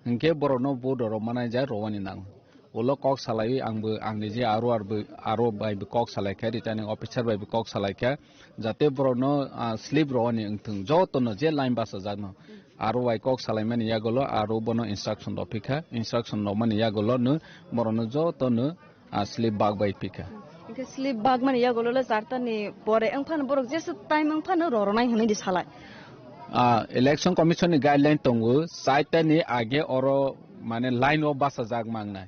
Hingke borokno vote rok manai ja rwani nango. Ulo kok salaiwi angbo, angni je aro arbo, aro bai bo kok salai kha, returning officer bai bo kok salai kha. Jate borokno, ah, slip rwani wngthung, jotono je line bachajakno. Aro bai kok salaimani yagulo aro bono instruction rok phikha, instruction rwmani yagulo no borokno jotono, ah, slip bag bai phikha. Hingke slip bag mani yagulo le charta ni pore wngphano borok jesu time wngphano roro nai hwnwi di salai. Ah, election commission ni guideline tongo, saita ni age oro mane line o bachajak mangnai.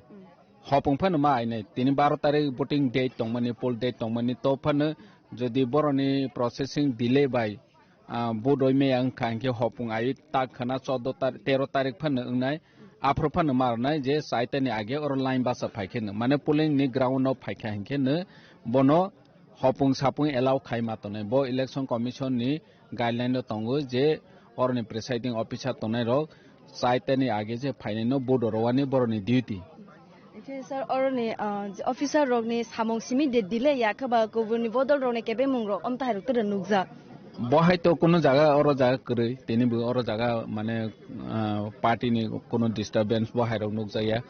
Hopung phano ma ainai, tini baro tarik voting date tongmani, poll date tongmani, to phano jodi boroni processing delay bai, ah, vote oi maya wngkha, hinkhe hopung ai tak khana chordo tar-, tero tarik phano wngnai, aphuru phano ma rwnai je saita ni age oro line bacha phai khe no, mane polling ni ground o phai kha hinkhe no bono hopung sapung allow khai ma tongnai. Bo election commission ni guideline o tongo je oroni presiding officer tongnai rok saita ni age je phainai no vote rowani boroni duty. Hingke sir, oroni, ah, officer rokni samung simi de delay ya khe ba kubuni bodol rokni kebemung rok omtahai rok tere nukjak. Bo hai to kuno jaga oro jaga kwrwi tini bo oro jaga mane, ah, party ni kuno disturbance bo hai rok nukjak ya.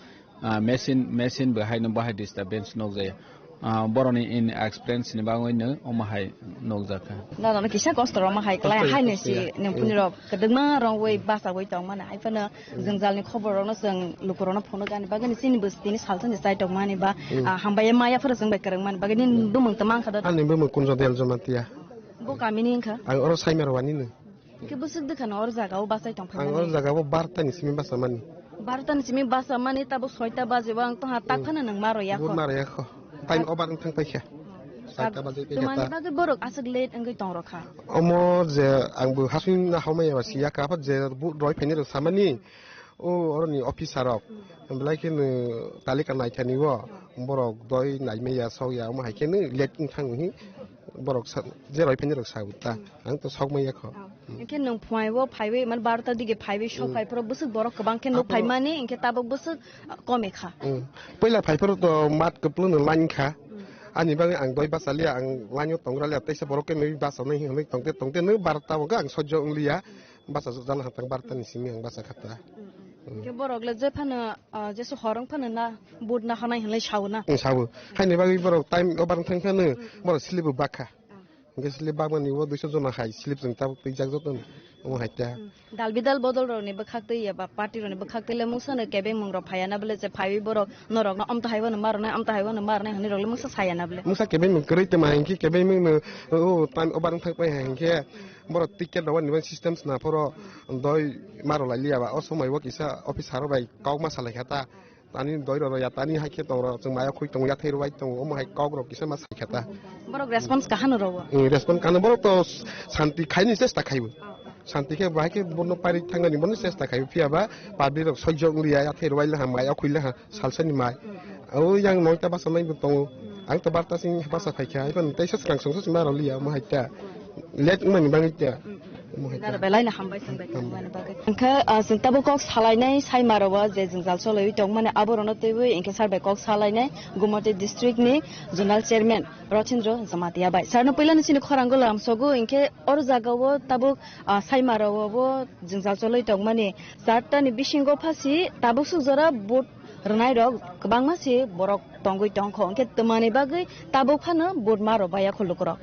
Ah, machine, machine bo haino bahai disturbance nukjaya. Ah, boroni in experience ni bagwi no omo hai nukjakha. Nono kisa kosto rok ma hai klai Kosto, hai ni kosto si ya. Nung puni rok kwdwkma rok wi basa wi tong mani hai phano jwngjal ni khobor rok no chwng luku rok no phunuk ani bagwi ni chini bwswk tini salsa ni chai tong mani ba, Mm. ah, hambai ya maya phano chwng bai kwrwng mani bagwi ni bumung tong mankha da. Ani bumung Kunjo Del Jamatia. Bo kami ni wngkha. Ang oro Saimar wani no. Hingke bwswk dwkhano oro jaga o bachai tong Ang oro phaimani. Jaga o barta ni simi basa mani. Barta ni simi basa mani tabo soita baje o ang tongha tak Hmm. Phano nwng maro yakho. Bun maro yakho. Time over wng thang paikha. Saita baje khe Tumani ta. Bagwi borok aswk late wngwi tong rokha. Omo je ang bo hasing na homa ya si ya ka je bu roi phani rok samani. O oroni officer rok. Belai khe no talika naithani o borok doi naimaya sok ya omo hai khe no late wng thang hi borok sa-, je roi phani rok sa ta. Ang to sok maya kho. Hinkhe nwng phuaibo phaiwi, man barota dige phaiwi sok phai phoro bwswk borok kwbang khe nuk phaimani, hinkhe tabuk bwswk, ah, kome kha. Mm. Puila phai phoro to mat kwplwng no line kha. Ani bagwi ang doi basa liya, ang line o tongra liya, teisa borok khe nwi basa nai hinwi tongte tongte nwi barota bo ang sojjo wng liya. Basa jana hatang barota ni simi ang basa khata. Hinkhe borok le je phano, ah, jesu horong phano na vote na honai hinlai sao na. Ang sao. Haini bagwi borok time over thang phano borok slip bo bakha. Hingke slip bagmani o duiso jona hai slip chwng tabuk twijak jotono omo hai ta. Dal bidal bodol rokni bwkhak twi ya ba party rokni bwkhak twi le mungsa no kebeng mung rok phaiya na bwle je phaiwi borok norok no amtwi hai wano marnai amtwi hai wano marnai hinwi rok le mungsa saya na bwle. Mungsa kebeng mung kwrwi tongma hinkhe kebeng mung no o time over wng thang pai hai hinkhe borok ticket rok ni system sna phoro doi maro lai liya ba o somoi o kisa officer rok bai kok ma salai kha ta. Tani doi rw ya, tani hai khe tong rw, chwng maya khui tongo, yathai rwbai tongo, omo hai kok rok kisa ma sai kha ta. Borok response kaham rw o. Eh, response kaham, borok to santi khaini chesta khaibo. Santi khe bahai khe bono pari thangani bono chesta khaibo, phiya ba public rok sojjo wng liya, yathai rwbai laha, maya khui laha, salsani mai. O yang noita basa nai bo tongo. Ang to barta sing basa phai kha, hai phano teisa swkang songsa sima rw liya, omo hai ta. Let wngmani bagwi ta. Omo hai ta. Naro belai no hambai song bai tongmani bagwi. Hwnkhe, ah, chwng tabuk kok salainai sai maro o je jwngjal cholaiwi tongmani aborokno twiwi hinkhe sar bai kok salainai Gumati district ni zonal chairman Rothindro Jamatia bai. Sir no puila ni chini khorang o lamsogo hinkhe oro jaga o tabuk, ah, sai maro o bo jwngjal cholaiwi tongmani charta ni bisingo phasi tabuk suk jora vote rwnai rok kwbangma se borok tongwi tongkho, hinkhe twmani bagwi tabuk phano vote ma rw baiya kho lukurok.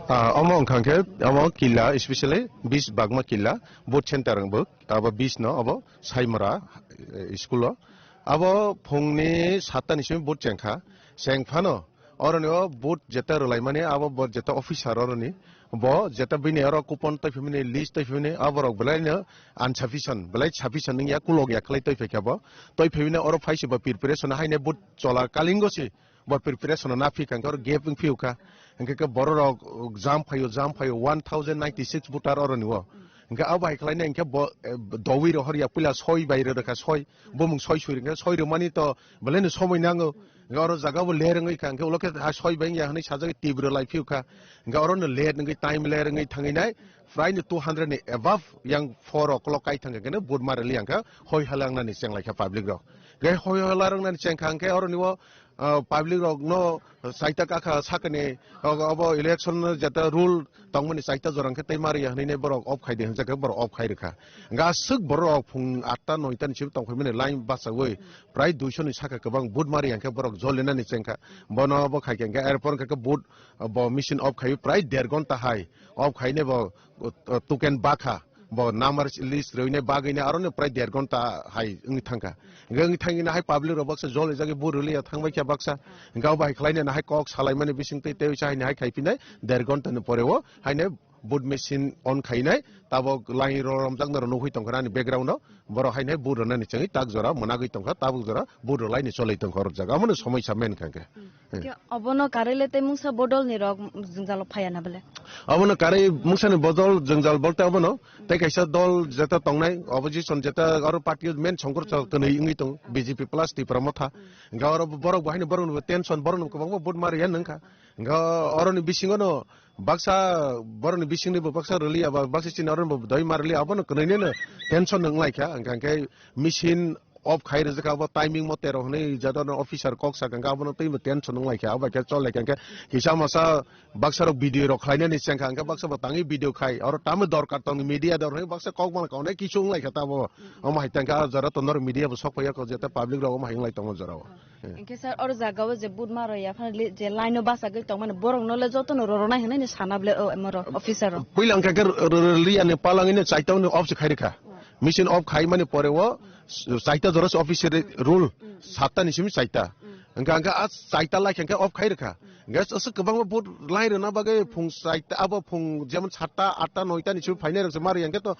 Ah, omo wngkha khe, omo killa, especially bis bagma killa, vote center wngbo, abo bis no, abo Saimora, eh, school o. Abo phungni satta ni simi vote chengkha, cheng phano, oroni o vote jeta rwlaimani, abo bo jeta officer oroni, bo jeta bini oro coupon twi phimani, list twi phimani, aborok belai no insufficient, belai sufficient wngya, kulok ya khlai twi phaikha bo. Twi phimani oro phaisi bo preparation haine vote chola kalingo si, bo preparation na phi kha, hwnkhe oro gap wng phiu kha. Hwnkhe khe borok rok jam phaio, jam phaio, one thousand ninety six voter oroni o. Hwnkhe abo hai khlaina hwnkhe bo, eh, dowi rohor ya puila soi bai rw kha, soi, bumung soi sui rwkha, soi rwmani to belai no somoi nango. Hwnkhe oro jaga bo ler wngwi kha, hwnkhe ulo khe ha soi bai ya hwnwi sajagwi tibra lai phiu kha. Hwnkhe oro no ler wngwi time ler wngwi thangwi nai, prai no two hundred ni above yang four o'clock kai thang khe no vote ma rwli ang kha, hoi hala wngnani cheng lai kha public rok. Hwnkhe hoi hala wngnani cheng kha hwnkhe oroni o ah, public rok no saita kakha sakani, obo, obo election no jeta rule tongmani saita jora hwnkhe tei mari ya hwnwi borok off khai di hwnjak khe borok off khai rwkha. Hwnkhe aswk borok rok phung atta noita ni simi tongphai mani line bachaui prai duiso ni saka kwbang vote mari ya hwnkhe borok jolinani chengkha. Bono bo khai khe hwnkhe airport hwnkhe vote, ah, bo machine off khai prai der gonta hai off khai ne bo, uh, uh, token bakha. Bo number list rwine bagwine aro no prai der gonta hai wngwi thangkha. Hwnkhe wngwi thangwine hai public rok baksa jolijagwi vote rwliya thangbai kha baksa. Hwnkhe abo hai khlainani hai kok salaimani bisingtwi tei uisa haini hai khai phinai der gonta ni pore o haino vote machine on khainai tabok line rw romjaknai rw nugwi tongkha ani background o. Borok haino vote rwnani chengwi tak jora mwnagwi tongkha tabok jora vote rwlaini cholwi tongkha oro jaga omono somoi sa main kha hwnkhe. Khe obono karwi le tei mungsa bodol ni rok jwngjalo phaiya na bwle? Obono karwi mungsa ni bodol jwngjal bolte obono tei kaisa dol jeta tongnai opposition jeta oro party o main songkor chok kwnwi wngwi tongo B J P plus Tipra Motha. Hwnkhe oro borok bo haino borok no tension borok no kwbangma vote ma rwya nung kha. Hwnkhe oro ni bisingo no baksa borok ni bising ni bo baksa rwliya ba baksa chini oro ni bo doi ma rwliya obono kwnwi no tension no wng lai kha. Hwnkhe machine off khai rwjak kha, abo timing mote rw hwnwi jadon officer kok sa kha, abono teibo tension wng lai kha, abo khe chol lai kha, hwnkhe kisa masa baksa rok video rok khlainani cheng kha, hwnkhe baksa bo tangwi video khai, oro tamo dorkar tong media dor hwnwi baksa kok mala kaunai kisu wng lai kha tamo, omo hai tang kha, ah, jora to norok media bo sok phaiya kho, jeta public rok omo hai wng lai tongo jora o. Hwnkhe sir, oro jaga o je but ma rw ya phano le-, je line o bachagwi tongmani borok no le joto no rw rwnai hwnwi no sana bwle o, emo rok, officer rok. Puila hwnkhe khe rw-, rw-, rw-, liya ni palangwi no chaita ni off se khai rwkha. Machine off khai mani pore o, s-, chaita jora se office re-, rule, satta ni simi chaita. Hwnkha, hwnkha a chaita lai khe off khai rwkha. Hwnkhe aswk kwbangma vote lai rwna bagwi phung chaita, abo phung jemon satta, atta, noita ni simi phainai rok se ma rwya hwnkhe to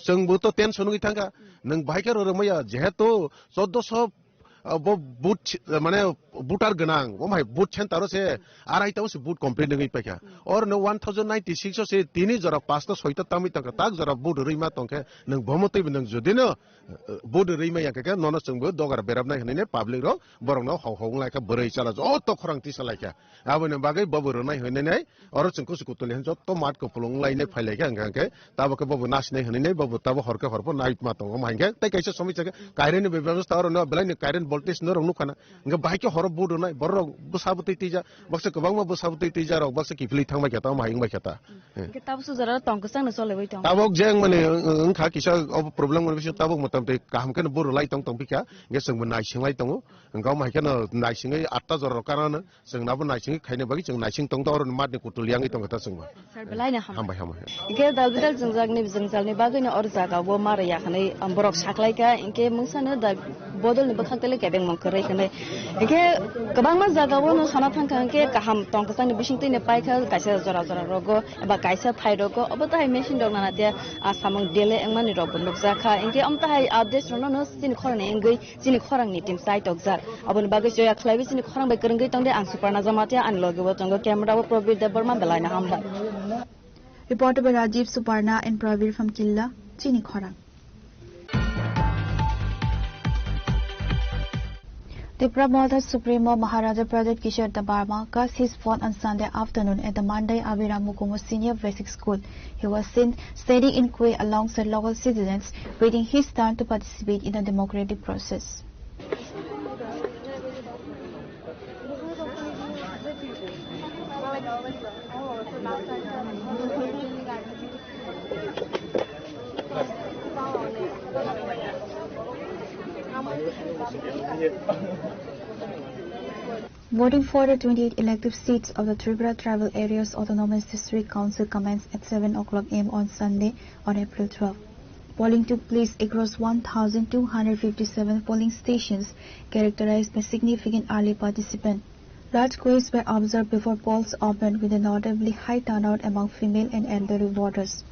chwng bo to tension wngwi thangkha. Nwng bahai khe rw rwmaya, jehetu choddo sho ah, bo vote si-, mane voter gwnang, omo hai vote center o se arai ta o se vote complete wngwi paikha. Oro no one thousand ninety-six o se tini jora pasta soita tamwi tangkha, tak jora vote rwi ma tongkhe, nwng bomo twibo nwng jodi no, eh, vote rwi ma yangkha khe, nono chwngbo dogar berapnai hwnwi ne public rok borok no hok hok wnglaikha, bwrwi chala joto khorang tisa laikha. Aboni bagwi bobo rwnai hwnwi nai, oro chwng kusu kutuli hwn joto mat kupulung lai nai phai lai khe, hwnkha hwnkhe tabo khe bobo nasinai hwnwi nai, bobo tabo hor khe hor pho nai ma tongo, ma hinkhe tei kaisa somoi chakhe current ni bebostha oro no belai ni current voltage no rok nukha na, hwnkhe bahai khe horo bodo nai, borok rok bwsa bwtwi twijak, baksa kwbangma bwsa bwtwi twijak rok, baksa kiphilwi thang bai khe ta, ma hai wng bai khe ta. Hwnkhe tabo sujaro tong kwchang no cholaiwi tong. Tabok jeng mani, wng-, wngkha kisa obo problem wngwi bising tabok motamtwi kaham khe no bodo lai tong tong bikha, hwnkhe chwng bo naising lai tongo, hwnkhe omo hai khe no naisingwi atta jora rok kana no. Chwng nabo naising khaina bagwi chwng naising tong ta, oro matni kutul yangwi tong kha ta chwngbo. Sir, belai no hambai. Hambai, hambai. Hingke da bidal jwngjak ni jwngjal ni bagwi no or jaga o mara ya hwnwi, um, borok saklai kha, hingke mungsa no da bodol ni bwkhak tele kebeng mung kwrwi hwnwi. Hingke kwbangma jaga o no sana thang kha, hingke kaham tong kwchang ni bising twi no pai kha, kaisa jora jora rogo eba kaisa thai rogo, obo tahai machine rok nana tia, ah, samung delay wngmani rok bo nukjak kha, hingke omo tahai updates rok no no chini khorang ni wngwi Chini khorang ni team chai tokjak. Aboni bagwi choya khlaiwi chini khorang bai kwrwngwi tongdi. Ang Suparna Jamatia, ani logi o tongo camera o Prabir Debbarma, belai no hambai. Reported by Rajiv Suparna and Prabir from Killa, Chini Khorang. Tipra Motha Supremo Maharaja Pradyut Kishore Debbarma cast his vote on Sunday afternoon at the Mandai Abhiram Mukumu Senior Basic School. He was seen standing in queue alongside local citizens, waiting his turn to participate in the democratic process. Voting for the twenty-eight elective seats of the Tripura Tribal Areas Autonomous District Council commenced at seven o'clock a m on Sunday, on April twelfth. Polling took place across one thousand two hundred fifty-seven polling stations, characterized by significant early participant. Large queues were observed before polls opened, with a notably high turnout among female and elderly voters.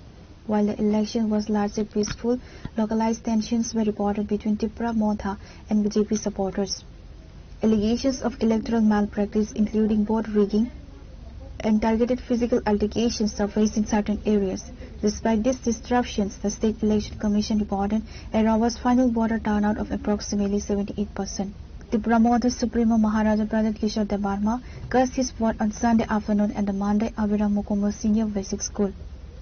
While the election was largely peaceful, localized tensions were reported between Tipra Motha and B J P supporters. Allegations of electoral malpractice, including vote rigging and targeted physical altercations, surfaced in certain areas. Despite these disruptions, the State Election Commission reported a robust final voter turnout of approximately seventy-eight percent. Tipra Motha Supremo Maharaja Pradyut Kishore Debbarma cast his vote on Sunday afternoon at the Mandai Abhiram Mukumu Senior Basic School.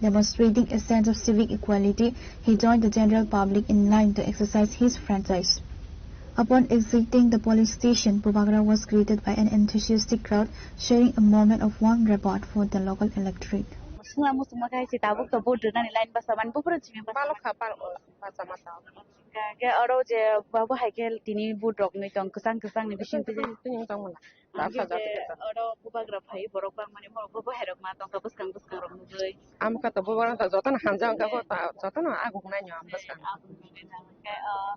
Demonstrating a sense of civic equality, he joined the general public in line to exercise his franchise. Upon exiting the polling station, Bubagra was greeted by an enthusiastic crowd, sharing a moment of warm rapport for the local electorate. Sungla musungma khai si tabuk to vote rwnani line basa mani buphuru chimi basa. Palok kha, palok, basa masa. Hingke oro je babu hai khe tini vote rok nwi tong kwchang kwchang ni bising twi. Tini tong mala. Hingke je oro bubagra phai borok bang mani borok bo hai rok ma tong kha bwskang bwskang rok nugwi. Am kha to bubagra to jotono hamjak wngkha bo ta jotono agung nai nyo am bwskang. Hingke, ah,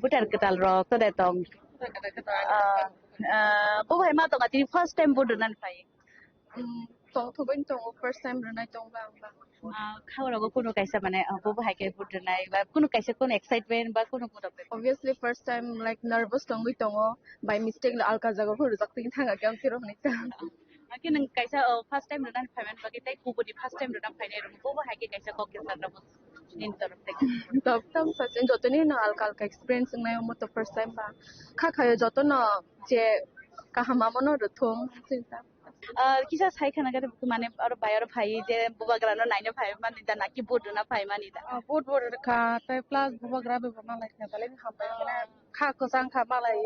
voter kwtal rok to de tong. Ah, ah, bo hai ma tong kha tini first time vote rwnani phai. Mm, tong thubui tongo, first time rwnai tong ba ang ba. Ah, kharogo kunu kaisa mane, ah, bobo hai khe vote rwnai ba kunu kaisa kunu excitement ba kunu kunu. Obviously first time like nervous tongwi tongo, by mistake no alka jaga phuru rwjak twi thang khe ang phiro hwnwi ta. Hake nwng kaisa, oh, first time rwna phaimani bagwi tei kubuni first time rwna phainai rwng bobo hai khe kaisa kok khe sakra bo nini torof thai. Tong tong sachin jotoni no alka alka experience wngnai omo to first time ba kha khayo jotono je kaham amo no rwthung. Ah, kisa sai khana khe mane aro bai aro phai je bubagra no naina phai mani da naki vote rwna phai mani da. Ah, vote bo rwkha tei plus bubagra bai bo malai kha belai ni hambai mane kha kwchang kha malai.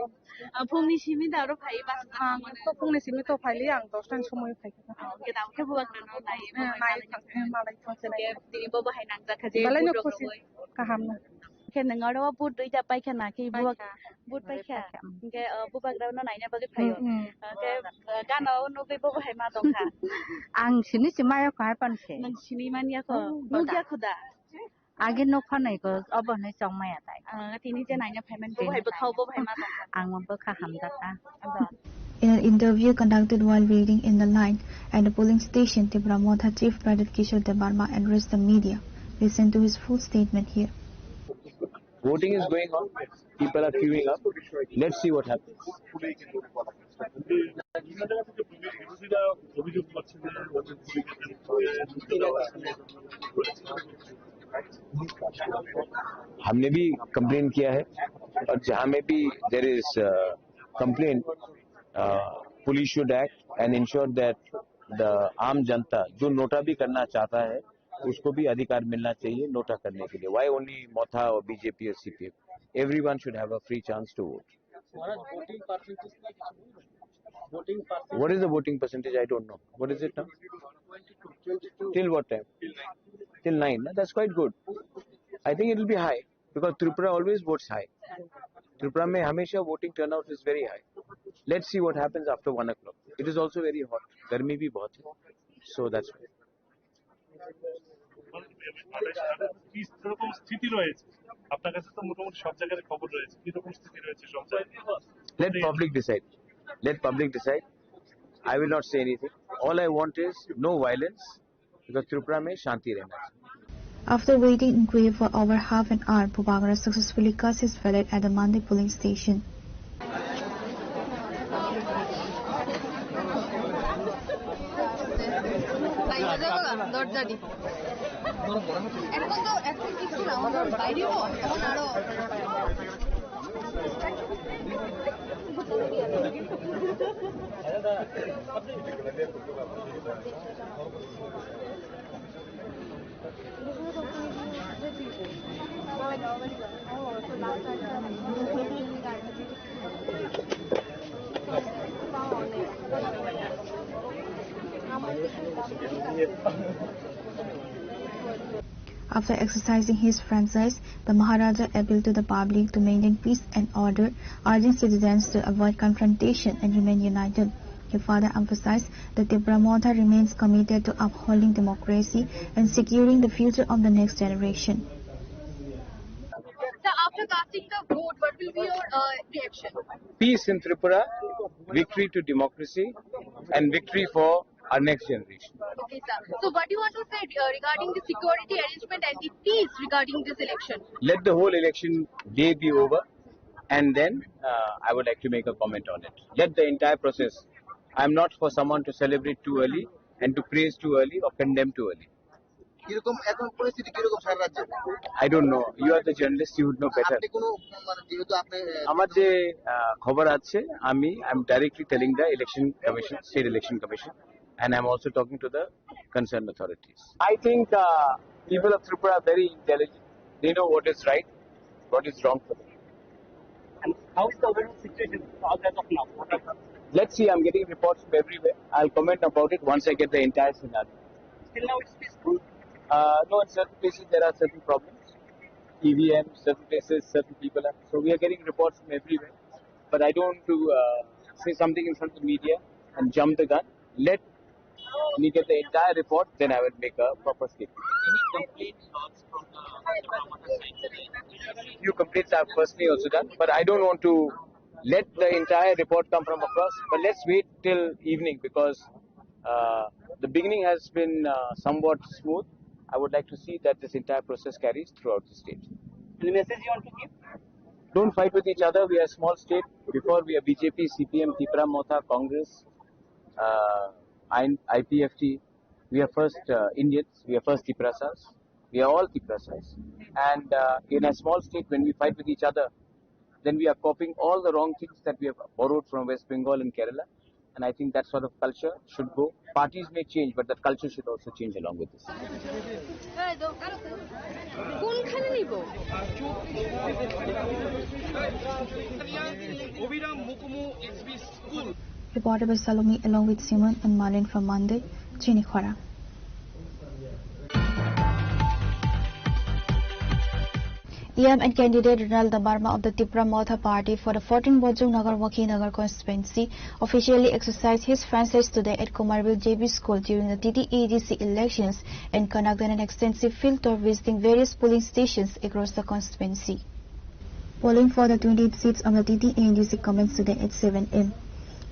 Ah, phungni simi da aro phai bas. Ah, to phungni simi to phai li ang dos ta ni somoi phai kha. Ah, hwnkhe da khe bubagra no nai. Eh, nai kha, eh, malai kha se nai. Tini bo bahai nangjak kha je belai no vote rok khusi rwui. Kaham no. Khe nwng aro vote duita paikha na khe buwak. Paikha. Vote paikha. Paikha, mm. Hingke, uh, bubagra no naina bagwi phaio. Mm, mm. Hingke, uh, gana o nugwi bo hai ma tongkha. Ang sini si maya kho hai pan khe. Nang sini manya kho. Oh, nugya khuda. Agi nuk phanai kho obo hinui chong maya tai. Ah, tini je naina phaiman bo hai bwkhao bo hai ma tongkha. Ang bo kha hamjak kha. In an interview conducted while waiting in the line at the polling station, Tipra Motha Chief Pradyut Kishore Debbarma addressed the media. Listen to his full statement here. Voting is going on. People are queuing up. Let's see what happens. हमने भी कंप्लेन किया है और जहाँ में भी there is complaint, police should act and ensure that the आम जनता जो नोटा भी करना चाहता है उसको भी अधिकार मिलना चाहिए नोटा करने के लिए। Why only मोथा और बीजेपी और CPM? Everyone should have a free chance to vote. What is the voting percentage? I don't know. What is it now? Till what time? Till nine. No? That's quite good. I think it will be high because Tripura always votes high. Tripura में हमेशा voting turnout is very high. Let's see what happens after one o'clock. It is also very hot. गर्मी भी बहुत है. So that's why. মানে, মানে, সারা কি, কিরকম স্থিতি রয়েছে? আপনার কাছে তো মোটামুটি সব জায়গার খবর রয়েছে। কিরকম স্থিতি রয়েছে সব জায়গায়? Let public decide. Let public decide. I will not say anything. All I want is no violence because Tripura में शांति रहना चाहिए. After waiting in queue for over half an hour, Bubagra successfully cast his ballot at the Mande polling station. দরজা দি। এখন তো, এখন কিছু না, আমার বাইরেও, এখন আরো। After exercising his franchise, the Maharaja appealed to the public to maintain peace and order, urging citizens to avoid confrontation and remain united. He further emphasized that Tipra Motha remains committed to upholding democracy and securing the future of the next generation. Sir, after casting the vote, what will be your, uh, reaction? Peace in Tripura, victory to democracy, and victory for our next generation. Okay, sir. So, what do you want to say, uh, regarding the security arrangement and the peace regarding this election? Let the whole election day be over, and then, uh, I would like to make a comment on it. Let the entire process. I am not for someone to celebrate too early and to praise too early or condemn too early. কিরকম এখন পরিস্থিতি কিরকম সারা রাজ্যে? I don't know. You are the journalist, you would know better. আপনি কোনো, মানে, যেহেতু আপনি, আহ, আমার যে, আহ, খবর আছে, আমি, I am directly telling the election commission, state election commission, and I am also talking to the concerned authorities. I think, uh, people of Tripura are very intelligent. They know what is right, what is wrong for them. And how is the overall situation as of now? What are the Let's see, I'm getting reports from everywhere. I'll comment about it once I get the entire scenario. Still now it's peaceful? Uh, no, in certain places there are certain problems. E V M, certain places, certain people. Are, so we are getting reports from everywhere. But I don't want to, uh, say something in front of the media and jump the gun. Let me get the entire report, then I will make a proper statement. Any complaint logs from the Tipra Motha side? Few complaints I've personally also done, but I don't want to let the entire report come from across. But let's wait till evening because, uh, the beginning has been, uh, somewhat smooth. I would like to see that this entire process carries throughout the state. Any message you want to give? Don't fight with each other. We are a small state. Before we are B J P, C P M, Tipra Motha, Congress, uh, I P F T. We are first, uh, Indians. We are first Tiprasas. We are all Tiprasas. And, uh, in a small state, when we fight with each other, then we are copying all the wrong things that we have borrowed from West Bengal and Kerala. And I think that sort of culture should go. Parties may change, but that culture should also change along with this. কোনখানে নিব? অভিরাম মুকুমু S B school. Reported by Salome along with Simon and Malin from Mande, Chinikhora. E M and candidate Ronald Debbarma of the Tipra Motha Party for the fourteen Bojong Nagar Wakhi Nagar constituency officially exercised his franchise today at Kumarbel J B School during the T T A D C elections and conducted an extensive field tour visiting various polling stations across the constituency. Polling for the twenty-eight seats of the T T A D C commenced today at seven A M.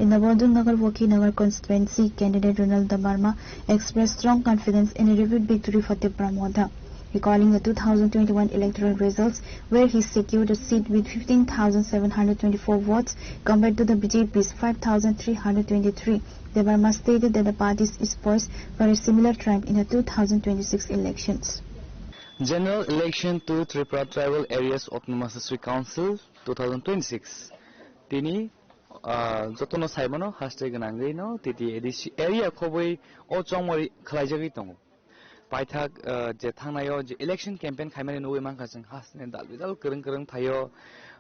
In the Bojong Nagar Wakhi Nagar constituency, candidate Ronald Debbarma expressed strong confidence in a repeat victory for Tipra Motha. Recalling the two thousand twenty-one electoral results, where he secured a seat with fifteen thousand seven hundred twenty-four votes compared to the B J P's five thousand three hundred twenty-three, Debbarma stated that the party is poised for a similar triumph in the two thousand twenty-six elections. General Election to Tripura Tribal Areas Autonomous District Council two thousand twenty-six. Tini, ah, jotono saimano haste gwnangwi no T T A D C area khobwi o chongmari khlaijagwi tongo. Paithak, ah, je thangnaio je election campaign khaimani nugwi mankha chwng hasteni dal bidal kwrwng kwrwng thaio,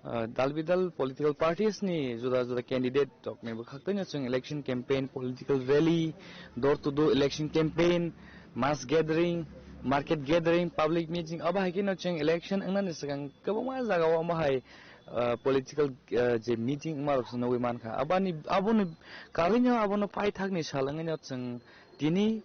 ah, dal bidal political parties ni juda juda candidate rokni bwkhaktwino chwng election campaign, political rally, door to door election campaign, mass gathering, market gathering, public meeting, abo hai kheno chwng election wngnani swkang kwbangma jagao omo hai, ah, political, ah, je meeting wngmarok se nugwi mankha. Aboni, aboni karwino abono paithakni sal wngwino chwng tini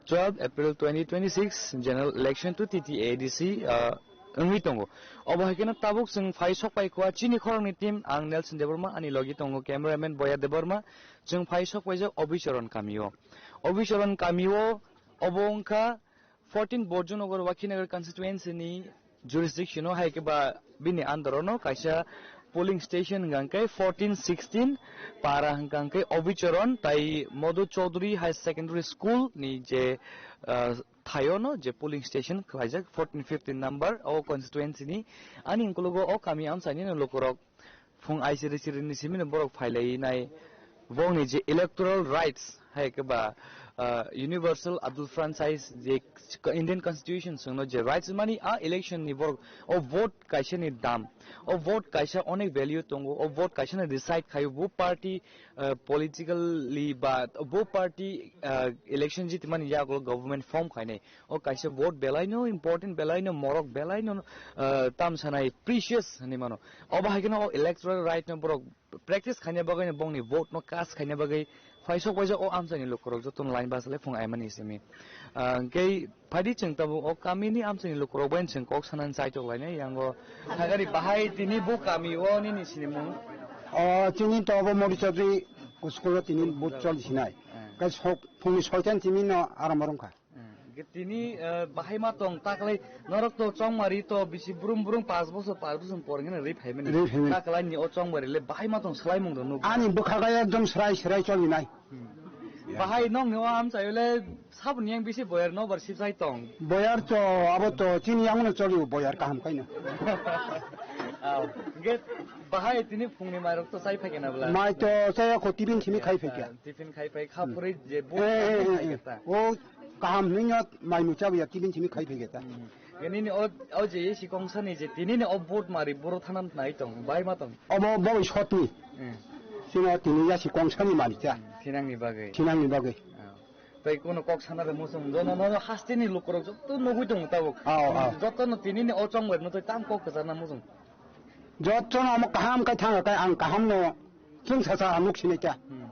twelve April twenty twenty-six general election to T T A D C, ah, wngwi tongo. Obo hai kheno tabuk chwng phai sok pai kha chini khoroknwi team, ang Nelson Debbarma, ani logi tongo cameraman Boya Debbarma, chwng phai sok paijak Obichoron kamio. Obichoron kamio obo wngkha fourteen Borjunagar Wakhinagar constituency ni jurisdiction o hai khe ba bini under o no kaisa polling station hwnkha khe fourteen sixteen para hwnkha khe Obichoron tai Madhu Chaudhary High Secondary School ni je, ah, thaio no je polling station khlaijak fourteen fifteen number o constituency ni. Ani ukologo o kami amchaini no lukurok phung aisiri siri ni simi no borok phailainai. Bongni je electoral rights hai khe ba, ah, universal adult franchise je Indian constitution songno je rights mani a election ni borok o vote kaisa ni dam, o vote kaisa onek value tongo, o vote kaisa no decide khaio bo party, ah, politically ba bo party, ah, election jitimani yago government form khainai. O kaisa vote belaino important, belaino morok, belaino, ah, tam sanai precious hinwi mano. Obo hai kheno o electoral right no borok practice khaina bagwi no bongni vote no cast khaina bagwi phai sok paijak o amchaini lukurok jotono line bus le phung aimani simi. Ah, hwnkhe phaidi chwng tabuk o kamini amchaini lukurok bai chwng kok sanani chaitok lainai yango. Hagari bahai tini bo kami o nini sinimung? O chini to obo Modi Chaudhary school o tini vote choli sinai. Hmm. Kai sok phungni soitan tini no aram rwngkha. Hmm. Ge tini, eh, bahai ma tong taklai norok to chongmari to bisi brum brum pas bosor pas bosor por ngene ri phaimani. Ri phaimani. Taklai ni o chongmari le bahai ma tong swlaimung do nuk. Ani bwkha ga ekdom srai srai cholinai. Hmm. Bahai nong ni o amchaio le saboni yang bisi boyar no bar sibsai tong. Boyar to abo to chini yang no choli boyar kaham kaino. Aw, ge bahai tini phungni mairok to chai phaikena bwla. Mai to chaya kho tibin simi khai phaikya. Tiffin khai phai kha phuri je bo Eh, eh, eh, khai eh. keta. O kaham hwnwi no mai mucha buya tibin simi khai phege ta. Hmm. Nini o, o je isi kongsani je tinini o vote mari boro thanam nai tong, bai ma tong. Obo bo sotni. Hmm. Sino tini ya si kongsani mari cha. Thinangni bagwi. Thinangni bagwi. Ah. Tai kono kok sana de musung, jono no hasteni lukurok joto nugui tong tabuk. Ah, ah. Joto no tinini o chongbai no tai tam kok kasa na musung. Jotono omo kaham kai thanga kai ang kaham no chwng sasa ang nuk sinai kha. Hmm.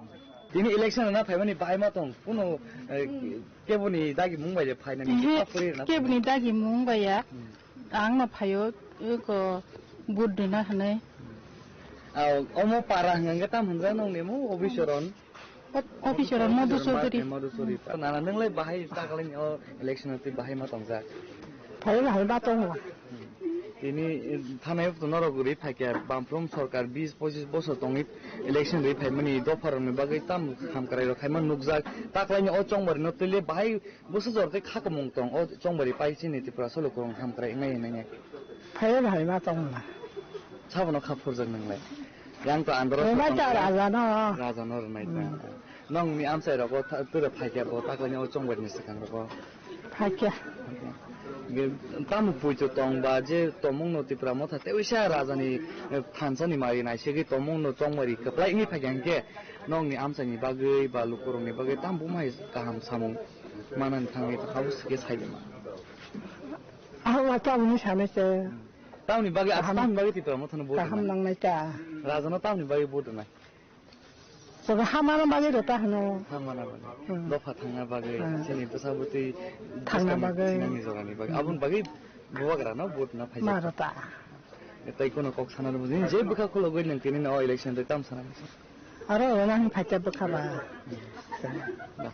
Tini election na phaimani bahai ma tong. Kuno, eh, keboni dagi mung bai de phainani Ehe, kha phuri na keboni dagi mung bai ya. Hmm. Ang no phaio, ko vote dina hanai. Aw, omo para hwnga tam hwnja nong nemo obisoron. Op-, Officer Madhu Chaudhary. Madhu Chaudhary. Nana, nwng lai bahai takalani o election o twi bahai ma tongjak? Phai bahai ma tongo. Tini, eh, thanai o norok guri phaikya, Bamphrum Sarkar bis pochis bosor tongwi election ri phaimani dopharokni bagwi tamo hamkrai rok khaima nukjak. Takalani o chongmari no twi le bahai bwsajor tei khakumung tong o chongmari pai chini Tripura solo kwrwng hamkrai wngnai wngnai. Phai bahai ma tongla. Sabono kha phurjak nwng lai. Yang to andro Rwmai ta raja no. Raja no rwnai ta. Hmm. Nong ni amchai rogo tha-, tura phaikya bo taklai ni o chongbai ni swkang rogo. Phaikya. Ge, tamo puito tong ba je tomung no Tipra motha te uisa raja ni, eh, thansa ni mari nai segwi tomung no chongbai ri kwplai wngwi phaikya hwnkhe nong ni amchai ni bagwi ba lukurok ni bagwi tamo bumhai kaham samung manani thangwi ta habo sike sai de ma. Ahok ma tamo ni sanai se. Tamni bagwi, kaham, tamni bagwi Tipra mothano vote kaham rwnai? Nangnai ta. Raja no tamni bagwi vote rwnai? Sobo hamano bagwi rota hano. Hamano bagwi. Hmm. Dopha thangna bagwi, hmm, chini bwsa bwtwi thangna bwskangni bagwi. Nangni jorani bagwi. Hmm. Aboni bagwi bubagra no vote na phaijak. Ma rota. Tai kono kok sana rwmani je bwkha khulogwi nang tini no election de tam sana. Aro rona hin phaijak bwkha ba. Hmm.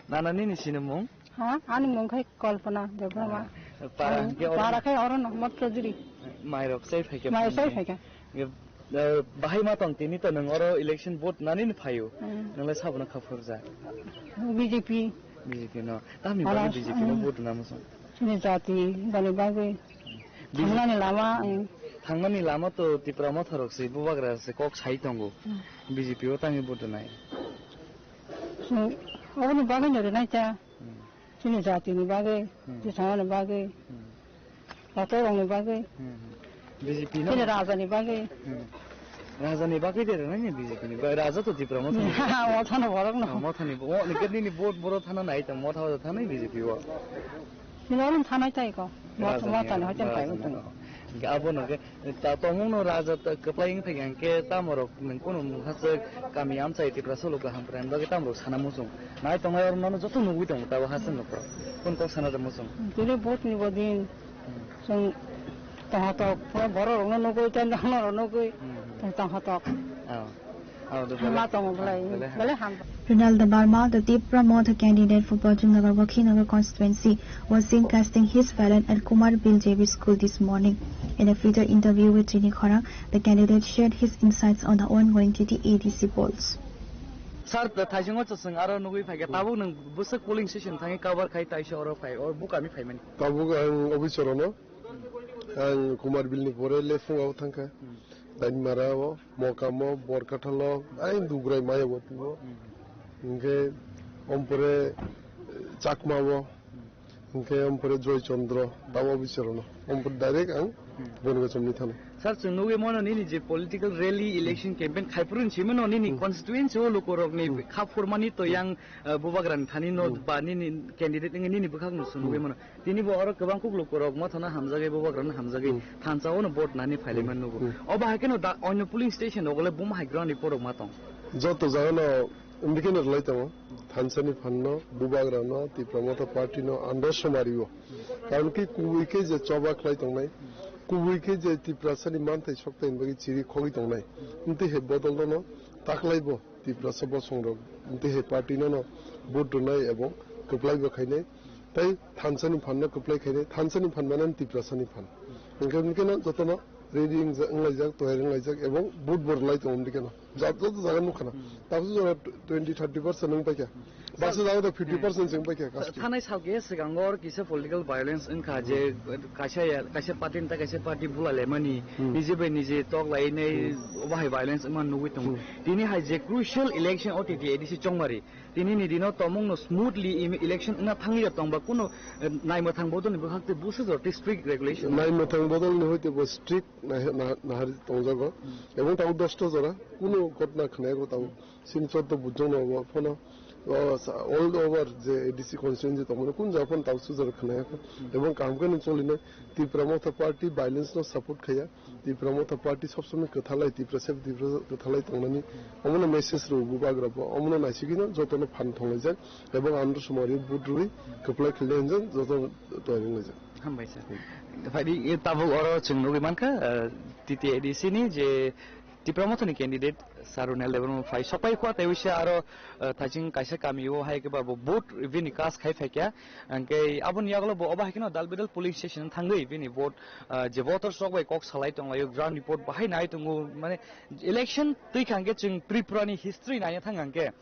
Nana nini sinimung? Ha, ani mung khai Kalpana Debbarma. Ah, para Ani hwnkhe oro para khai oro Nohmod Chowdhury. Mairok sai phaikha Mai sai phai phaikha. Hwnkhe, eh, bahai ma tong tini to nwng oro election vote nani ni phaio. Hmm. Nwng lai sabono kha phurja. B J P. B J P no. Tamni Para, bagwi B J P no hmm. vote na muchung. Chini jati bani bagwi. B J P. Thangnani lama, hmm. Thangnani lama to Tipra Motha rok se, Bubagra se kok sai tongo. Hmm. B J P o tangwi vote nai. So, oboni bagwi no rinai cha. Hmm. Chini jatini bagwi, Hmm. tisangani bagwi, Hmm. kotorokni bagwi, Hmm. B J P no? Chini rajani bagwi. Hmm. Rajani bagwi de rwnai ni B J P ni. Ba-, Raja to Tipra Motha ni. Mothano borok no. Ah, Mothani bo-, o, ni kidney ni vote boro thana nai tong, Motha o thana B J P o. Chini orom thanai tai ko. Motha, Rajani, Mothani hoitan Rajani. Pai utung. Hingke abono ke, ta tongmung no raja ta kwplai wng thai hingke tamo rok nwng kunu mung hachwk kami amchai Tiprasa logo hamkrai bagwi tamo rok sana muchung. Nai tongnai oro nono joto nugui tongo tabo hachwk nokro. Kun kok sana rw muchung. Tini vote ni bodin Hmm. chwng tongha tok, borok rokno nugui, tei nono rok nugui, Hmm. tong tongha tok. Oh. Hama tongo belai, belai ham. Ronaldo Barma, the Tipra Motha candidate for Pochannagar Bakhinagar constituency, was seen casting his ballot at Kumar Bill J B School this morning. In a feature interview with Chini Khorang, the candidate shared his insights on the ongoing T T A D C polls. Sir, the thaisingo chwng aro nugui phaikha, tabuk nwng bwswk polling station thangwi cover khai taisa oro phai, or bukami phaimani. Tabuk ang office orono, ang Kumar Bill ni pore lephung abo thangkha. Dainmara o, Mokamo, Borkathalo, ai Dugrai maya bo tubo. Hingke ompore Chakma bo, hingke ompore Joy Chandra, tabo bichorono. Ompore direct ang Hmm. Bonga chomni thani. Sir, chwng nugwi mano nini je political rally, election campaign khai phuru hinwi mano nini Hmm. constituency o lukorokni Hmm. kha phurmani to Hmm. yang, eh, Bubagrani thani no Hmm. ba nini candidate wngwi nini bwkhak no chwng nugwi Hmm. mano. Tini bo oro kwbang kuk lukurok Mothano hamjagwi, Bubagrano hamjagwi, Hmm. thansa o no vote nani phailaima Hmm. nugo. Hmm. Obo hai kheno da onyo polling station rogo le buma hai ground report rok ma tong? Joto jaga no wngwi kheno rwlai tongo. Thansa ni phan no, Bubagra no, Tipra Motha party no, andro somari o. Karon ki kubui khe je choba khlai tongnai, kubui khe je Tiprasa ni manthai sokthai ni bagwi chiri khogwi tongnai. Wngtwi hai bodol no taklai bo. Tiprasa bosongrok tei hai party no no vote rwnai ebong kwplai bo khainai tei thansa ni phan no kwplai khainai, thansa ni phan mane Tiprasa ni phan. Hingke hingke no joto no ready wngja-, wnglaijak, toyar wnglaijak ebong vote bo rwlai tongo hingke no. Ja-, joto jaga nukha na. Hmm. Tabuk jora twenty, thirty percent wng paikha. Baksa jaga to fifty percent se wng paikha. Thanai sal keha swkango oro kisa political violence wngkha je kaisa ya, kaisa party ni ta kaisa party bulai laimani, Hmm. nije bai nije tok lainai, Hmm. obo hai violence wngma nugwi tongo. Hmm. Tini hai je crucial election o T T A D C chongmari, tini ni dino tomung no smoothly im-, election wngna thangwi ya tongba kuno, eh, naimwthang bodol ni bwkhak tei busa jora tei strict regulation. Naimwthang bodol ni hoite bo strict nahar-, nah-, nahar tongjago. Hmm. Ebong tabuk dosta jora kuno ghotna khnayago tabuk. Sini choddo bujong no bo phano, o, sa-, all over je A D C constituency tongmani kun jaga phano tabuk sujar khwnaya kho. Hmm. Ebong kaham khe nung choli nai Tipra Motha party violence no support khaya. Tipra Motha party sob somoi kwthalai Tipra sep Tipra kwthalai tongnani omono message rw bubagra bo omono naisigino jotono phan thonglaijak ebong andro somari vote rwi kwplai khwlai hinjak jotono toyar wnglaijak. Hambai sir. Phaidi, e, tabuk oro chwng nugwi mankha, eh, T T A D C ni je Tipra Mothani candidate Sir Ronel Debbarma phai sokpai khua tei wisa aro, eh, thaiching kaisa kami o hai khe ba bo vote bini cast khai phaikha. Hingke aboni yagulo bo obo hai kheno dal bidal polling station thangwi bini vote, eh, je voters rok bai kok salai tonglaio, ground report bahai nai tongo, mane election twi kha hingke chwng Tripura ni history naina thang hingke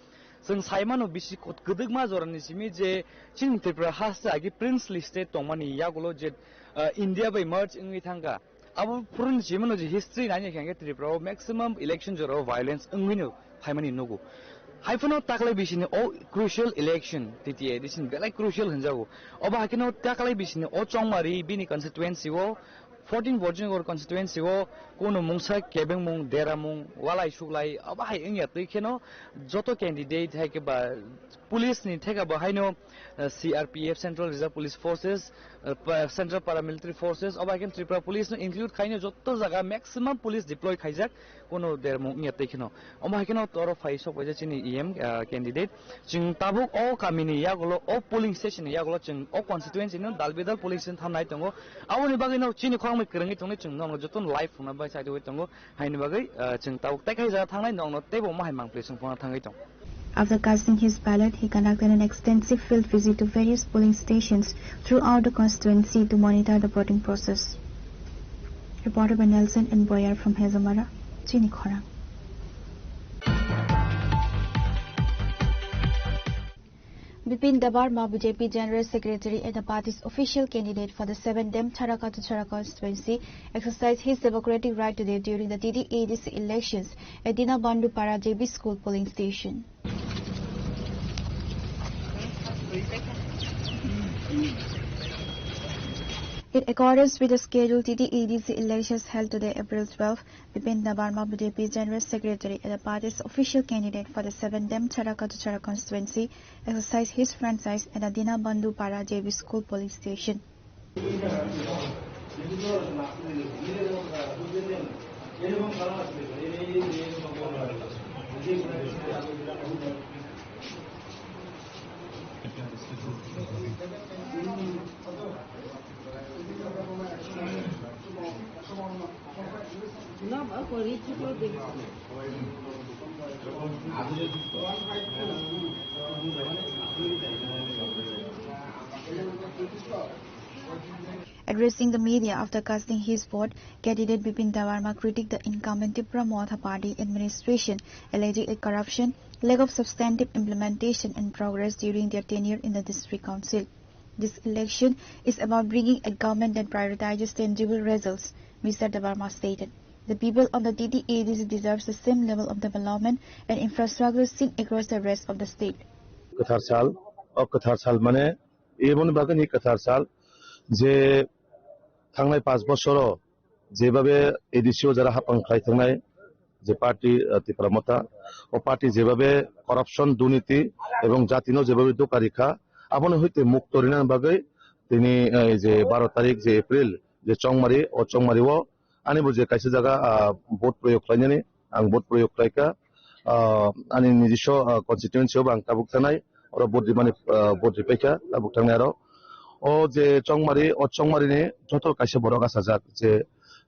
chwng sai mano bisi kwdwkma jorani simi je chini Tripura haste agi princely state tongmani yagulo je, eh, India bai merge wngwi thangkha. Abo phuruni simi no je history naina khe hingke Tripura o maximum election jora o violence wngwi no phaimani nugo. Hai phano taklai bisini o crucial election, T T A D C ni belai crucial hinjago. Obo hai kheno taklai bisini o chongmari bini constituency o fourteen Virgin Gorg constituency o kuno mungsa kebengmung, deramung, walai suglai, abo hai wngya twi kheno joto candidate hai khe ba police ni theka bo haino, eh, C R P F, Central Reserve Police Forces, eh, pa-, Central Paramilitary Forces, obo hai khe Tripura Police no include khaino joto jaga maximum police deploy khaijak, kuno dermung wngya twi kheno. Omo hai kheno toro phai sok bai je chini E M, eh, candidate. Chwng tabuk o kami ni yagulo, o polling station ni yagulo chwng o constituency no dal bidal polling station thamnai tongo. Aboni bagwi no chini khorang bai kwrwngwi tongnai chwng nono joto no live phunukna bai chai tongwi tongo. Haini bagwi, ah, chwng tabuk tei kaisa thangnai nokno teibo omo hai mangpli chwng phano thangwi tong. After casting his ballot, he conducted an extensive field visit to various polling stations throughout the constituency to monitor the voting process. Reported by Nelson and Boyer from Hezamara, Chini Khorang. Bipin Debbarma, B J P General Secretary and the party's official candidate for the seven Demchara Katuchara constituency, exercised his democratic right today during the T T A D C elections at Dinabandhu Para J B School polling station. In accordance with the schedule, T T A D C elections held today, April twelve, Bipin Debbarma, B J P General Secretary and the party's official candidate for the seven Demchara Katuchara constituency, exercised his franchise at the Dinabandhu Para J B School polling station. Addressing the media after casting his vote, candidate Bipin Debbarma critiqued the incumbent Tipra Motha Party administration, alleging a corruption, lack of substantive implementation and progress during their tenure in the district council. This election is about bringing a government that prioritizes tangible results, Mister Debbarma stated. The people of the T T A D C deserves the same level of development and infrastructure seen across the rest of the state. Kwthar sal, o kwthar sal mane, eboni bagwi ni kwthar sal, je thangnai panch bosoro jebabe A D C o jara hapang khlai thangnai, je party, ah, Tipra Motha, o party jebabe corruption, durniti ebong jatino jebabe doka rikha, aboni hoite mukto rinani bagwi tini, eh, je baro tarik je April, je Chongmari, o Chongmari o ani bo je kaisa jaga, ah, vote proyog khlainani, ang vote proyog khlaikha, ah, ani nijiswa, ah, constituency o bo ang tabuk thanai, oro vote rimani, ah, vote ripaikha tabuk thangnai aro. O je Chongmari, o Chongmari ni joto kaisa borok achajak je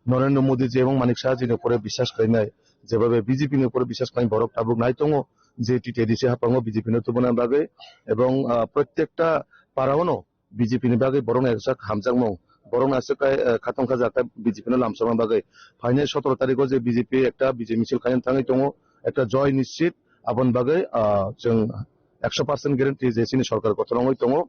Narendra Modi je ebong Manik Saha jini upore biswas khlainai, jebabe B J P ni upore biswas khlainai borok tabuk nai tongo je T T A D C hapango B J P no tubuna bagwi ebong, ah, prottekta para o no B J P ni bagwi borok nai sak hamjakmung, borok nai sak kai, ah, khatong khajakta B J P no lamsokna bagwi phainai sotoro tarikh o je B J P ekta bijay misil khaina thangwi tongo, ekta joy nischit, aboni bagwi, ah, chwng ekso percent guarantee je chini sorkar kotor wngwi tongo.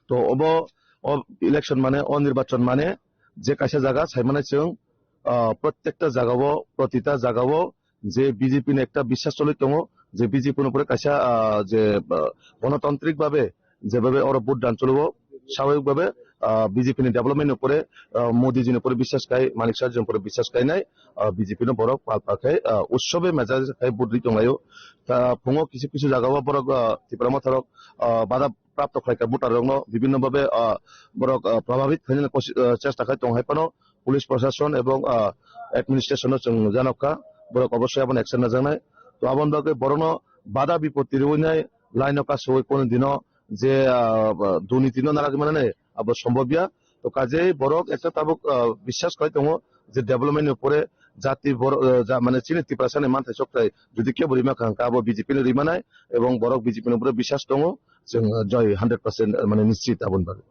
To obo, o election mane, o nirbachon mane je kaisa jaga saimane chwng, ah, prottekta jagao, protita jagao je B J P ni ekta biswas choli tongo, je B J P ni upore kaisa, ah, je, ah, gonotantrik babe jebabe oro vote dan cholo, swabhabik babe, ah, B J P ni development ni upore, ah, Modi ji ni upore biswas kai, Manik Saha ji ni upore biswas kainai, ah, B J P no borok pal pal khai, ah, utsobe mejai khai vote ri tonglaio. Ta phungo kisu kisu jagao borok, ah, Tipra Motha rok, ah, bada prapto khlaikha voter rokno bibhinno bhabe, ah, borok, ah, probhabit khainani kosi-, ah, chesta khai tong hai phano police proshashon ebong, ah, administration no chwng janokha, borok obossoi abono action najaknai. To aboni bagwi borokno bada bipoti rwinai line o kasui kono dino je, ah, durniti no naragwi manani abo sombobya. To kajei borok ekta tabuk, ah, biswas khai tongo je development ni upore jati bor-, ah, ja-, mane chini Tiprasa ni manthai sokthai jodi kebo rima kha hwnkha abo B J P ni rimanai ebong borok B J P ni upore biswas tongo. Chwng, ah, joy hundred percent, ah, mane nischit aboni bagwi.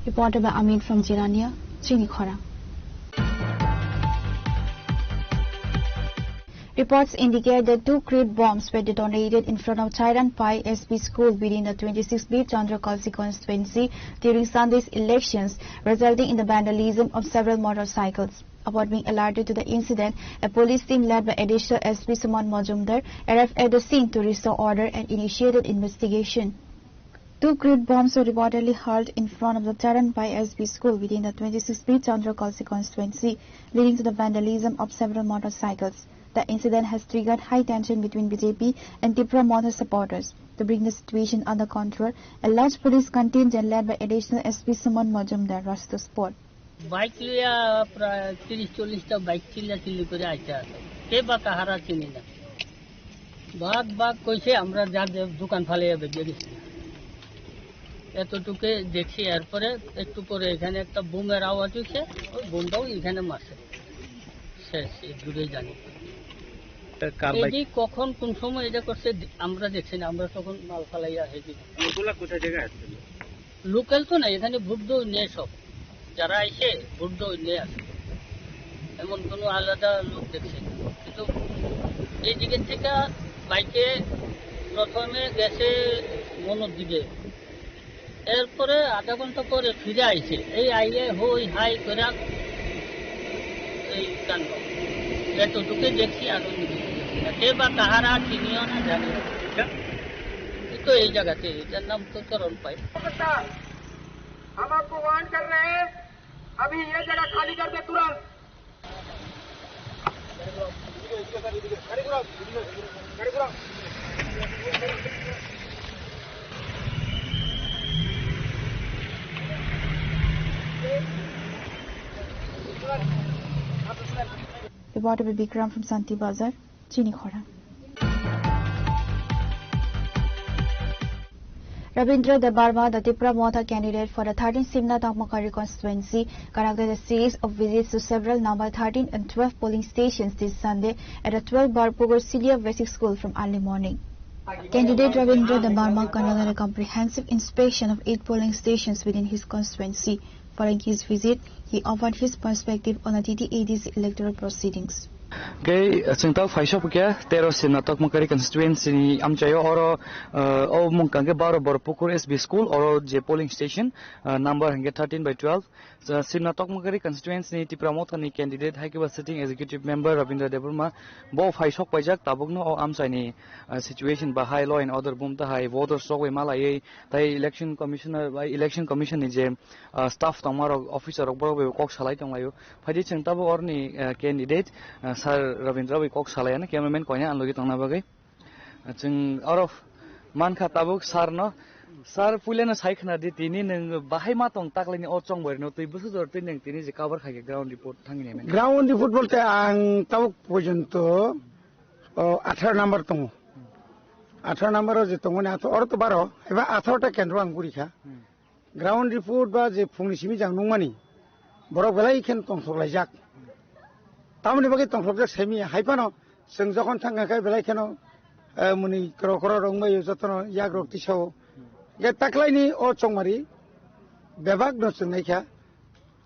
Reported by Amit from Jirania, Chini Khorang. Reports indicate that two crude bombs were detonated in front of Chairanpai S P school within the twenty-six B Chandrakasi constituency during Sunday's elections, resulting in the vandalism of several motorcycles. Upon being alerted to the incident, a police team led by Additional S P Suman Majumdar arrived at the scene to restore order and initiated investigation. Two crude bombs were reportedly hurled in front of the Charanpai S B school within the twenty-six B Chandrakasi constituency, leading to the vandalism of several motorcycles. The incident has triggered high tension between B J P and Tipra Motha supporters. To bring the situation under control, a large police contingent led by Additional S P Suman Majumdar rushed to spot. Bike লইয়া প্রায় তিরিশ চল্লিশটা বাইক চিল্লা চিল্লি করে আইতে আছে। কে বা কাহারা চিনি না। বাঘ বাঘ কইছে, আমরা যার যার দোকান ফালাইয়া বেরিয়ে গেছি। এতটুকু দেখছি, এরপরে একটু পরে এখানে একটা বোমের আওয়াজ হইছে, ওই বোমটাও এখানে মারছে। শেষ, এটুকুই জানি। তা কার এই বাইক? যে কখন কোন সময় এটা করছে, দি-, আমরা দেখছি না, আমরা তখন মাল ফালাইয়া হেঁটে। ওগুলা কোথায় জায়গায় আছে? লোকাল তো না, এখানে ভোট দই নেই সব। যারা আইছে, ভোট দই নিয়ে আসে। এমন কোনো আলাদা লোক দেখছি না। কিন্তু এই দিকে থেকে বাইকে প্রথমে গেছে মনোর দিকে, এরপরে আধা ঘন্টা পরে ফিরে আইছে। এই আইয়ে হই হাই করে এই কাণ্ড। এতটুকু দেখছি, আর অন্য কিছু দেখছি না। কে বা কাহারা চিনিও না, জানিও না। এটা? এই তো এই জায়গাতে, এটার নাম তো চরণ পাই। हम आपको वार्न कर रहे हैं, अभी ये जगह खाली कर दे तुरंत। Reporter Bikram from Santi Bazar, Chini Khorang. Rabindra Debbarma, the Tipra Motha candidate for the thirteenth Simna Tokmakari constituency, conducted a series of visits to several number thirteen and twelve polling stations this Sunday at the twelve Barpukur Senior Basic School from early morning. Candidate Rabindra Debbarma conducted a comprehensive inspection of eight polling stations within his constituency. Following his visit, he offered his perspective on the T T A D C electoral proceedings. Khe chwng tao phaisok khe tero Simna Tokmakari constituency ni amchaio oro, uh, o mung kangkhe baro Barpukur S B school, oro je polling station, uh, number hingkhe thirteen by twelve. Uh, Simna Tokmakari constituency ni Tipra Motha ni candidate hai khe ba sitting executive member Rabindra Debbarma bo phaisok paijak, tabukno o amchaini, uh, situation bahai, law and order bumtahai, voters rok bai malaiwi, tai election commissioner bai election commission ni je, uh, staff tongmarok, officer rok, borok bai kok salai tonglaio. Phaidi chwng tabuk orni, uh, candidate, uh, sir Rabindra bai kok salaiya na, cameraman koina ang logi tongna bagwi. Uh, chwng oro mankha tabuk sir no. Sir, puilano sai khna di, tini nwng bahai ma tong taklaini o chongbai rwno twi bwswk jora twi nwng tini je cover khai khe ground report thangwi naimani? Ground report bolte ang tabuk porjonto, o, atharo number tongo. Atharo number o je tongmani atho-, oro to baro, eba atharo ta kendro ang guri kha. Hmm. Ground report ba je phungni simi jang nungmani, borok belai khen tongthok laijak. Tamoni bagwi tongthok jak simi hai phano chwng jokhon thang kha khe belai kheno, eh, muni kro kro rong bai jotono yak rok tisao. Ge taklaini o chongmari bebak no chwng nai kha.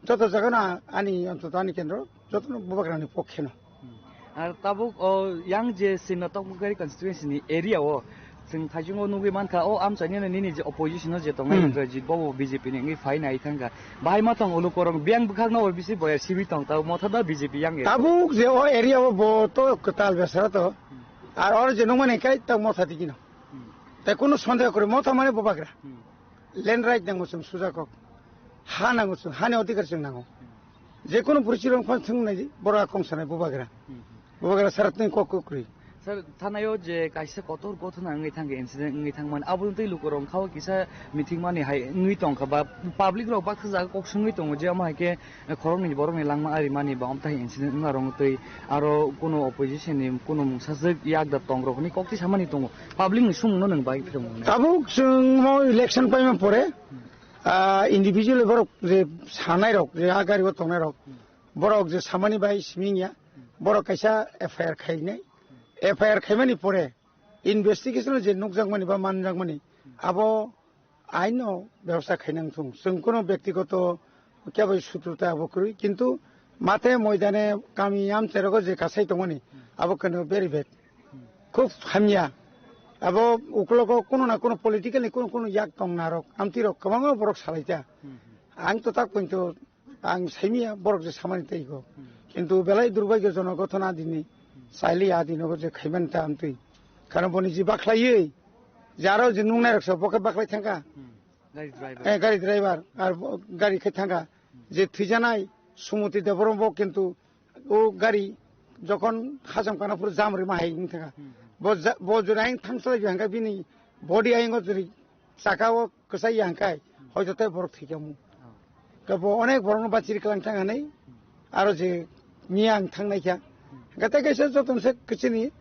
Joto jaga no ani ontoto ani kendro jotono bubagrani pokhe no. Hmm. Ar tabuk o yang je Simna Tokmakari constituency ni area o chwng thaichungo nugwi mankha, o amchaini nini je opposition o je tongnai Hmm. Indrajit bobo B J P ni wngwi phai nai thangkha. Bahai ma tong ulu korong biyang bwkhak no bisi boya sibi tong tabuk motha da B J P yang e. Tabuk je o area o bo to kwtal besara to. Hmm. Ar or je nungmani kai ta motha digi no. Hmm. Tai kunu sondeho kore motha mane bubagra. Hmm. Land right nango chwng sujakok. Ha nango chwng, hani odhikar chwng nango. Hmm. Je kunu bwrwi chirong phan thwng nai di, boro a kong sanai bubagra. Hmm. Bubagra sara twi kok kok kwrwi. Sir, thanaio je kaisa kotor gothona wngwi thangkha, incident wngwi thangmani, aboni twi lukurok wngkha o kisa meeting mani hai wngwi tongkha ba public rok baksa jaga kok swngwi tongo je omo hai khe khoroknwi borokni langma arimani ba omtahai incident wngna rwngtwi aro kuno opposition ni kuno mungsajwk yakda tongrok hinwi kok twi samani tongo, public ni sumungno nwng bai phirwngo. Tabuk chwng mo election paima pore, ah, individual borok je sanai rok, je a gari o tongnai rok, borok je samani bai siming ya, borok kaisa F I R khainai, F I R khaimani pore investigation o je nukjakmani ba manjakmani, abo aino bebosta khainang thung. Chwng kuno byaktigoto kebo sutruta abo kwrwi, kintu mathe moidane kami amchairogo je kasai tongmani, abo keno very bad. Khub hamya. Abo uklogo kuno na kuno political ni kuno kuno yak tong narok, amtirok kwbangma borok salaita. Ang to tak pointo Ang saimia borok je samani tei go. Hmm. Kintu belai durbagyo jono gothona dini, hmm, saili a dinogo je khaiman ta amtwi. Karon boni je bakhlaiwi, je aro je nungnai rok sa, bo khe bakhlai thangkha. Hmm. Gari driver. Eh, gari driver, ar bo, gari khai thangkha. Hmm. Je thwijanai Sumoti Debbarma bo kintu o gari jokhon Hajam Kanapur jam rima hai wng thangkha. Hmm. Bo ja-, bo jora ang thangsalai hangkha bini body ayang o jori saka o kwchai ya hwnkhe, hoito tei borok thwikhamu. Oh. Khe bo onek borokno bachiri kwlang thang hinwi, aro je miya ang thang naikha. Hwnkhe tei kaisa jotono se kwchini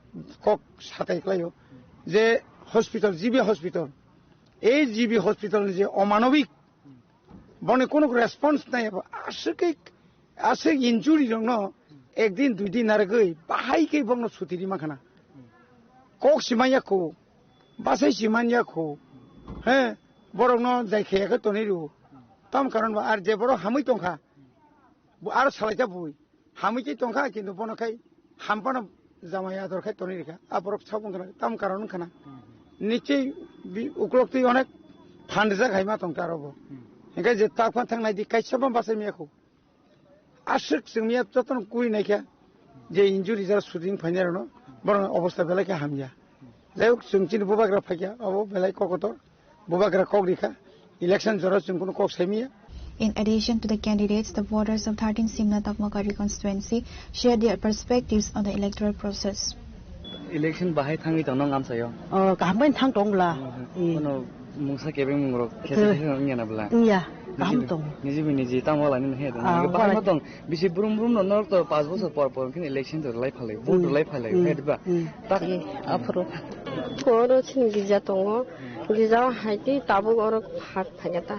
kok satai kwlaio. Je hospital, G B hospital, ei G B hospital ni je omanobik, boni kunu response nai, aswk khe, aswk injury rokno Ek din dui din narwgwi bahai khe bokno suti rima khana. Kok simanya kho, basai simanya kho. He, borokno jai khaya khe tonwi rwo. Tam karon ba ar je borok hamwi tongkha, bo aro salaita bui. Hamwi khe tongkha, kintu bono khai hampano jamai ador khai tonwi rikha. A borok sabung khana, tam karon khana. Nichoi bi uklok twi onek phan rijak hai ma tongkha aro bo. Hinkhe je tak phan thang nai di, kaisa ma basai maya kho. Aswk chwngmiya jotono kuri naikha je injury jara shooting phainai rokno borokni obostha belai khe hamya. Jai hok, chwng chini bubagra phaikha, obo belai kokotor, bubagra kok rikha, election jora chwng kunu kok saimiya. In addition to the candidates, the voters of thirteen Simna Takmokari constituency share their perspectives on the electoral process. Election bahai thangwi tongno ngamsayo. Oh, kaham bai thang tong bla. Hmm. Kono mungsa kebeng mungrok khesa khesa wngya na bla. Wngya, kaham tong. Niji bi niji tamo wala ni he. Ah, bahai wala. Ma tong, bisi brum brum no norok to panch bochor por por khin election to lai phalai, vote lai phalai, hmm, he diba? Hmm. Tak. Eh, aphuru. Oro chini gija tongo. Gija o hai twi tabuk oro phak phaikha ta.